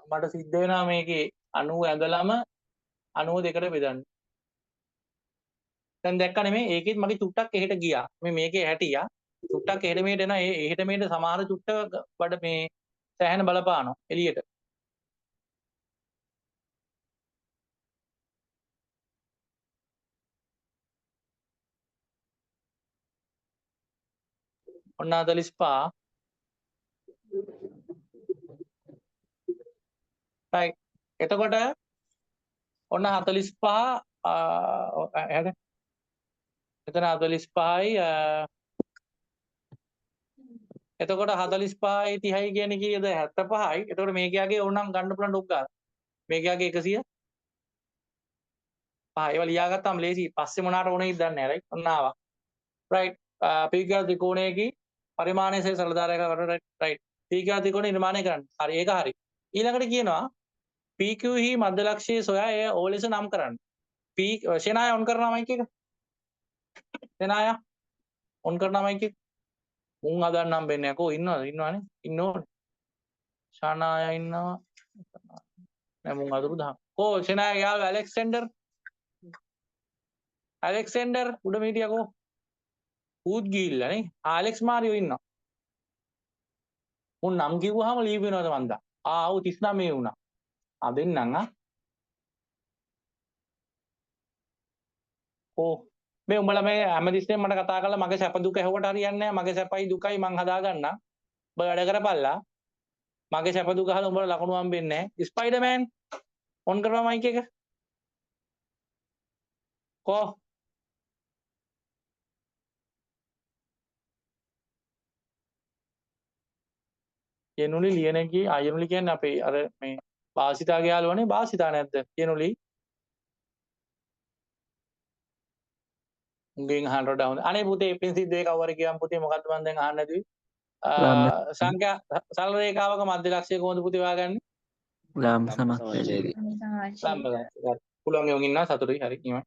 මට සිද්ධ වෙනවා මේකේ 90 ඇඳලම 90 දෙකට බෙදන්න. දැන් දැක්ක නෙමෙයි ඒකෙත් මගේ චුට්ටක් එහෙට ගියා. මේ මේකේ හැටියා. චුට්ටක් එහෙට මෙහෙට එනවා. ඒ එහෙට මෙහෙට සමහර චුට්ට බඩ මේ සෑහෙන බලපානවා එළියට. ඔන්න 45. රයිට්. එතකොට ඔන්න 45 එහාට එතන 45යි එතකොට 45යි 30යි කියන්නේ කීයද 75යි. එතකොට මේකයාගේ ඕනනම් ගන්න පුළුවන් ඩොග් ගාලා. මේකයාගේ 100 පහ. ඒවා ලියාගත්තාම ලේසි. පස්සේ මොනාට ඕනේ ඉද දන්නේ නැහැ. රයිට්. ඔන්න ආවා. රයිට්. PQR ත්‍රිකෝණයකී පරිමාණය සේ සරල ධාරාවක් වට රයිට්. PQR ත්‍රිකෝණය නිර්මාණය කරන්න. හරි ඒක හරි. ඊළඟට කියනවා PQ හි මධ්‍ය ලක්ෂ්‍යය සොයා එය O ලෙස නම් කරන්න. P ෂෙනාය ඔන් කරනවා මයික් එක. ෂෙනාය ඔන් කරනවා මයික් එක. මුන් හදන්න හම්බෙන්නේ නැහැ. කෝ ඉන්නවද? ඉන්නවනේ. ඉන්න ඕනේ. ෂනාය ඉන්නවා. නෑ මුන් අතුරු දහම්. කෝ ෂෙනාය යාළුවා ඇලෙක්සැන්ඩර්. ඇලෙක්සැන්ඩර් උඩ හිටියා කෝ. ඌත් ගිහිල්ලා නේ. ඇලෙක්ස් මාරියෝ ඉන්නවා. මුන් නම් කිව්වහම ලීව් වෙනවද මන්දා? ආ ඔව් 39 වුණා. ආ දෙන්නම් ආ. ඕ මේ උඹලා මේ හැමතිස්සෙම මට කතා කරලා මගේ සැප දුක ඇහුවට හරියන්නේ නැහැ. මගේ සැපයි දුකයි මං හදා ගන්නම්. උඹ වැඩ කරපල්ලා. මගේ සැප දුක අහලා උඹට ලකුණු හම්බෙන්නේ නැහැ. ස්පයිඩර්මෑන් ඔන් කරපන් මයික් එක. කෝ යනුලි ලියන එකේ ආයනුලි කියන්නේ අපේ අර මේ වාසිතාගේ යාළුවනේ. වාසිතා නැද්ද යනුලි? උන්ගෙන් අහන්න වඩා හොඳ. අනේ පුතේ පින්සිල් දෙක කවුරු හරි කියන් පුතේ මොකද්ද මං දැන් අහන්න නැතුවේ. සංඛ්‍යා සරල රේඛාවක මධ්‍ය ලක්ෂ්‍යය කොහොමද පුතේ හොයාගන්නේ? ලම්බ සමච්ඡේදය. ලම්බ සමච්ඡේදය. පුළුවන් ඒවා ඉන්නවා සතුටුයි. හරි නියමයි.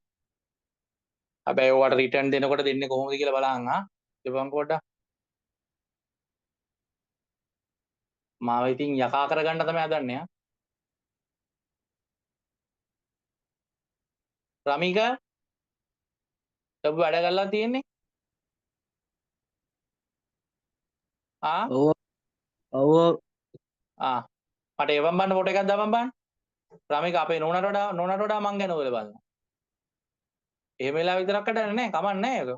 හැබැයි ඔයාට රිටර්න් දෙනකොට දෙන්නේ කොහොමද කියලා බලහන් ආ. දෙපන් පොඩ්ඩක්. මාව ඉතින් යකා කරගන්න තමයි හදන්නේ ආ. රමික ඔබ වැඩ කරලා තියෙන්නේ? ආ ඔව් ඔව් ආ මට එවන් බලන්න ෆොටෝ එකක් දාපන් බලන්න. රමික අපේ නෝනාට වඩා මං ගැන ඔයලා බලනවා. එහෙම වෙලා විතරක් වැඩක් නෑ, කමක් නෑ ඒක.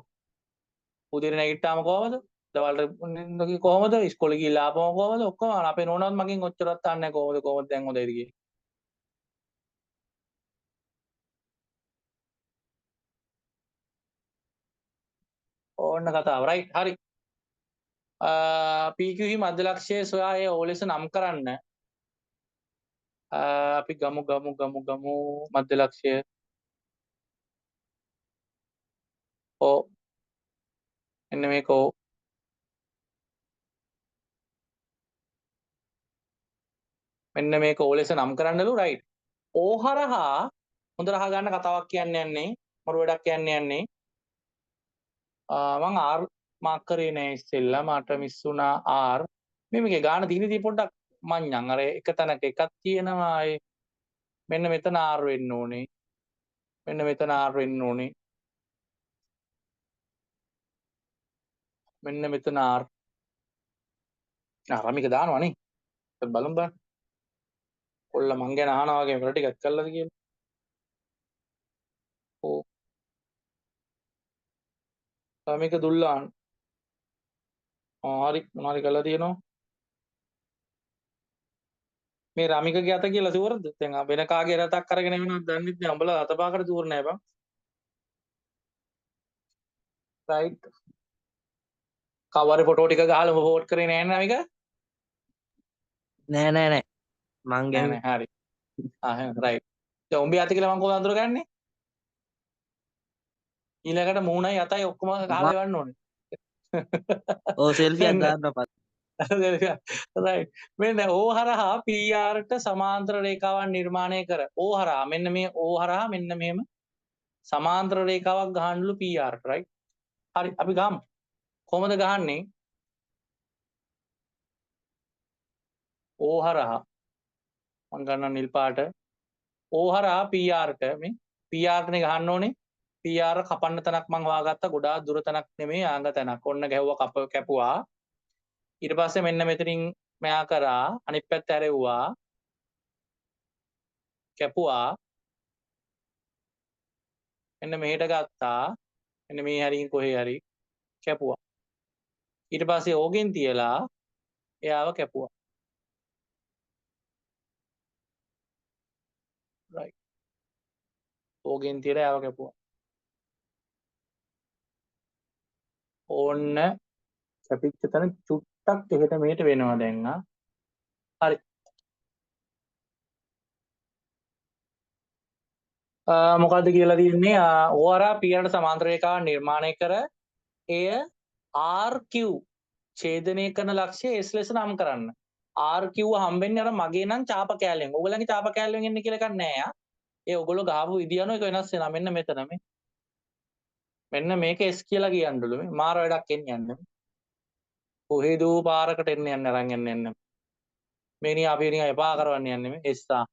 උදේට නැගිට්ටාම කොහමද? දවල්ට කොහමද? ඉස්කෝලේ ගිහලා ආපුවම කොහමද? ඔක්කොම අපේ නෝනාවත් මගෙන් ඔච්චරවත් අහන්නේ නෑ කොහමද කොහමද දැන් හොඳයිද කියලා. ඕන්න කතාව. රයිට් හරි. PQ හි මධ්‍ය ලක්ෂ්‍යය සොයා එය O ලෙස නම් කරන්න. අපි ගමු ගමු ගමු ගමු මධ්‍ය ලක්ෂ්‍යය. O එන්න මේක O. මෙන්න මේක O ලෙස නම් කරන්නලු. රයිට්. O හරහා හොඳට අහගන්න කතාවක් කියන්න යන්නේ. මරු වැඩක් කියන්න යන්නේ. මං R mark කරේ නෑ ඉස්සෙල්ලා, මට මිස් වුණා R. මේ මේකේ ගාන තියෙන ඉතින් පොඩ්ඩක් මඤ්ඤං අර එක තැනක එකක් තියෙනවා. ඒ මෙන්න මෙතන R වෙන්න ඕනේ. මෙන්න මෙතන R වෙන්න ඕනේ. මෙන්න මෙතන R. ආ රමික දානවා නේ. බලමු බලන්න. කොල්ල මං ගැන අහනවා වගේ වැඩ ටිකක් කළාද කියලා. ඔව්. රමික දුල්ලාන්. ආ හරි මොනාරි කරලා තියෙනවා. මේ රමිකගේ අත කියලා ෂුවර්ද? දැන් වෙන කාගේ රතක් අරගෙන එනවද දන්නෙත් නෑ. උඹලා අත පාකට ෂුවර් නෑ බං. රයිට්. කවර ෆොටෝ ටික ගහලා උඹ ෆෝට් කරේ නෑ නේ රමික? නෑ නෑ නෑ මං නෑ ගැහුවේ. නෑ හරි. ආ එහෙනම් රයිට්. දැන් උඹේ අත කියලා මං කොහොමද අඳුරගන්නේ? ඊළඟට මූණයි අතයි ඔක්කොම ගහලා එවන්න ඕනේ. ඔව් සෙල්ෆියක් මෙන්න. දාන්න පස්සේ. රයිට්. මෙන්න O හරහා PR ට සමාන්තර රේඛාවක් නිර්මාණය කර. O හරහා මෙන්න මේ O හරහා මෙන්න මෙහෙම සමාන්තර රේඛාවක් ගහන්නලු PR ට. රයිට්. හරි අපි ගහමු. කොහොමද ගහන්නේ? O හරහා මං ගන්නවා නිල් පාට. O හරහා PR ට මේ PR ටනේ ගහන්න ඕනේ. PR කපන්න තැනක් මං හොයාගත්තා. ගොඩාක් දුර තැනක් නෙමෙයි ආඟ තැනක්. ඔන්න ගැහුවා කැපුවා. ඊට පස්සේ මෙන්න මෙතනින් මෙයා කරා අනිත් පැත්ත හැරෙව්වා. කැපුවා. මෙන්න මෙහෙට ගත්තා. මෙන්න මේ හරින් කොහේ හරි කැපුවා. ඊට පස්සේ ඕගෙන් තියලා එයාව කැපුවා. රයිට්. ඕගෙන් තියලා එයාව කැපුවා. ඕන්න කැපිච්ච තැන චුට්ටක් එහෙට මෙහෙට වෙනවා දැන්. ආ හරි. මොකද්ද කියලා තියෙන්නේ? O හරහා PR ට සමාන්තර රේඛාවක් නිර්මාණය කර එය RQ ඡේදනය කරන ලක්ෂ්‍ය S ලෙස නම් කරන්න. RQ හම්බෙන්නේ අර මගේ නම් චාප කෑල්ලෙන්. ඕගොල්ලන්ගේ චාප කෑල්ලෙන් එන්නේ කියලා එකක් නෑ. ආ ඒ ඔයගොල්ලෝ ගහපු විදිය අනුව ඒක වෙනස් වෙනවා. මෙන්න මෙතන මේ. මෙන්න මේක S කියලා කියන්නලු මේ. මාර වැඩක් එන්නේ යන්නේ. කොහෙදෝ පාරකට එන්න යන්න අරන් යන්න යන්න. මේ නිකන් අපි නිකන් එපා කරවන්න යන්නේ මේ S ආ.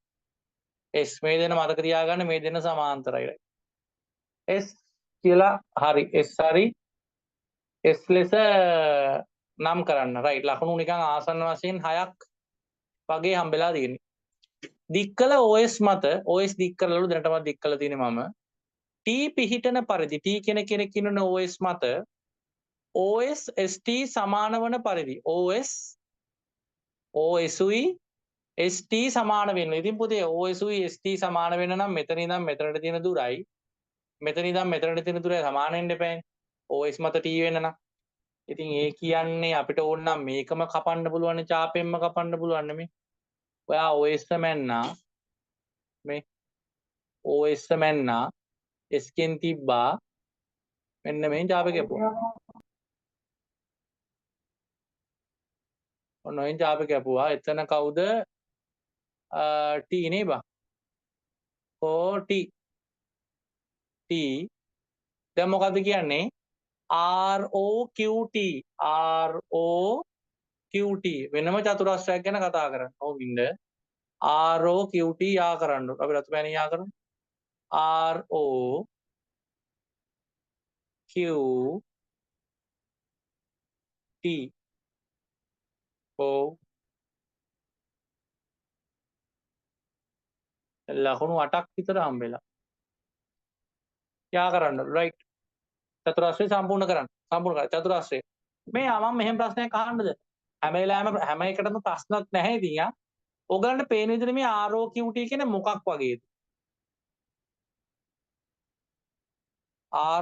S මේ දෙන මතක තියාගන්න මේ දෙන සමාන්තරයි. S කියලා හරි S හරි S ලෙස නම් කරන්න. රයිට්. ලකුණු නිකන් ආසන්න වශයෙන් 6ක් වගේ හම්බෙලා තියෙන්නේ. දික් කළ OS මත OS දික් කරලලු දැනටමත් දික් කරලා තියෙන්නේ මම. T පිහිටන පරිදි T කියන කෙනෙක් ඉන්නන OS මත OS ST සමාන වන පරිදි OS OS උයි ST සමාන වෙන්න. ඉතින් පුතේ OS උයි ST සමාන වෙන්න නම් මෙතන ඉඳන් මෙතනට තියෙන දුරයි මෙතන ඉඳන් මෙතනට තියෙන දුරයි සමාන වෙන්න එපානේ. OS මත T වෙන්න නම්. ඉතින් ඒ කියන්නේ අපිට ඕන නම් මේකම කපන්න පුළුවන් චාපෙන්ම කපන්න පුළුවන් නෙමෙයි. ඔයා OS මැන්නා මේ OS මැන්නා S කෙන් තිබ්බා මෙන්න මෙහෙන් චාපේ කැපුවා. ඔන්න ඔහෙන් චාපේ කැපුවා. එතන කවුද? T නේ බා. කෝ T T දැන් මොකද්ද කියන්නේ? R O Q T R O Q T වෙනම චතුරස්‍රයක් ගැන කතා කරන්න. ඔව් ඉන්න R O Q T යා කරන්න. අපි රතු පෑනින් යා කරමු. R O Q T ඔව් ලකුණු 8ක් විතර හම්බෙලා. යා කරන්න. රයිට්. චතුරාශ්‍රය සම්පූර්ණ කරන්න. සම්පූර්ණ කරන්න. චතුරාශ්‍රය. මේ මම මෙහෙම ප්‍රශ්නයක් අහන්නද? හැම වෙලාවෙම හැම එකටම ප්‍රශ්නක් නැහැ ඉතින් යා. ඔයගලන්ට පේන විදිහට මේ ROQT කියන්නේ මොකක් වගේද?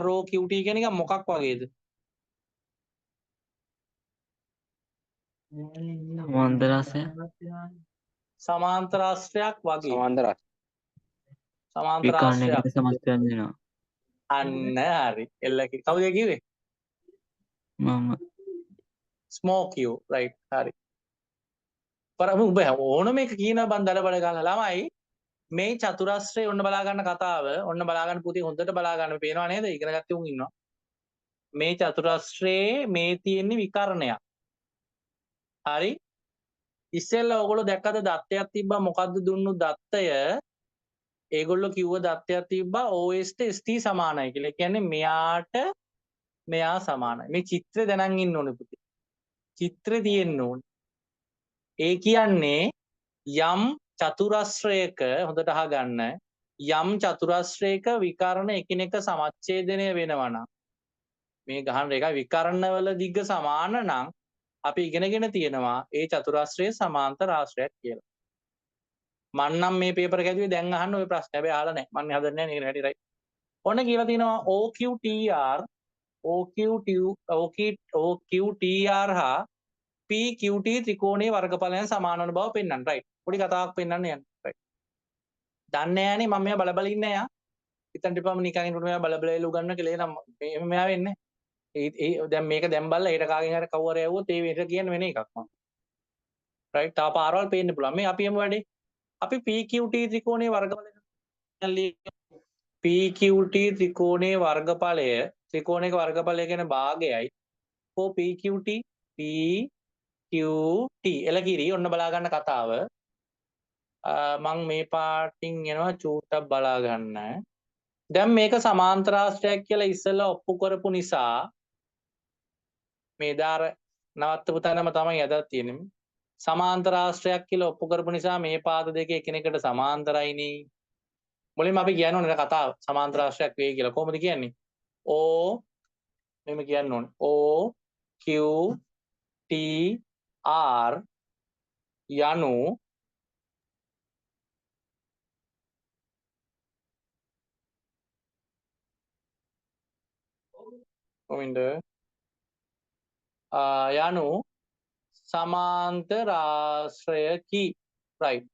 ROQT කියන එක මොකක් වගේද? සමාන්තරාශ්‍රය. සමාන්තරාශ්‍රයක් වගේ. සමාන්තරාශ්‍රය. සමාන්තරාශ්‍රයක්. විකර්ණයකට සමස්තයක් දෙනවා. අන්න හරි. එල්ල කවුද ඒ කිව්වේ? මම ස්මෝක් you right හරි. පර උඹ ඕනම එක කියනවා බං දල බඩ ගාලා ළමයි මේ චතුරස්‍රය ඔන්න බලා ගන්න කතාව ඔන්න බලා ගන්න පුතේ හොඳට බලා ගන්න පේනවා නේද? ඉගෙන ගත්ත උන් ඉන්නවා. මේ චතුරස්‍රයේ මේ තියෙන්නේ විකර්ණයක්. හරි. ඉස්සෙල්ලා ඔයගොල්ලෝ දැක්කද දත්තයක් තිබ්බා මොකද්ද දුන්නු දත්තය? ඒගොල්ලෝ කිව්ව දත්තයක් තිබ්බා OS ට ST සමානයි කියලා. ඒ කියන්නේ මෙයාට මෙයා සමානයි. මේ චිත්‍රය දැනන් ඉන්න ඕනේ පුතේ. චිත්‍රය තියෙන්න ඕනේ. ඒ කියන්නේ යම් චතුරස්‍රයක හොඳට අහගන්න යම් චතුරස්‍රයක විකර්ණ එකිනෙක සමච්ඡේදනය වෙනවා නම් මේ ගහන රේඛා විකර්ණවල දිග සමාන නම් අපි ඉගෙනගෙන තියෙනවා ඒ චතුරස්‍රයේ සමාන්තර ආශ්‍රයක් කියලා. මං නම් මේ පේපර් එක හැදුවේ දැන් අහන්න ওই ප්‍රශ්නේ. හැබැයි අහලා නැහැ. මං හදන්නේ නැහැ නේ හැටි රයිට්. ඔන්න කියලා තියෙනවා OQTR OQTR හා PQT ත්‍රිකෝණයේ වර්ගඵලයන් සමාන වන බව පෙන්වන්න. රයිට්. පොඩි කතාවක් පෙන්වන්න යන්න. රයිට්. දන්නේ නෑනේ මම මෙයා බල බල ඉන්නේ යා. හිතන්න එපා නිකන් ඉන්නකොට මෙයා බල බල එළු ගන්න කියලා. එහෙනම් එහෙම මෙයා වෙන්නේ නෑ. ඒ දැන් මේක දැන් බලලා හෙට කාගෙන් හරි කවුරු හරි ඇහුවොත් ඒ වෙන කියන්න වෙන එකක් මම. රයිට්. තව පාරවල් පේන්න පුළුවන්. මේ අපි යමු වැඩේ. අපි PQT ත්‍රිකෝණයේ වර්ගඵලය PQT ත්‍රිකෝණයේ වර්ගඵලය ත්‍රිකෝණයක වර්ගඵලය කියන භාගයයි කෝ PQT PQT එලකිරි ඔන්න බලා ගන්න කතාව. මං මේ පාටින් එනවා චූට්ටක් බලා ගන්න. දැන් මේක සමාන්තරාශ්‍රයක් කියලා ඉස්සෙල්ලා ඔප්පු කරපු නිසා මේ දාර නවත්තපු තැනම තමයි අදත් තියෙන්නේ. සමාන්තරාශ්‍රයක් කියලා ඔප්පු කරපු නිසා මේ පාද දෙක එකිනෙකට සමාන්තරයිනේ. මුලින්ම අපි කියන්න ඕනේ කතාව සමාන්තරාශ්‍රයක් වෙයි කියලා. කොහොමද කියන්නේ? O මෙහෙම කියන්න ඕනේ. O Q T R යනු කොමින්ද යනු සමාන්තරාශ්‍රයකි. රයිට්.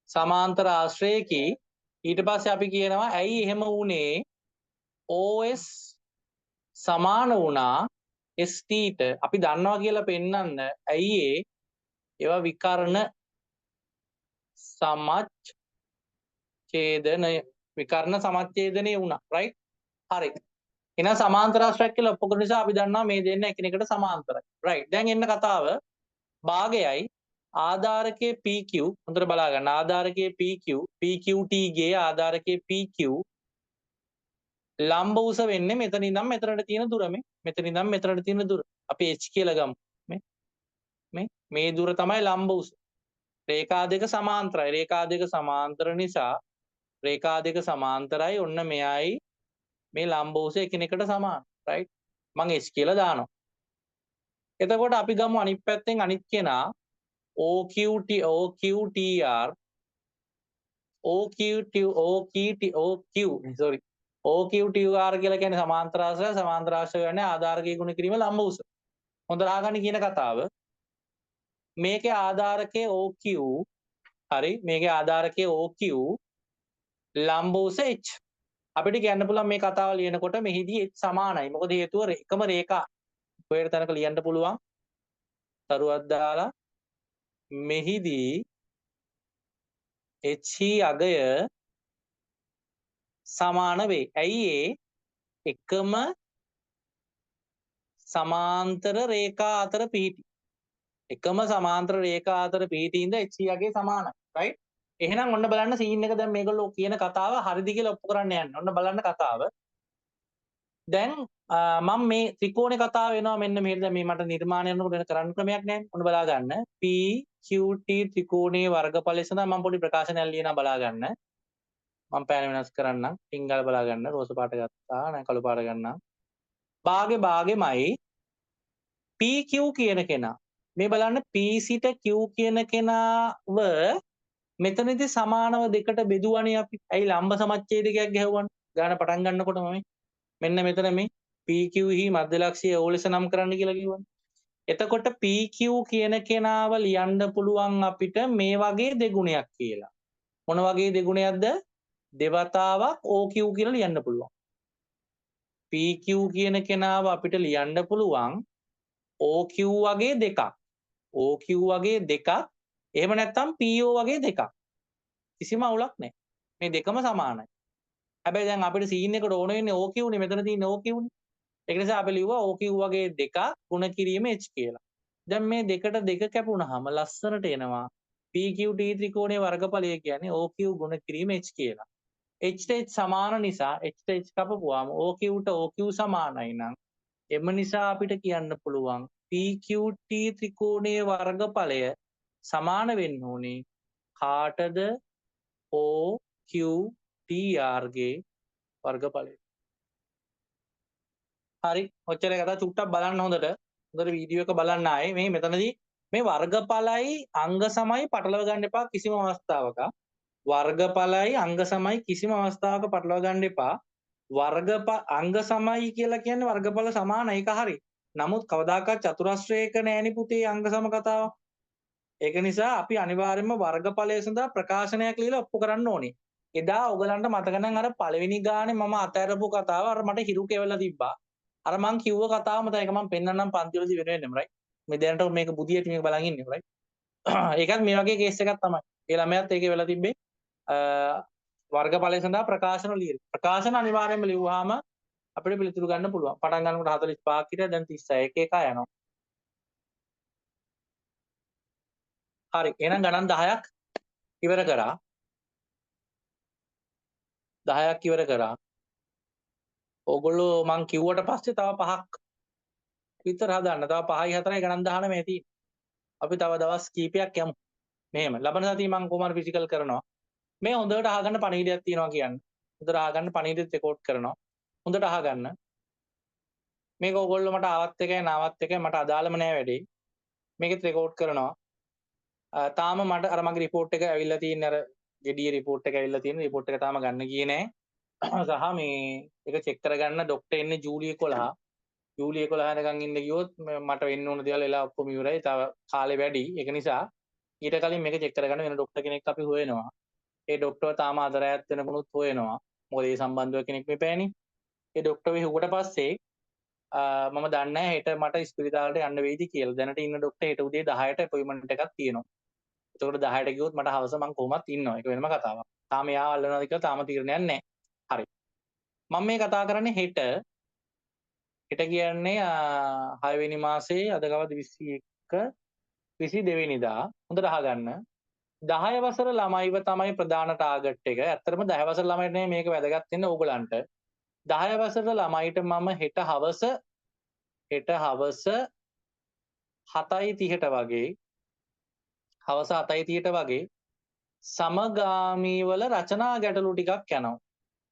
සමාන්තරාශ්‍රයකි. ඊට පස්සේ අපි කියනවා ඇයි එහෙම වුනේ? OS සමාන වුණා ST ට. අපි දන්නවා කියලා පෙන්වන්න ඇයි ඒ ඒවා විකර්ණ සමච්ඡේදනය විකර්ණ සමච්ඡේදනය වුණා. රයිට්. හරි. එහෙනම් සමාන්තරාශ්‍රයක් කියලා ඔප්පු කරන නිසා අපි දන්නවා මේ දෙන්න එකිනෙකට සමාන්තරයි. රයිට්. දැන් එන්න කතාව භාගයයි ආධාරකයේ PQ හොඳට බලා ගන්න. ආධාරකයේ PQ PQT ගේ ආධාරකයේ PQ ලම්බ උස වෙන්නේ මෙතන ඉඳන් මෙතනට තියෙන දුර මේ. මෙතන ඉඳන් මෙතනට තියෙන දුර. අපි h කියලා ගමු. මේ මේ මේ දුර තමයි ලම්බ උස. රේඛා දෙක සමාන්තරයි. රේඛා දෙක සමාන්තර නිසා රේඛා දෙක සමාන්තරයි. ඔන්න මෙයයි මේ ලම්බ උස එකිනෙකට සමාන. රයිට්. මං h කියලා දානවා. එතකොට අපි ගමු අනිත් පැත්තෙන් අනිත් කෙනා OQT OQTR OQT OQT OQ sorry OQTR කියලා කියන්නේ සමාන්තර ආශ්‍රය. සමාන්තර ආශ්‍රය කියන්නේ ආධාරකයේ ගුණ කිරීම ලම්බ උස. හොඳට අහගන්න කියන කතාව. මේකේ ආධාරකයේ OQ, හරි, මේකේ ආධාරකයේ OQ, ලම්බ උස H. අපිට කියන්න පුළුවන් මේ කතාව ලියනකොට මෙහිදී H සමානයි. මොකද හේතුව එකම රේඛා. ඔයට තැනක ලියන්න පුළුවන් තරුවක් දාලා මෙහිදී H හි අගය සමාන වේ. ඇයි ඒ? එකම සමාන්තර රේඛා අතර පිහිටි. එකම සමාන්තර රේඛා අතර පිහිටි හින්දා H හි අගය සමානයි. රයිට්? එහෙනම් ඔන්න බලන්න සීන් එක. දැන් මේගොල්ලෝ කියන කතාව හරිද කියලා ඔප්පු කරන්න යන්නේ. ඔන්න බලන්න කතාව. දැන් මම මේ ත්‍රිකෝණ කතාව එනවා මෙන්න මෙහෙට. දැන් මේ මට නිර්මාණය කරනකොට වෙන කරන්න ක්‍රමයක් නැහැ. ඔන්න බලා ගන්න. PQT ත්‍රිකෝණයේ වර්ගඵලය සඳහා මම පොඩි ප්‍රකාශනයක් ලියනවා බලා ගන්න. මම පෑන වෙනස් කරන්නම්. ටින්ගල් බලා ගන්න. රෝස පාට ගත්තා. නෑ, කළු පාට ගන්නම්. භාගේ භාගෙමයි PQ කියන කෙනා. මේ බලන්න, P සිට Q කියන කෙනාව මෙතනදී සමානව දෙකට බෙදුවනේ අපි. ඇයි? ලම්බ සමච්ඡේදකයක් ගැහුවනේ. ගාන පටන් ගන්නකොටම මේ මෙන්න මෙතන මේ PQ හි මධ්‍ය ලක්ෂ්‍යය O ලෙස නම් කරන්න කියලා කිව්වනේ. එතකොට PQ කියන කෙනාව ලියන්න පුළුවන් අපිට මේ වගේ දෙගුණයක් කියලා. මොන වගේ දෙගුණයක්ද? දෙවතාවක් OQ කියලා ලියන්න පුළුවන්. PQ කියන කෙනාව අපිට ලියන්න පුළුවන් OQ වගේ දෙකක්. OQ වගේ දෙකක්. එහෙම නැත්නම් PO වගේ දෙකක්. කිසිම අවුලක් නැහැ. මේ දෙකම සමානයි. හැබැයි දැන් අපිට සීන් එකට ඕන වෙන්නේ OQ නේ. මෙතන තියෙන OQ නේ. ඒක නිසා අපි ලිව්වා OQ වගේ දෙකක් ගුණ කිරීම H කියලා. දැන් මේ දෙකට දෙක කැපුණාම ලස්සනට එනවා PQT ත්‍රිකෝණයේ වර්ගඵලය කියන්නේ OQ ගුණ කිරීම H කියලා. H ට H සමාන නිසා H ට H කපපුවාම OQ ට OQ සමානයි නම්, එම නිසා අපිට කියන්න පුළුවන් PQT ත්‍රිකෝණයේ වර්ගඵලය සමාන වෙන්න ඕනේ කාටද? OQTR ගේ වර්ගඵලය. හරි, ඔච්චරයි කතා. චුට්ටක් බලන්න හොඳට. හොඳට වීඩියෝ එක බලන්න ආයේ. මේ මෙතනදී මේ වර්ගඵලයි අංග සමයි පටලව ගන්න එපා කිසිම අවස්ථාවක. වර්ගඵලයි අංග සමයි කිසිම අවස්ථාවක පටලව ගන්න එපා. වර්ග අංග සමයි කියලා කියන්නේ වර්ගඵල සමාන, ඒක හරි. නමුත් කවදාකවත් චතුරස්‍රයක නෑනේ පුතේ අංග සම කතාවක්. ඒක නිසා අපි අනිවාර්යයෙන්ම වර්ගඵලය සඳහා ප්‍රකාශනයක් ලියලා ඔප්පු කරන්න ඕනේ. එදා ඔයගලන්ට මතක නම් අර පළවෙනි ගානේ මම අතෑරපු කතාව අර මට හිරු කෙවලා තිබ්බා. අර මං කිව්ව කතාවම තමයි. ඒක මං පෙන්නන්නම් පන්ති වලදී වෙන වෙනම, රයිට්. මේ දැනට මේක බුදියට මේක බලන් ඉන්නේ, රයිට්. ඒකත් මේ වගේ කේස් එකක් තමයි. ඒ ළමයාත් ඒකේ වෙලා තිබ්බේ වර්ගඵලය සඳහා ප්‍රකාශන ලියලා. ප්‍රකාශන අනිවාර්යයෙන්ම ලිව්වහම අපිට පිළිතුරු ගන්න පුළුවන්. පටන් ගන්නකොට 45ක් හිටියා, දැන් 36 එක එක යනවා. හරි, එහෙනම් ගණන් 10ක් ඉවර කරා. 10ක් ඉවර කරා. ඕගොල්ලෝ මං කිව්වට පස්සේ තව පහක් විතර හදන්න. තව 5යි 4යි ගණන් 19 තියෙන්නේ. අපි තව දවස් කීපයක් යමු. මෙහෙම. ලබන සතියේ මං කොහොම හරි ෆිසිකල් කරනවා. මේ හොඳට අහගන්න පණිවිඩයක් තියෙනවා කියන්න. හොඳට අහගන්න, පණිවිඩෙත් රෙකෝඩ් කරනවා. හොඳට අහගන්න. මේක ඕගොල්ලෝ මට ආවත් එකයි නාවත් එකයි මට අදාළම නෑ වැඩේ. මේකෙත් රෙකෝඩ් කරනවා. තාම මට අර මගේ රිපෝට් එක ඇවිල්ලා තියෙන, අර ගෙඩියේ රිපෝට් එක ඇවිල්ලා තියෙන. රිපෝට් එක තාම ගන්න ගියේ නෑ. සහ මේ ඒක චෙක් කරගන්න ඩොක්ටර් එන්නේ ජූලි 11. ජූලි 11 වෙනකන් ඉන්න ගියොත් මට වෙන්න ඕන දේවල් එලා ඔක්කොම ඉවරයි. තව කාලේ වැඩි. ඒක නිසා ඊට කලින් මේක චෙක් කරගන්න වෙන ඩොක්ටර් කෙනෙක් අපි හොයනවා. ඒ ඩොක්ටර් තාම අද රැයත් වෙනකොනුත් හොයනවා. මොකද ඒ සම්බන්ධව කෙනෙක් මෙපෑනේ. ඒ ඩොක්ටර් වෙහුවට පස්සේ මම දන්නේ නැහැ හෙට මට ඉස්පිරිතාලට යන්න වෙයිද කියලා. දැනට ඉන්න ඩොක්ටර් හෙට උදේ 10ට අපොයින්ට්මන්ට් එකක් තියෙනවා. එතකොට 10ට ගියොත් මට හවස මං කොහොමත් ඉන්නවා. ඒක වෙනම කතාවක්. තාම එයාව අල්ලනවාද කියලා තාම තීරණයක් නැහැ. හරි. මම මේ කතා කරන්නේ හෙට. හෙට කියන්නේ 6 වෙනි මාසේ අද කවද, 21 22 වෙනිදා. හොඳට අහගන්න. 10 වසර ළමයිව තමයි ප්‍රධාන ටාගට් එක. ඇත්තටම 10 වසර ළමයිට නෙමෙයි මේක වැදගත් වෙන්නේ ඕගලන්ට. 10 වසර ළමයිට මම හෙට හවස 7:30ට වගේ, හවස 7:30ට වගේ සමගාමී වල රචනා ගැටලු ටිකක් යනවා.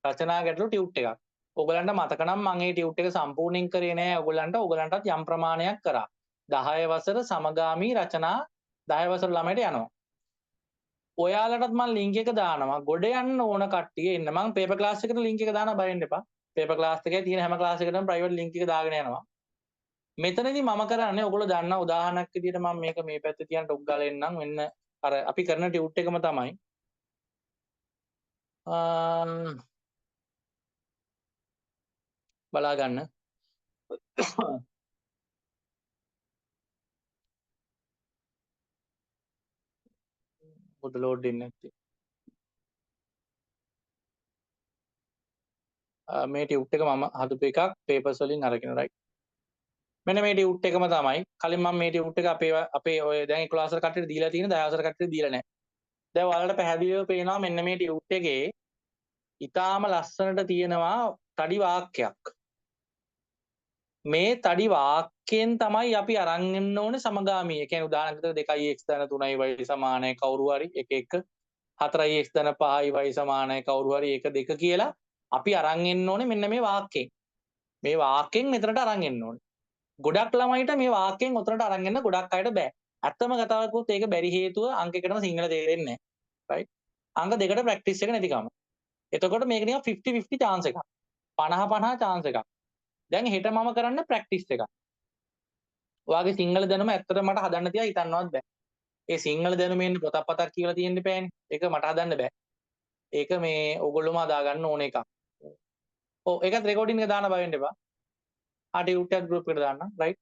රචනා ගැටලු ටියුට් එකක්. ඔයගලන්ට මතක නම් මම ඒ ටියුට් එක සම්පූර්ණයෙන් කරේ නෑ ඔයගලන්ට. ඔයගලන්ටත් යම් ප්‍රමාණයක් කරා. 10 වසර සමගාමී රචනා 10 වසර ළමයට යනවා. ඔයාලටත් මං ලින්ක් එක දානවා. ගොඩ යන්න ඕන කට්ටිය එන්න. මං පේපර් ක්ලාස් එකට ලින්ක් එක දානවා, බය වෙන්න එපා. පේපර් ක්ලාස් එකේ තියෙන හැම ක්ලාස් එකකටම ප්‍රයිවට් ලින්ක් එක දාගෙන යනවා. මෙතනදී මම කරන්නේ ඔයගොල්ලෝ දන්නා උදාහරණයක් විදියට මම මේක මේ පැත්තේ තියන් ටොක් ගාලා එන්නම්. මෙන්න අර අපි කරන ටියුට් එකම තමයි. බලා ගන්න. පොත ලෝඩ් වෙන්නේ නැත්තේ. මේ ටියුට් එක මම හදපු එකක් පේපර්ස් වලින් අරගෙන, රයිට්. මෙන්න මේ ටියුට් එකම තමයි. කලින් මම මේ ටියුට් එක අපේ අපේ ඔය දැන් 11 වසර කට්ටියට දීලා තියෙන, 10 වසර කට්ටියට දීලා නැහැ. දැන් ඔයාලට පැහැදිලිව පේනවා මෙන්න මේ ටියුට් එකේ ඊටාම ලස්සනට තියෙනවා තඩි වාක්‍යයක්. මේ තඩි වාක්‍යයෙන් තමයි අපි අරන් එන්න ඕනේ සමගාමී. ඒ කියන්නේ උදාහරණයක් විදිහට 2x ධන 3y සමානයි කවුරු හරි 1 1, 4x ධන 5y සමානයි කවුරු හරි 1 2 කියලා අපි අරන් එන්න ඕනේ මෙන්න මේ වාක්‍යයෙන්. මේ වාක්‍යයෙන් මෙතනට අරන් එන්න ඕනේ. ගොඩක් ළමයිට මේ වාක්‍යයෙන් ඔතනට අරන් එන්න ගොඩක් අයට බෑ. ඇත්තම කතාවක් කිව්වොත් ඒක බැරි හේතුව අංක එකටම සිංහල තේරෙන්නේ නැහැ. රයිට්. අංක දෙකට ප්‍රැක්ටිස් එක නැතිකම. එතකොට මේක නිකන් 50-50 චාන්ස් එකක්. 50-50 චාන්ස් එකක්. දැන් හෙට මම කරන්නේ ප්‍රැක්ටිස් එකක්. ඔයාගේ සිංහල දැනුම ඇත්තටම මට හදන්න තියා හිතන්නවත් බෑ. ඒ සිංහල දැනුමේ ඉන්න පොතක් පතක් කියලා තියෙන්න එපානේ. ඒක මට හදන්න බෑ. ඒක මේ ඕගොල්ලෝම හදාගන්න ඕන එකක්. ඔව්, ඒකත් රෙකෝඩින් එක දාන්න බය වෙන්න එපා. ආ, ටියුට් එකක් ගෲප් එකට දාන්න. රයිට්.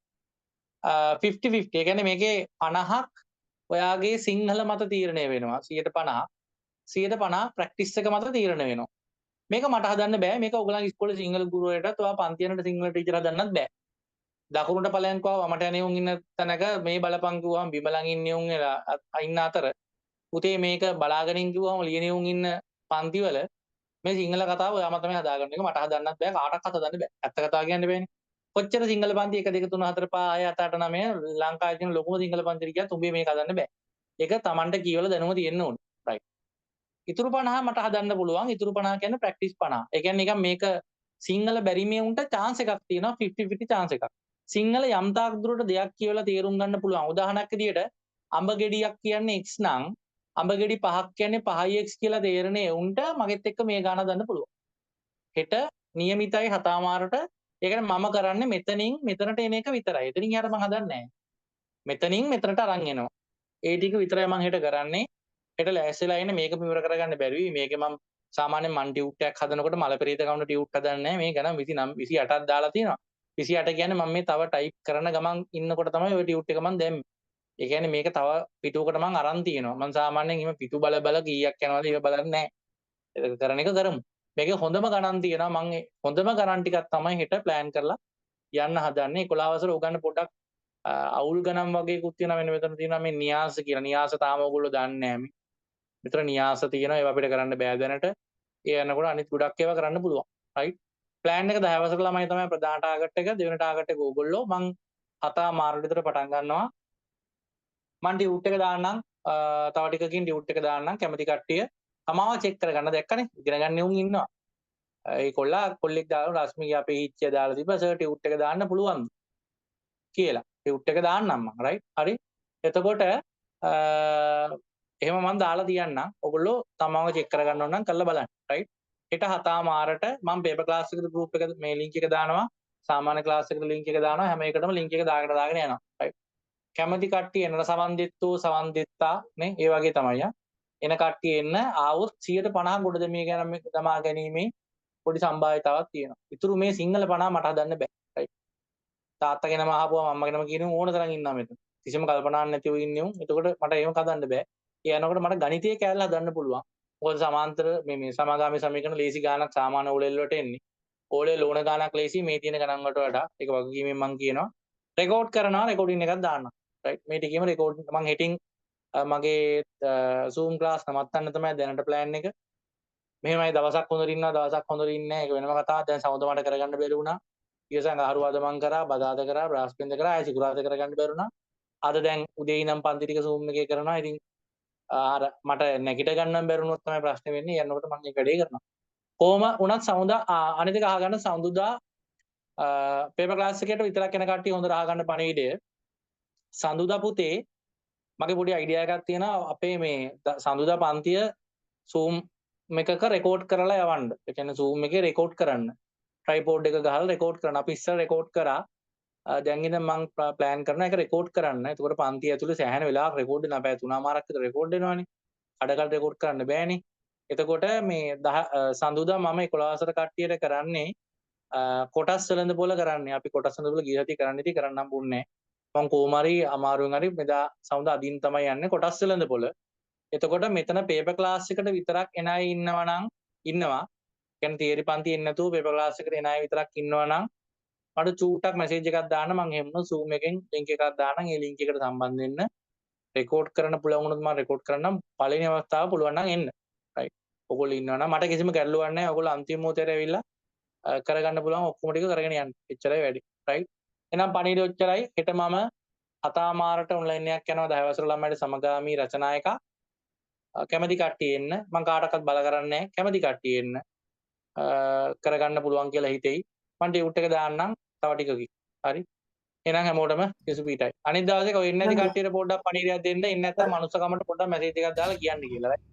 50-50. ඒ කියන්නේ මේකේ 50ක් ඔයාගේ සිංහල මත තීරණය වෙනවා. 150ක්. 150 ප්‍රැක්ටිස් එක මත තීරණය වෙනවා. මේක මට හදන්න බෑ. මේක ඔයගොල්ලන්ගේ ඉස්කෝලේ සිංහල ගුරුවරයාටත් ඔයා පන්ති යනට සිංහල ටීචර් හදන්නත් බෑ. දකුණට ඵලයන් කිව්වා වමට යන උන් ඉන්න තැනක මේ බලපං කිව්වම බිම ළඟ ඉන්න උන් වෙලා ඉන්න අතර පුතේ මේක බලාගෙන ඉන්න කිව්වම ලියන උන් ඉන්න පන්තිවල මේ සිංහල කතාව ඔයාම තමයි හදාගන්න එක. මට හදන්නත් බෑ, කාටවත් හදන්න බෑ. ඇත්ත කතාව කියන්න බෑනේ. කොච්චර සිංහල පන්ති 1 2 3 4 5 6 7 8 9 ලංකාවේ තියෙන ලොකුම සිංහල පන්ති ගියත් උඹේ මේක හදන්න බෑ. ඒක Tamanට කියවල දැනුම තියෙන්න ඕනේ. රයිට්. ඉතුරු 50 මට හදන්න පුළුවන්. ඉතුරු 50 කියන්නේ ප්‍රැක්ටිස් 50. ඒ කියන්නේ නිකන් මේක සිංහල බැරි මේ උන්ට චාන්ස් එකක් තියෙනවා, 50-50 චාන්ස් එකක්. සිංහල යම් තාක් දුරට දෙයක් කියවලා තේරුම් ගන්න පුළුවන්. උදාහරණයක් විදියට අඹ ගෙඩියක් කියන්නේ x නම් අඹ ගෙඩි පහක් කියන්නේ 5x කියලා තේරෙන උන්ට මගෙත් එක්ක මේ ගාන හදන්න පුළුවන්. හෙට නියමිතයි 7:00මාරට. ඒ කියන්නේ මම කරන්නේ මෙතනින් මෙතනට එන එක විතරයි. එතනින් එහාට මං හදන්නේ නැහැ. මෙතනින් මෙතනට අරන් එනවා. ඒ ටික විතරයි මං හෙට කරන්නේ. හෙට ලෑස්තිලා ඉන්න මේක ඉවර කරගන්න බැරි වෙයි. මේකේ මං සාමාන්‍යයෙන් මං ටියුට් එකක් හදනකොට මල පෙරේත කවුන ටියුට් හදන්නේ නැහැ. මේ ගණන් 29 28ක් දාලා තියෙනවා. 28 කියන්නේ මම මේ තව ටයිප් කරන ගමන් ඉන්නකොට තමයි ඔය ටියුට් එක මං දැම්මේ. ඒ කියන්නේ මේක තව පිටුවකට මං අරන් තියෙනවා. මං සාමාන්‍යයෙන් එහෙම පිටු බල බල කීයක් යනවද ඒක බලන්නේ නැහැ. ඒක කරන එක කරමු. මේකේ හොඳම ගණන් තියෙනවා. මං හොඳම ගණන් ටිකක් තමයි හෙට ප්ලෑන් කරලා යන්න හදන්නේ. 11 වසර උගන්න පොඩ්ඩක් අවුල් ගණන් වගේකුත් තියෙනවා. මෙන්න මෙතන තියෙනවා මේ න්‍යාස කියලා. න්‍යාස තාම ඔයගොල්ලෝ දන්නේ නැහැ මේ. මෙතන න්‍යාස තියෙනවා. ඒවා අපිට කරන්න බෑ දැනට. ඒ යනකොට අනිත් ගොඩක් ඒවා කරන්න පුළුවන්. රයිට්. ප්ලෑන් එක 10 වසර ළමයි තමයි ප්‍රධාන ටාගට් එක. දෙවෙනි ටාගට් එක ඕගොල්ලෝ. මං 7:00මාරට විතර පටන් ගන්නවා. මං ටියුට් එක දාන්නම්. තව ටිකකින් ටියුට් එක දාන්නම්. කැමති කට්ටිය තමාව චෙක් කරගන්න. දැක්කනේ ඉගෙන ගන්න උන් ඉන්නවා. ඒ කොල්ලා කොල්ලෙක් දාලා රශ්මිගේ අපේ හිච්චිය දාලා තිබ්බා සර් ටියුට් එක දාන්න පුළුවන්ද කියලා. ටියුට් එක දාන්නම් මං. රයිට්. හරි. එතකොට එහෙම මං දාලා තියන්නම්. ඔයගොල්ලෝ තමාව චෙක් කරගන්න ඕන නම් කරලා බලන්න. රයිට්. හෙට 7:00මාරට මං පේපර් ක්ලාස් එකට ගෲප් එක මේ ලින්ක් එක දානවා. සාමාන්‍ය ක්ලාස් එකට ලින්ක් එක දානවා. හැම එකටම ලින්ක් එක දාගෙන දාගෙන යනවා. රයිට්. කැමති කට්ටිය එන්න සමන් දෙත්තෝ සමන් දෙත්තා නේ ඒ වගේ තමයි. එන කට්ටිය එන්න ආවොත් 150 ගොඩ දෙමිය ගැන දමා ගැනීමේ පොඩි සම්භාවිතාවක් තියෙනවා. ඉතුරු මේ සිංහල 50 මට හදන්න බෑ. රයිට්. තාත්තා ගැනම අහපුවම අම්මා ගැනම කියන ඕන තරම් ඉන්නවා මෙතන. කිසිම කල්පනාවක් නැතිව ඉන්නේ උන්. එතකොට මට එහෙම හදන්න බෑ. ඒ යනකොට මට ගණිතයේ කෑල්ල හදන්න පුළුවන්. මොකද සමාන්තර මේ මේ සමගාමී සමීකරණ ලේසි ගානක් සාමාන්‍ය ඕලෙල් වලට එන්නේ. ඕලෙල් ඕන ගානක් ලේසි මේ තියෙන ගණන් වලට වඩා. ඒක වගකීමෙන් මං කියනවා. රෙකෝඩ් කරනවා, රෙකෝඩින් එකක් දාන්න. රයිට්. මේ ටිකේම රෙකෝඩ් මං හෙටින් මගේ Zoom class නවත්තන්න තමයි දැනට ප්ලෑන් එක. මෙහෙමයි දවසක් හොඳට ඉන්නවා, දවසක් හොඳට ඉන්නේ නැහැ. ඒක වෙනම කතාවක්. දැන් සමුද මට කරගන්න බැරි වුණා. ඊයසං අහරුවාද මං කරා, බදාද කරා, බ්‍රාස්පෙන්ද කරා, ආයෙ සිකුරාද කරගන්න බැරි වුණා. අද දැන් උදේ ඉඳන් පන්ති ටික Zoom එකේ කරනවා. ඉතින් අර මට නැගිට ගන්නම් බැරි වුණොත් තමයි ප්‍රශ්නේ වෙන්නේ. යනකොට මං ඒක වැඩේ කරනවා. කොහොම වුණත් සමුදා අනිත් එක අහගන්න සමුදා පේපර් ක්ලාස් එකට විතරක් එන කට්ටිය හොඳට අහගන්න පණිවිඩය. සඳුදා පුතේ මගේ පොඩි අයිඩියා එකක් තියෙනවා අපේ මේ සඳුදා පන්තිය Zoom එකක රෙකෝඩ් කරලා යවන්න. ඒ කියන්නේ Zoom එකේ රෙකෝඩ් කරන්න. ට්‍රයිපෝඩ් එක ගහලා රෙකෝඩ් කරන්න. අපි ඉස්සර රෙකෝඩ් කරා. දැන් ඉඳන් මං ප්ලෑන් කරනවා ඒක රෙකෝඩ් කරන්න. එතකොට පන්තිය ඇතුලේ සෑහෙන වෙලාවක් රෙකෝඩ් වෙනවා. පැය 3.5ක් විතර රෙකෝඩ් වෙනවනේ. කඩකඩ රෙකෝඩ් කරන්න බෑනේ. එතකොට මේ සඳුදා මම 11 වසර කට්ටියට කරන්නේ කොටස් වෙළඳ පොළ කරන්නේ. අපි කොටස් වෙළඳ පොළ ගිය සතියේ කරන්න ඉතින් කරන්න හම්බුන්නේ නැහැ. මං කොහොම හරි අමාරුවෙන් හරි මෙදා සඳුදා අදින් තමයි යන්නේ කොටස් වෙළඳ පොළ. එතකොට මෙතන පේපර් ක්ලාස් එකට විතරක් එන අය ඉන්නවා නම් ඉන්නවා. කියන්නේ තියරි පන්ති එන්නේ නැතුව පේපර් ක්ලාස් එකට එන අය විතරක් ඉන්නවා නම් මට චූට්ටක් මැසේජ් එකක් දාන්න. මං එහෙම වුණොත් Zoom එකෙන් ලින්ක් එකක් දාන්නම්. ඒ ලින්ක් එකට සම්බන්ධ වෙන්න. රෙකෝඩ් කරන්න පුළුවන් වුණොත් මම රෙකෝඩ් කරන්නම්. පළවෙනි අවස්ථාව පුළුවන් නම් එන්න. රයිට්. ඔයගොල්ලෝ ඉන්නවා නම් මට කිසිම ගැටලුවක් නැහැ. ඔයගොල්ලෝ අන්තිම මොහොතේ ඇවිල්ලා කරගන්න පුළුවන් ඔක්කොම ටික කරගෙන යන්න. එච්චරයි වැඩි. රයිට්. එහෙනම් පණිවිඩය ඔච්චරයි. හෙට මම 7:00ට ඔන්ලයින් එකක් යනවා 10 වසර ළමයිට සමගාමී රචනා එකක්. කැමති කට්ටිය එන්න. මං කාටවත් බල කරන්නේ නැහැ. කැමති කට්ටිය එන්න. කරගන්න පුළුවන් කියලා හිතෙයි. මං ටියුට් එක දාන්නම් තව ටිකකින්. හරි. එහෙනම් හැමෝටම කිසු පීටයි. අනිත් දවසේ ඔය එන්නේ නැති කට්ටියට පොඩ්ඩක් පණිවිඩයක් දෙන්න. එන්නේ නැත්නම් මනුස්සකමට පොඩ්ඩක් මැසේජ් එකක් දාලා කියන්න කියලා. රයිට්.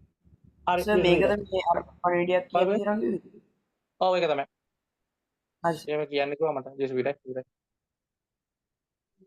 හරි. සර් මේකද මේ අර පණිවිඩයක් බයි බයි. කියන්න තියෙනවා කිව්වේ? ඔව් ඒක තමයි. හරි. එහෙම කියන්න කිව්වා මට. ජේසු පීටයි.